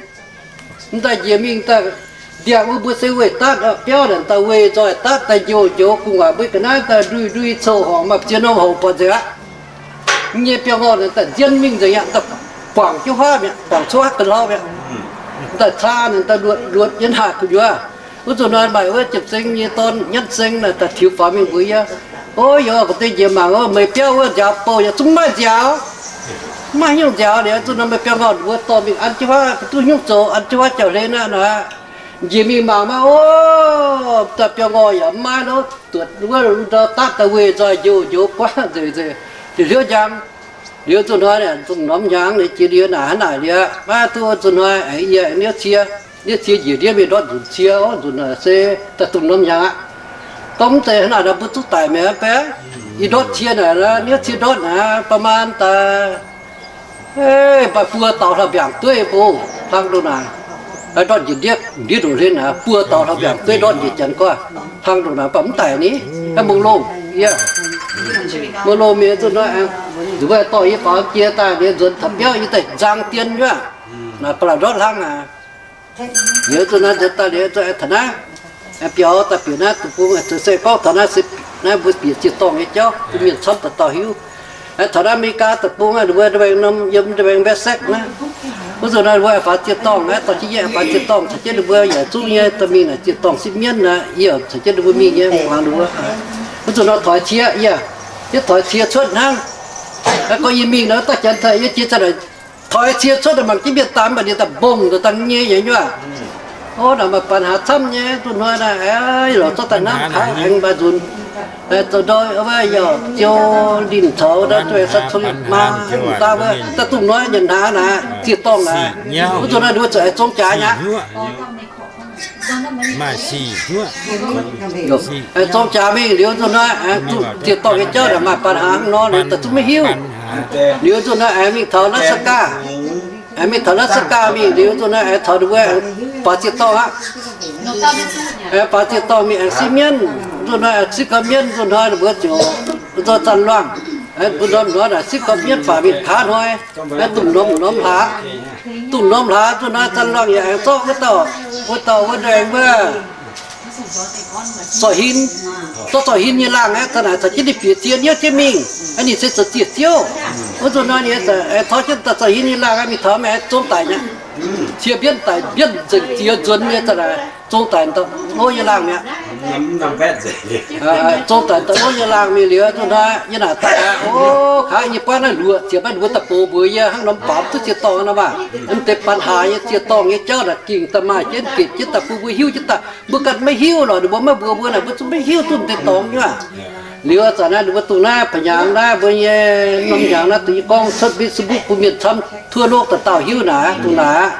Mv daaih njiec mingh daaih ndiangx wuov mbuo se weih datv biauv naaic, daaih weih nzoih datv daaih njoux njoux gu'nguaaic mbuo ga'naaiv daaih ndui ndui cou-horngc maaih ziex norm horngc buatc nzengc aqv. Nyei biauv-ngorh naaic daaih nzien mingh nzengc aqv, daaih guangc jienv huaav mi'aqv, guangc cuotv haav ga'hlau mi'aqv. Daaih caa naaic daaih luotc luotc jienv haaix gu'nyuoz. Wuov nzunc nor maaih wuov Jiem Seng nyei dorn Nyanv Seng naaic daaih tiux faaux mingh mbuox yie, O, yaac ga'deix njiec mangc, o, meih biauv wuov nziaaux bouh yaac zungv maiv nziaaux. Maiv hnyouv nziaaux liuz, zuqc nor meih biauv-ngorh mbuo dorh mingh an jienv huaav, duqv hnyouv zoux an jienv huaav jauv-hlen aqv naaic. Njiec mingh mangc maah, o, daaih biauv-ngorh yaac maiv lorqc, duqv wuov ndau datv daaih weih nzoih njoux njoux guaav nzengc nzengc, diuh hliouv njang. Liuz zuqc nor, zuqc norm hnyangx liuz jiex liuz naaic hnangv naaic liuz, maiv duqv zuqc nor, yie niouv cie, niouv cie njiec ndiev mingh ndortv nzunc cie, o, nzunc naaic se daaih dungx norm hnyangx aqv. Gorngv mv zeiz hnangv naaic nor mbuo zungv daic mi'aqv, mv baac yie ndortv cie naaic, niouv cie ndortv naaic, ประมาณ daaih maaih buo dauh hlauv-mbiaangc dueiv mbuo hlang ndongc naaic. Ndortv njiec ndiev, ndiev ndongc hlen naaic, buo dauh hlauv-mbiaangc dueiv ndortv njiec janx guaav hlang ndongc naaic, mv baac mv daic ni. Mungh lomh, yie, mungh lomh mienh zuqc nor, nzunc wuov dorh yie faaux jiex daaih liuz nzuonx taux biauv yie daaih nzang dien nyuoqv, naaic ba'laqc ndortv hlangv aqv. Liuz zuqc naaiv nzuonx daaih liuz zuqc aengx taux naaiv, biaux daaih bieqc naaiv deic-bung, se gorngv taux naaiv se naaiv mbuo bieqc ziex dorngh nyei jauv bun mienh camv dauh dauh hiuv. Taux naaiv America deic-bung, ninh mbuo nda'maengx norm yiem nda'maengx West Sac naaiv, wuov nzunc naaiv ninh mbuo faaux ziex dorngh naaiv, dorh jienv yie faaux ziex dorngh caux jienv ninh mbuo yaac zungv nyei dorh mingh naaic ziex dorngh sipv mienv naaic, yie caux jienv ninh mbuo mingh nyei muangx ninh mbuo. Wuov nzunc nor toix cie, yie, yie toix cie cuotv hnangv. Gorngv yie mingh nor daaih janx taux yie jiex za'naaic toix cie cuotv mangc jienv mienh daaih mv baac ninh daaih mbongh ndoqc dangh nyei nyei nyuoqv. O, naaic maaih ปัญหา camv nyei, duqv hnoi naaic, lorz zorqv daaih hnangv kaav aengx maaih nzunc zoux ndau wuov yaac ziou linh caux ndau duqv sa cong maa daaih wuov daaih dungh hnoi nyanc hnaangx naaic, ziex dorngh naaic, wuov nzunc naaic ninh mbuo zuqc aengx zong jaax nyei aqv. Aengx zong jaax mingh liuz nzunc naaiv, ziex dorngh nyei jauv naaic maaih ปัญหา hnangv nor liuz daaih zungv maiv hiuv. Liuz nzunc naaiv aengx mingh taux Alaska, aengx mingh taux Alaska mingh liuz nzunc naaiv aengx taux ninh mbuo aengx faaux ziex dorngh aqv. Aengx faaux ziex dorngh mingh aengx sipv mienv, nzunc naaiv aengx sipv gau mienv, nzunc hnoi ninh mbuo ziouc nzunc zanc luangh, mbuo norm hnoi naaic sipv gau mienv faaux mingh kaav hnoi, aengx dungh norm norm hlaax, dungh norm hlaax nzunc naaiv zanc luangh yaac aengx zorqv wuov dauh, wuov dauh wuov nduov aengx wuov zorqv hin, zorqv zorqv hin nyei laangh aeqv, za'naaic caux jienv ninh bieqc cie niouv jienv mingh, ninh se zoux ziec ziouv. Wuov nzunc nor ninh aengx tor jienv daaih zorqv hin nyei laangh aeqv, mingh taux meih aengx zong daic nyei. Cie mbienv daic, mbienv nzengc ziex nzuonx nyei za'naaic zong daic da'lov nyei laangh mi'aqv. Zong daic da'lov nyei laangh mingh liuz, nzunc naaiv yie naaic daaih aqv, o, kaav yie buatc naaiv luoqc ziepc maiv nduov daaih box mbuox yie hnangv norm baamz duqv ziex dorngh naaiv maah. Mv deix ปัญหา nyei ziex dorngh nyei jauv naaic gengh daaih maaih jienv gec jienv daaih bun mbuo hiuv jienv daaih. Mbuo ganh maiv hiuv lorqc, ninh mbuo maiv mbuox mbuo naaic, mbuo zungv maiv hiuv duqv deix dorngx nyei aqv. Liuz zanc naaiv ninh mbuo dongh naaiv ปัญหา naaiv mbuo nyei norm hnyangx naaiv dongh yie gorngv cuotv Facebook bun mienh camvทั่วโลก dauh dauh hiuv naaic, dongh naaic aqv.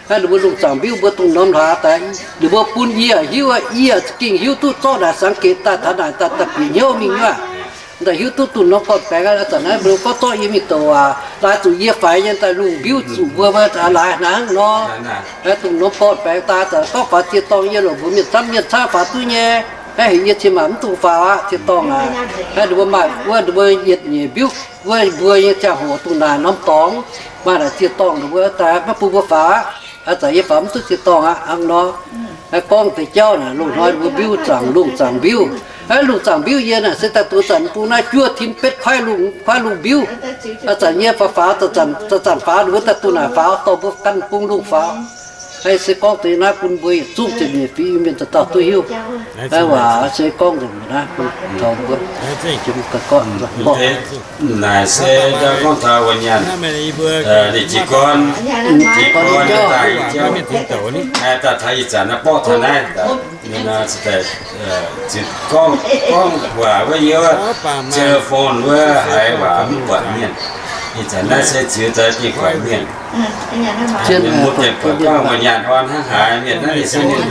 Naaiv ninh mbuo lungh zaangc mbiuv mbuo dongh norm hlaax daaih, ninh mbuo bun yie hiuv, yie za'gengh hiuv duqv zorqv naaic สังเกต daaih taux naaic daaih daaih bieqc hnyouv mingh nyei aqv. Daaih hiuv duqv dongh norm gorn-baengx aqv. Zanc naaiv mbuo gorngv zorqv yie mingh douc aac, laaix zuqc yie faix nyei daaih lungh mbiuv zuqc mbuo laaix hnangv nor. Dongh norm gorn-baengx daaih zanc gorngv faaux ziex dorngh yie longc mbuox mienh camv, mienh camv faaux duqv nyei. Naaiv heuc yie cin maanc mv dungx faaux aqv, ziex dorngh aac. Naaiv ninh mbuo maaih wuov ninh mbuo yietc nyeic mbiuv wuov mbuo nyei ziangh hoc dongh naaic norm dorngx maaih naaic ziex dorngh ninh mbuo daaih maiv bun mbuo faaux aqv. Zanc yie faaux mv duqv ziex dorngh aqv hnangv nor. Gorngv deix jauv naaic loz-hnoi ninh mbuo mbiuv zaangc lungh zaangc mbiuv. Aav, lungh zaangc mbiuv yie naaic se daaih duqv zanc bung naaiv juov tin betv kuaaiv lungh, kuaaiv lungh mbiuv. Aav, zanc nyei faaux faaux, zanc zanc faaux, ninh mbuo daaih duqv naaic faaux, dorh mbuo gan bung lungh faaux. Aav, se gorngv deix naaiv bun mbuo yietc zungv ziepc nyeic fingx Iu-Mienh dauh dauh duqv hiuv. Aav, waac se gorngv nzengc naaiv bun taux mbuo jiex mv ganh gorngv. Naaic se gorngv taux wuov nyaanh, ninh jiez gorn, jiez gorn daaih, daaih taux ih zanc naaiv borqv taux naaiv, ziux gorngv, gorngv waac wuov yie, ziux phone wuov haiz waac mv buatc mienh. Ih zanc naaiv se ziux daaih diuh buatc mienh. Mienh mbuo mienh buatc gorngv maaih nyaanh orn hnangv haaix, mienh naaiv se ninh mbuo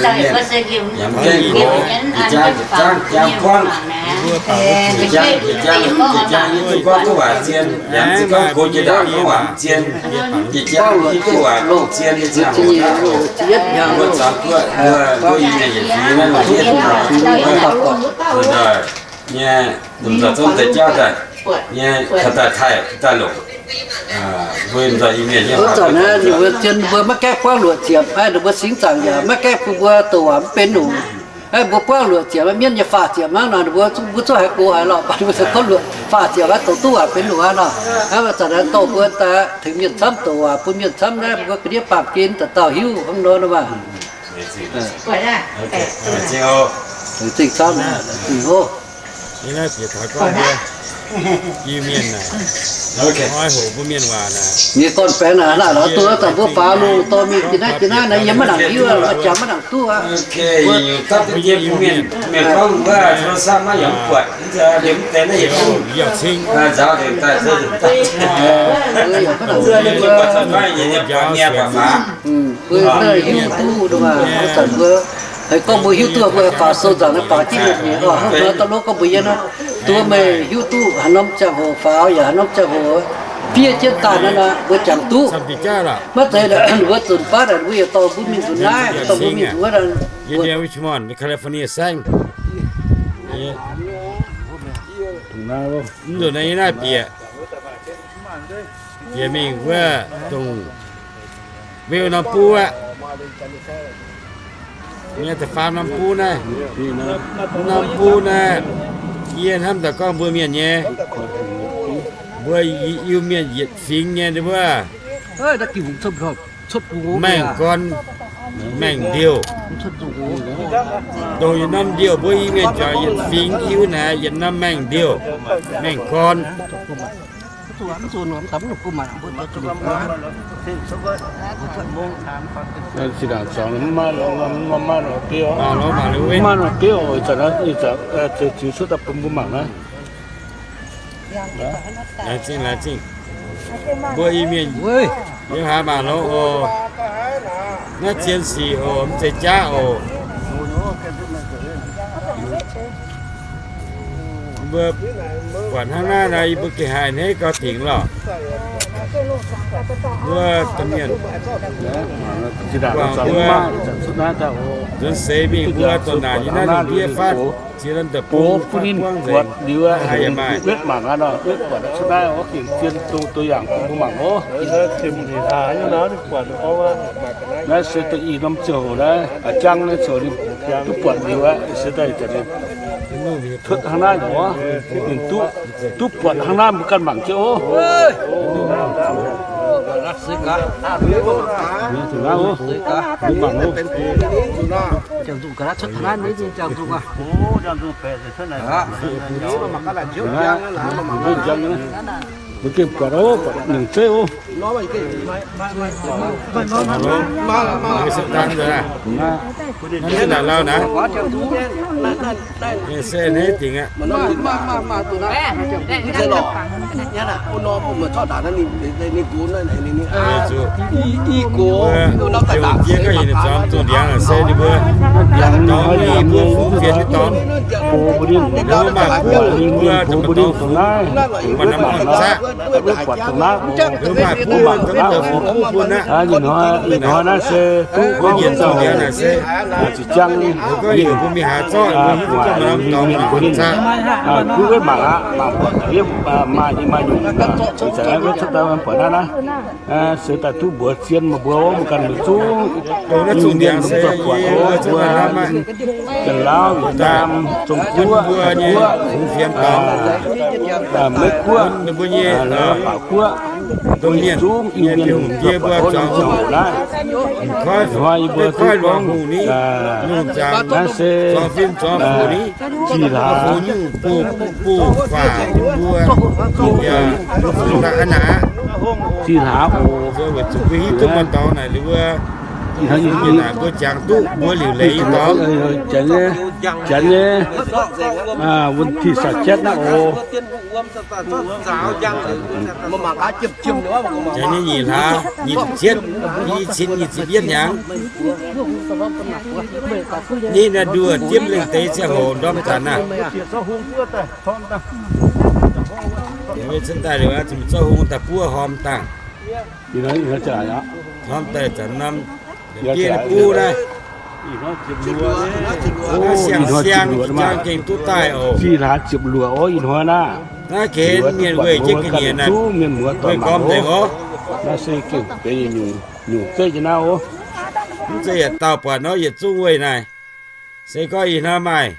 mienh yaac mv gaengh gox, jiex jangv jiex jangv jiex buangv, jiex jangv jiex jangv, jiex jangv yie duqv gorngv duqv waac zien, yaac mv zeiz gorngv gox jiex ndaangc gorngv waac zien, jiex jangv yie duqv waac gorngv zien nyei ziangh hoc, mbuo zaux guoqv, mbuo, mbuo Iu-Mienh yietc fingx naaiv, nyei, domh nzoih zong deix jauv daaih, nyei, daaih Taiv, daaih longc, mbuo nzoih Iu-Mienh nyei. Wuov zanc naaiv ninh mbuo zien mbuo maiv gaengh buangv luoqc ziepc, ninh mbuo singx zaangc yaac maiv gaengh bun mbuo douc waac mv benx nyungc. Mbuo buangv luoqc ziepc, mienv nyei faah ziepc hnangv nor, ninh mbuo, mbuo zuqc haaix gox haaix lorqc, mv baac ninh mbuo se gorngv luoqc faah ziepc haaix douc duqv waac benx nyungc hnangv nor. Hnangv wuov zanc naaiv dorh mbuo daaih tengx mienh camv douc waac bun mienh camv naaiv, mbuo ga'ndiev baamh gen dauh dauh hiuv hnangv nor maah. Zingh camv, zingh hlo. Iu-Mienh naaic, oix hoqc mbuo mienh waac naaic. Mienh gorn-baengx naaic, naaic lorz duqv zanc mbuo faaux lungh dorh mingh jiex naaiv jiex naaiv naaiv, yie maiv nangc hiuv, jangx maiv nangc duqv aqv. Mienh gorngv wuov โทรศัพท์ maiv yaac mv buatc, liemh deix naaiv yietc zungv nzaaux liemh daaih, mbuo maiv hiuv duqv. Wuov zanc mbuo haiz gorngv mbuo hiuv duqv, mbuo faaux sou nzaangc naaiv faaux jienv yietc nyeic oc. Hnangv nor da'lov gorngv mbuox yie nor, duqv meih hiuv duqv haaix norm ziangh hoc faaux yaac haaix norm ziangh hoc fiev jienv daaih naaiv nor, mbuo jangx duqv. Maiv zeiz mbuo zunc baav naaic mbuo yietc dorh mbuo mingh nzunc naaiv, dorh mbuo mingh nzunc wuov. Yie Richmond, California saengv. Mv nzunc naaiv yie naaiv bieqc, bieqc mingh wuov dongh Weu norm buv aqv. Nyei da'faam norm buv naaiv, norm buv naaiv, yie hnamv daaih gorngv mbuo mienh nyei, mbuo Iu-Mienh yietc fingx nyei wuov, maengh gorn, maengh ndiouh, dongh yietc norm ndiouh mbuo Iu-Mienh juangc yietc fingx Iu naaic yietc norm maengh ndiouh, maengh gorn. Mv maaih longx, mv maaih longx biouv, mv maaih longx biouv, ih zanc, ih zanc ziux cuotv daaih bun mbuo mangc naaiv. Laengz zingh, laengz zingh. Mbuo Iu-Mienh yiem haaix mangc longx oc. Naaiv zien sic oc, mv zeiz jaav oc. Mbuo buatc hnangv naaiv nor, yie mbuo gengh haiz hneiv gau dingc lorqc. Mbuo domh mienh, mbuo nzuonx seix mingh mbuo doqc naanc nyei naaiv lungh ndiev fatv, ziex norm deic-bung fatv buangv nzengc, haaix yaac maaih. Naaiv se da'nyeic norm ziangh hoc naaiv, jangv naaiv ziouc ninh duqv buatc liuz aqv, se daaih cuotv hnangv naaiv nor, ninh duqv, duqv buatc hnangv naaiv mbuo ganh mangc jienv oc. Mbuo gengh buatc oc, buatc nyungc zeiv oc. Naaiv se dangh lauh naaiv. Se hneiv dingc aqv. Zuqc, zuqc, jiex gauh yietc zuangx zuqc ndiangx se ninh mbuo, dorngx ninh mbuo fungx fienx nyei dorngx. Ninh mbuo maaih buoz, ninh mbuo dorngx fungx, maaih norm orn-zaqv. Wuov buatc dongh naaiv oc. Ih hnoi, ih hnoi naaiv se duqv gorngv se ziqc ziangh mingh, buatc mienh mbuo ninh, duqv wuov mangc aqv, mangc buatc yie maaih nyungc, zanc naaiv wuov cuotv daaih buatc naaiv naaiv, se daaih duqv mbuox zien meih mbuo wuov, mbuo ganh mingh zungv, mbuo buatc oc, mbuo Janx-Lauv, Yietc-Naamh, Zong-Guoqv, Taiv-Guoqv, Meiv-Guoqv, Faatv-Guoqv, mbuo yietc zungv Iu-Mienh mbuo buatc oc, longc ziangh hoc naaiv. Ih hnoi yie mbuo duqv gorngv naaiv se Zih Hlaax, Zih Hlaax oc. Ih hnoi mbuo jangx duqv mbuo liuc leiz nyei dorngx, janx nyei, janx nyei, วันที่ สามสิบ naaiv oc. Janx nyei nyic hlaax nyic ziepc cietv, i cin nyic ziepc yietv hnyangx. Ninh naaiv nduoh diemv lengh deix ziangh hoc ndorm zanc naaiv, mbuo cuotv daaih liuz, zuqc zorqv hung daaih buov horm dangh. Horm daaih zanc norm biei buv naaiv. Naaiv siang-siang jang gengh duqv daaih oc. Zih hlaax ziepc luoqc oc, ih hnoi naaiv. Naaiv gengh mienh weih jienv ga'nyiec naaic, weih gormx nzengc oc. Naaiv se gengh benx nyungc zeiv jienv naaiv oc. Mv zeiz yietc dauh buatc nor yietc zungv weih naaic. Se gorngv ih hnoi maaih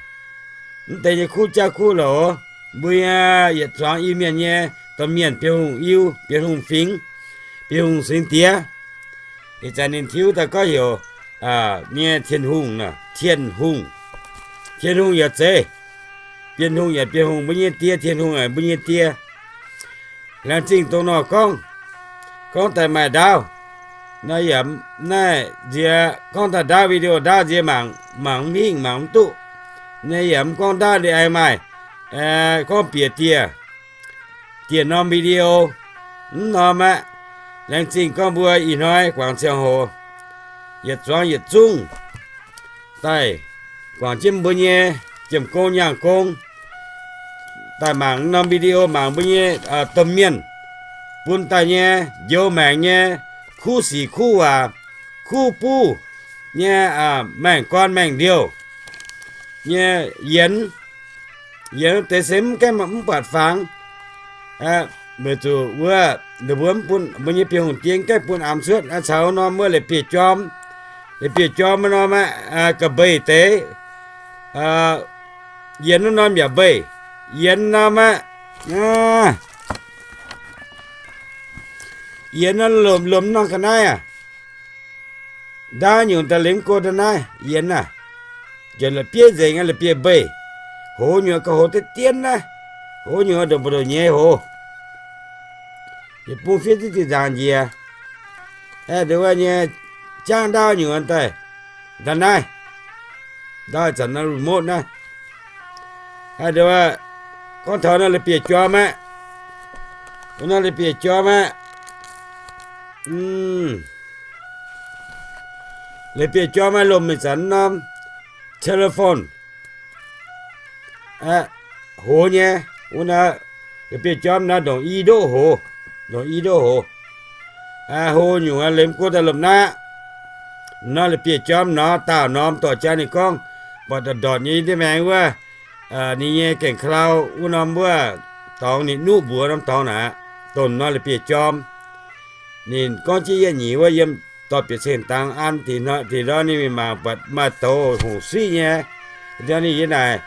mv deix nyei kuv jauv kuv loc, mbuo nyei yietc zuangx Iu-Mienh nyei domh mienh, Bienh Hungh Iu, Bienh Hungh Fingx, Bienh Hungh Singx Diex. Ih zanc ninh tiuv daaih gorngv heuc nyei Tien Hungh, Tien Hungh. Tien Hungh yaac zeiz, Bienh Hungh yaac Bienh Hungh, mbuo nyei die, Tien Hungh yaac mbuo nyei die. Laengz zingh dongh nor gorngv, gorngv daaih maaih ndaauv, naaiv yaac naaiv nziex gorngv daaih ndaauv video ndaauv nziex mangc, mangc mv hingh, mangc mv duqv. Naaiv yaac mv gorngv ndaauv, ndie aengx maaih gorngv bieqc dieh, dieh norm video, mv norm aqv. Laengz zingh gorngv mbuo ih hnoi guangc ziangh hoc, yietc zuangx yietc zungv daaih guangc jienv mbuo nyei jiem gong nyaangh gong, daaih mangc norm video, mangc mbuo nyei domh mienh bun daaih nyei njoux maengc nyei kuv sic kuv waac, kuv buv nyei, maengh gorn maengh ndiouh nyei yienx. Yienx deix se mv gaengh mv buatc fangx. Weic zuqc wuov ninh mbuo mv bun, mbuo nyei Bienh Hungh diex mv gaengh bun amx cuotv. Caux norm wuov leiz-bieqc jorm, leiz-bieqc jorm norm aqv, ga'mbeiv deix, yienx wuov norm yaac mbeiv, yienx norm aqv. Yienx norm lomc, lomc norm ga'naaiv aac. Ndaauv nyungc daaih liemh go daaih naaiv yienx naaiv, njiec la'bieiv nzengc, la'bieiv mbeiv. Hoz nyungc ga'hoz deix dien naaiv, hoz nyungc ndongc mbu'ndongc nyei hoz. Yietc bung fiev diqv zinh nzaangc njiec. Aeqv, ndongc wuov nyei jangv ndaauv nyungc daaih, ndaaih naaiv, ndaauv zanc naaiv remote naaiv. Aeqv, ndongc wuov, gorngv taux naaiv la'bieiv jorm aqv. Naaiv la'bieiv jorm aqv. La'bieiv jorm aqv, lomc mingh zanc norm telephone. Hoz nyei, wuov naaiv la'bieiv jorm naaiv ndongc i ndoqv hoz, ndongc i ndoqv hoz. Hoz nyungc liemh go daaih lomc naaiv aqv. Naaiv la'bieiv jorm nor, daauh norm dorh jaa ninh gorngv, buatc ndortc ndortc nyei ndiev maengx wuov, ninh nyei gaengh ka'lau wuov norm wuov dorngx, ninh nuqv mbuox norm dorngx naaic, dongh nor la'bieiv jorm. Ninh gorngv jienv yietc nyeic wuov yiem dorh bieqc ceng dangx an, da'nyeic hnoi ninh mingh mangc buatc maaih douz hungh siqv nyei. Ninh yiem naaic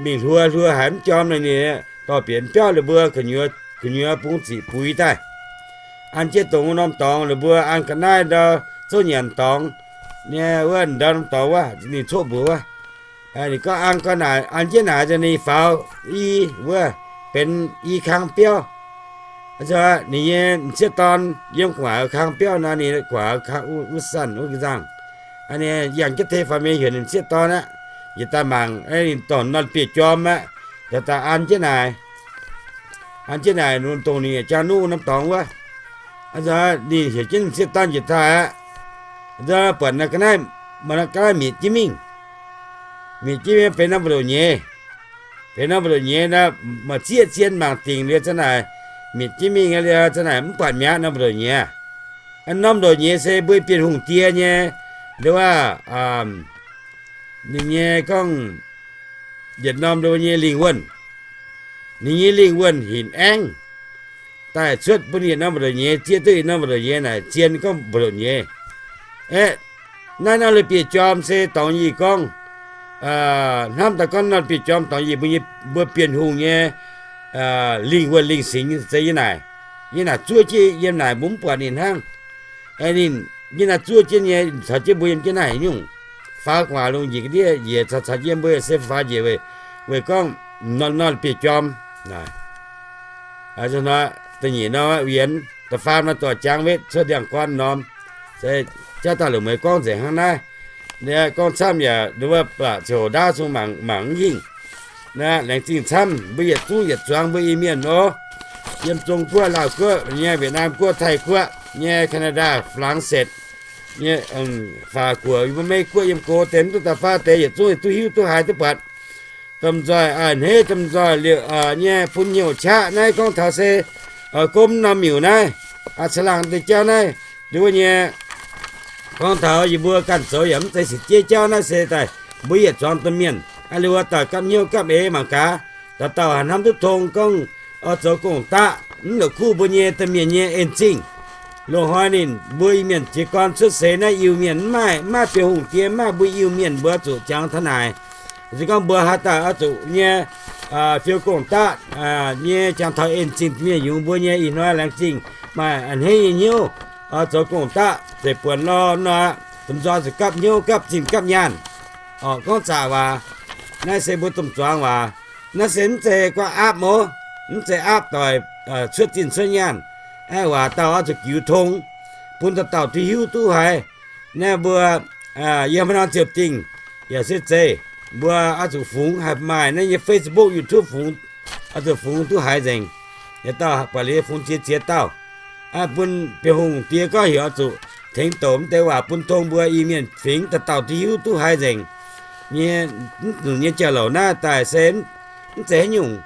mingh hluo, hluo haiz mv jorm, ninh dorh bieqc biauv ninh mbuo gu'nyuoz bungx ziqc buix daaih. An jienv dongh wuov norm dorngx, ninh mbuo an ga'naaiv ndau zouv nyanc dorngx nyei wuov ndau norm dorngx wuov, ninh coqv mbuox wuov, ninh gorngv an gau naaic, an jienv naaic ninh faaux i wuov, benx i kang biauv. Ninh nyei m'sieqv dorn yiem gu'nguaaic kang biauv nor, ninh gu'nguaaic wuov sanv wuov nzangh. Ninh yangh jienv tei faaux mingh heuc ninh m'sieqv dorn aqv, yietc daaih mangc, ninh dorh nor bieqc jorm aqv, yietc daaih an jienv naaic. An jienv naaic, dongh ninh jangx nuqv norm dorngx wuov. Ninh heuc jienv m'sieqv dorn njiec daaih aqv. Buatc naaiv ga'naaiv, maaih naaiv ga'naaiv mietc jienv mingh. Mietc jienv mingh benx norm mbu'ndongx nyeiz. Benx norm mbu'ndongx nyeiz nor, maaih zieqv zien mangc dingc liuz za'naaic, mietc jienv mingh aqv, liuz za'naaic mv buatc mi'aqv, norm mbu'ndongx nyei. Norm mbu'ndongx nyei se mbuo Bienh Hungh die nyei, nduov, ninh nyei gorngv yietc norm nduov nyei lingh wuonh. Ninh nyei lingh wuonh hinc aengv daaih cuotv bun yietc norm mbu'ndongx nyei, zieqv duqv yietc norm mbu'ndongx nyei naaic zien gorngv mbu'ndongx nyei. Aeqv, naaiv norm lui bieqc jorm se dorngx yie gorngv, hnamv daaih gorngv norm lui bieqc jorm dorngx yie mbuo nyei, mbuo Bienh Hungh nyei lingh wuonh lingh singx se yie naaic, yie naaic zuov jienv yiem naaic mbuo mv buatc ninh hnangv. Ninh, yie naaiv zuov jienv nyei caux jienv mbuo yiem jienv naaiv nyungc. Faaux gu'nguaaic lungh njiec ga'ndiev njiec caux caux yiem mbuo se faaux njiec weic, weic gorngv norm lui bieqc jorm. Da'nyeic norm wienx, da'faam norm dorc jangx wetv cuotv ndiangx-gorn norm, se jauv daaih longc meih gorngv nzengc hnangv naaiv. Gorngv camv yaac nduov baac ziouc ndaauv zungv mangc mv hingh. Naaiv laengz zingh camv mbuo yietc zungv yietc zuangx mbuo Iu-Mienh oc. Yiem Zong-Guoqv, Laauh Guoqv nyei, Wietc Naamh Guoqv, Taiv Guoqv nyei, Canada, Flangsetc nyei, Faac Guoqv, yie mbuo Meiv Guoqv, yiem go deix mv duqv da'faam deix yietc zungv duqv hiuv duqv haiz duqv buatc. Domh nzoih a'hneiv, domh nzoih liouc nyei bun hnyouv qaqv naaiv gorngv taux se gomv norm miuc naaiv, caangh laangh deix jauv naaiv, nduov nyei gorngv taux yie mbuo ganh zoux yaac mv zeiz sic jeiv jauv naaiv se daaih mbuo yietc zuangx domh mienh, liuz wuov dauh gapv hnyouv gapv eix mangc gaax, dauh dauh haih hnamv duqv tong gorngv oix zoux gong-daqv mv la'kuqv mbuo nyei domh mienh nyei en-zingh. Loz-hnoi ninh mbuo Iu-Mienh jiez gorn cuotv seix naaiv Iu-Mienh mv maaih, mv maaih Bienh Hungh die, mv maaih mbuo Iu-Mienh mbuo zuqc jangx taux naaic. Se gorngv mbuo haaix dauh oix zuqc nyei fiou gong-daqv nyei jangx taux en-zingh mienh yungz mbuo nyei ih hnoi laengz zingh maaih a'hneiv nyei hnyouv oix zoux gong-daqv zeiv buonc lorh nor, domh nzoih zuqc gapv hnyouv gapv zinh gapv nyaanh. Orqc, gorngv zaqc waac, naaiv se mbuo domh zuangx waac. Naaiv se mv zeiz guaatv aapv mouz, mv zeiz aapv doic cuotv zinh cuotv nyaanh. Aeqv, waac dauh oix zuqc giux tong bun dauh dauh duqv hiuv duqv haiz. Naaiv mbuo yiem haaix norm ziepc dingh yaac se zeiz, mbuo oix zuqc fungx haih maaih naaiv nyei Facebook, YouTube fungx, oix zuqc fungx duqv haiz nzengc. Yietc dauh buatc liuz fungx ziex ziex dauh, bun Bienh Hungh die gorngv heuc oix zuqc tengx douc mv deix waac bun tong mbuo Iu-Mienh fingx dauh dauh duqv hiuv duqv haiz nzengc nyei. Mv nyungc nyei jauv-louc naaiv daaih se mv zeiz haaix nyungc,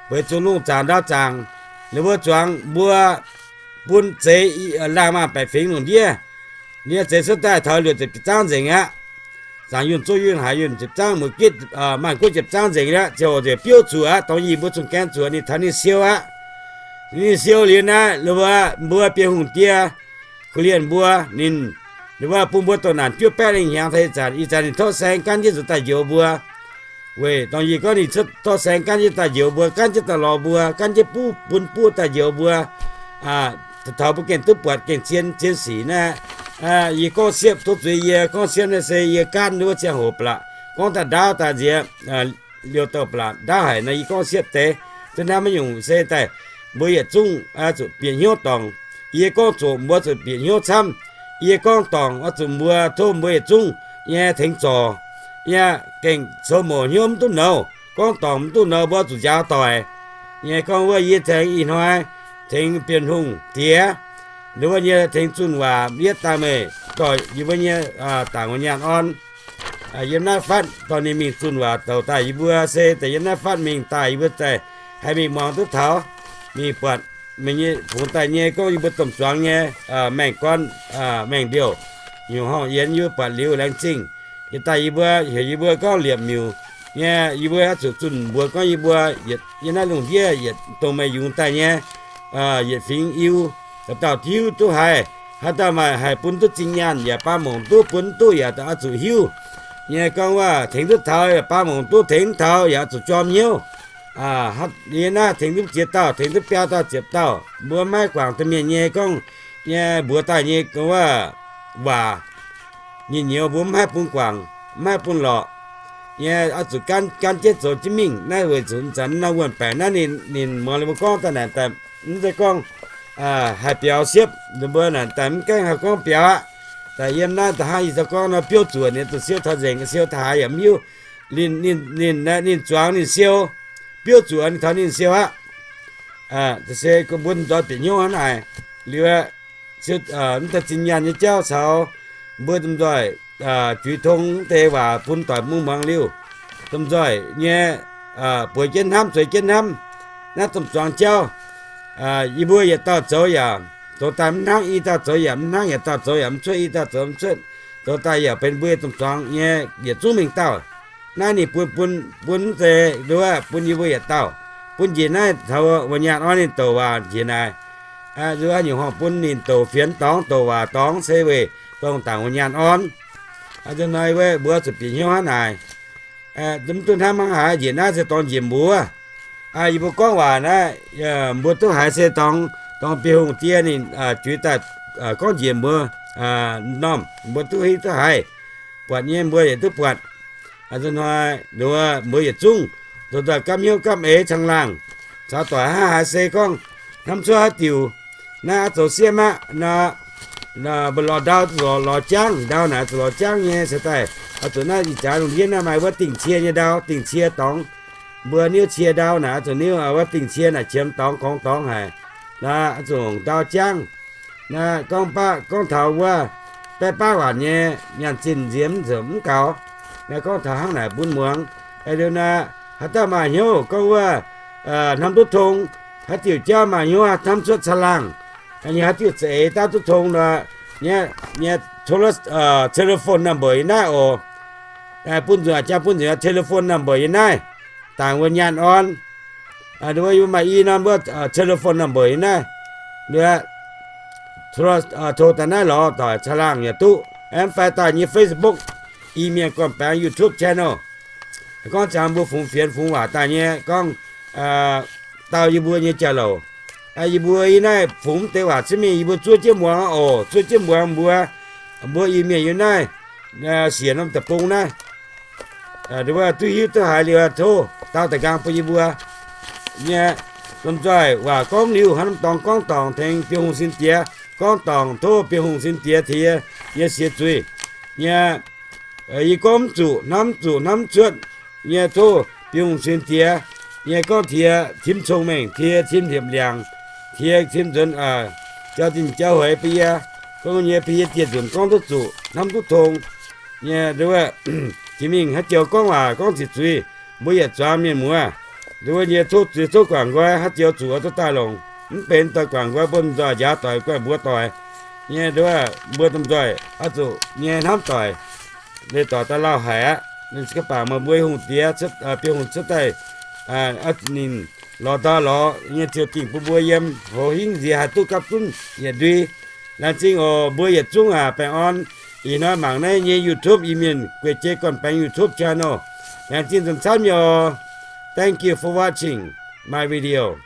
weic zuqc lungh zaangc ndau zaangc, ninh mbuo zuangx mbuo bun zeix laangh maanh baeqc fingx lungh ndiev. Ninh zeix cuotv daaih taux luoqc ziepc zaangv nzengc aqv. Zaangc yunh zoh yunh haic yunh ziepc zaangv, muoz-gitv maanh guoqv ziepc zaangv nzengc aqv. Ziouc nzengc biouv zuoqc aqv, dongh yie mbuo zuqc gaeng zuoqc ninh taux ninh siou aqv. Ninh siou liuz naaiv, mbuo Bienh Hungh die korv-lienh mbuo, ninh, ninh mbuo bun mbuo doqc naanc juov baeqv lengh hnyangx taux ih zanc. Ih zanc ninh tov saeng gaanv jienv zuqc daaih njoux mbuo. Weic dongh yie gorngv ninh cuotv tov saeng gaanv jienv daaih njoux mbuo, gaanv jienv daaih lorz mbuo, gaanv jienv buv, bun buv daaih njoux mbuo. Taux mbuo gengh duqv buatc gengh zien, zien sic naaiv. Yie gorngv siepv tov zuiz, yie gorngv siepv naaiv se yie gaanv wuov ziangh hoc ba'laqc. Gorngv daaih ndaauv daaih nziex liouh douh ba'laqc ndaauv haic nor, yie gorngv siepv deix. Zuov hnamv maiv nyungc se daaih mbuo yietc zungv zuqc bieqc hnyouv dorngc. Yie gorngv zoqc mbuo zuqc bieqc hnyouv camv. Yie gorngv dorngc oix zuqc mbuo tov mbuo yietc zungv nyei tengx zorc. Yie gengh zoux mouc hnyouv mv duqv nouz, gorngv dorngc mv duqv nouz, mbuo zuqc njaaux doic. Yie gorngv wuov yie tengx ih hnoi tengx Bienh Hungh diex, nduov nyei tengx zunh waac yietv daaih meih dorh yie mbuo nyei dangc wuov nyaanh orn yiem naaiv fatv dorh ninh mingh zunh waac douc daaih yie mbuo se daaih yiem naaiv fatv mingh daaih yie mbuo daaih haih mingh muangx duqv taux, mingh buatc meih nyei fungx daaih nyei gorngv yie mbuo domh zuangx nyei maengh gorn maengh ndiouh, nyungc horngh yienx yie mbuo buatc liuz laengz zingh. Yietc daaih yie mbuo heuc yie mbuo gorngv liepc miuc nyei, yie mbuo oix zuqc zunh mbuox gorngv yie mbuo yietc yiem naaiv lungh ndiev yietc dongh meih yungz daaih nyei, yietc fingx Iu, dauh dauh tiuv duqv haiz, haaix dauh maaih haih bun duqv zinh nyaanh yaac baan mongc duqv, bun mv duqv yaac oix zuqc hiuv nyei gorngv waac tengx duqv taux yaac baan mongc duqv, tengx mv taux yaac oix zuqc jorm hnyouv. Yie naaiv tengx duqv ziex dauh, tengx duqv biaa dauh ziepc dauh, mbuo maiv guangc domh mienh nyei gorngv nyei mbuox daaih nyei gorngv waac, waac nyei nyouz mbuo mv haih bun guangc, mv haih bun lorqc nyei, oix zuqc gaanv, gaanv jienv zoux jienv mingh. Naaiv weic zuqc zanc norm wuonh baengc naaiv ninh, ninh muangx liuz mbuo gorngv daaih naaic daaih, mv zeiz gorngv haih biaux siepv, mbuo naaic daaih mv gaengh haih gorngv biaux aqv. Daaih yiem naaiv da'haav yie zoux gorngv nor biouv zuoqc ninh zuqc siou taux nzengc, siou taux haaix yaac mv hiuv. Ninh, ninh, ninh, ninh zuangx ninh siou, biouv zuoqc ninh taux ninh siou aqv. Se mbuo nzoih bieqc hnyouv hnangv naaic. Liuz, mv daaih zinh nyaanh nyei jauv caux mbuo domh nzoih juix tong mv deix waac bun doic mungh muangx liuz, domh nzoih nyei bueix jienv hnamv, zueiz jienv hnamv naaiv domh zuangx jauv. Yie mbuo yietc dauh zoux yaac zoux daaih mv hnangv, i dauh zoux yaac mv hnangv, yietc dauh zoux yaac mv cuotv, i dauh zoux mv cuotv, zoux daaih yaac benx mbuo yietc zungv zuangx nyei yietc zungv mengh dauh. Naaiv ninh bun, bun, bun mv zeiz nduov, bun yie mbuo yietc dauh, bun njiec naaiv taux wuov nyaanh orn ninh douc waac njiec naaic. Nduov nyungc horngh bun ninh douc fienx dorngx, douc waac dorngx se weic dongh dangc wuov nyaanh orn. Hnoi wuov mbuo zuqc bieqc hnyouv hnangv naaic. Mv duqv hnamv hnangv haaix, njiec naaiv se dorngx njiec mbuov. Yie mbuo gorngv waac naaiv, mbuo duqv haiz se dorngx, dorngx Bienh Hungh die ninh juix daaih gorngv njiec mbuo normh, mbuo duqv hiuv duqv haiz, buatc nyei mbuo yietc duqv buatc. Hnoi nduov mbuo yietc zungv zoux daaih gapv hnyouv gapv eix caangh laangh, caux doic hnangv haaix se gorngv hnamv cuotv haaix diuc, naaiv oix zoux sieqv aqv nor, mbuo lorz ndau, lorz jangv ndau naaic, zuqc lorz jangv nyei se daaih oix zuqc naaiv ih jaax lungh ndiev naaiv maaih wuov dingh cie nyei ndau, dingh cie dorngx, mbuo niuv cie ndau naaic, oix zuqc niuv wuov dingh cie naaic qiemx dorngx gorngv dorngx haic. Naaiv oix zuqc ndau jangv. Naaiv gorngv baav gorngv taux wuov baeqv baav waanc nyei nyaanh zinh nziex mv nzunc mv gaux. Naaiv gorngv taux hnangv naaic bun muangx. Liuz naaiv haaix dauh maaih hnyouv gorngv wuov hnamv duqv tong, haaix diuc jauv maaih hnyouv hnamv cuotv caangh laangh, nyei haaix diuc za'eix daav duqv tong nor, nyei, nyei telephone number yiem naaiv oc. Bun nzunc aqv, jangx bun nzunc telephone number yiem naaiv, dangc wuov nyaanh orn. Nduov yie mbuo maaih i norm wuov telephone number yiem naaiv. Nduov tov daaih naaiv lorz doic caangh laangh yaac duqv. Aengx fai daaih nyei Facebook, Iu-Mienh gorn-baengx YouTube channel. Gorngv jangx mbuo fungx fienx fungx waac daaih nyei gorngv dau yie mbuo nyei jauv-louc. Yie mbuo yiem naaiv fungx mv deix waac zieqv mingh, yie mbuo zuov jienv muangx oc, zuov jienv muangx mbuo, mbuo Iu-Mienh yiem naaiv siec norm deic-bung naaiv. Nduov duqv hiuv duqv haiz liuz tov dau da'nqaang bun yie mbuo nyei. Domh nzoih waac gorngv liuz, hnamv dorngx gorngv dorngc tengx Bienh Hungh sin diex gorngv dorngc, tov Bienh Hungh sin diex tengx yie nyei siex zuiz nyei. Yie gorngv mv zuqc, hnamv mv zuqc, hnamv mv cuotv nyei, tov Bienh Hungh sin diex nyei gorngv tengx yie tim cong-mengh, tengx yie tim liepc ndiangx, tengx yie tim nzuonx jauv-zinh jauv-heix bun yie. Gorngv nyei bun yie dieh nzunc gorngv duqv zuqc, hnamv duqv tong nyei. Nduov jiex mingh haaix joux gorngv waac gorngv ziqc zuiz, mbuo yietc zuangx mienh muoz, nduov nyei tov zuiz tov guangc nqoi, haaix joux zuqc oix duqv daaih longc. Mv benx doix guangc nqoi, mbuo domh nzoih njaaux doic guai mbuox doic nyei. Nduov mbuo domh nzoih oix zuqc nyei hnamv doic, leiz doic daaih lauh haic aqv. Ninh baac meih mbuo hungh diex, Bienh Hungh cuotv daaih, ninh lorz ndau lorz nyei ziouc dingc bun mbuo yiem hoz hingv nziex haih duqv gapv zunv yietc ndui. Laengz zingh oc. Mbuo yietc zungv aac, baengh orn ih hnoi mangc naaiv nyei YouTube, Iu-Mienh Gueic Jei Gorn-Baengx YouTube channel. Laengz zingh nzunc camv nyei oc. Thank you for watching my video.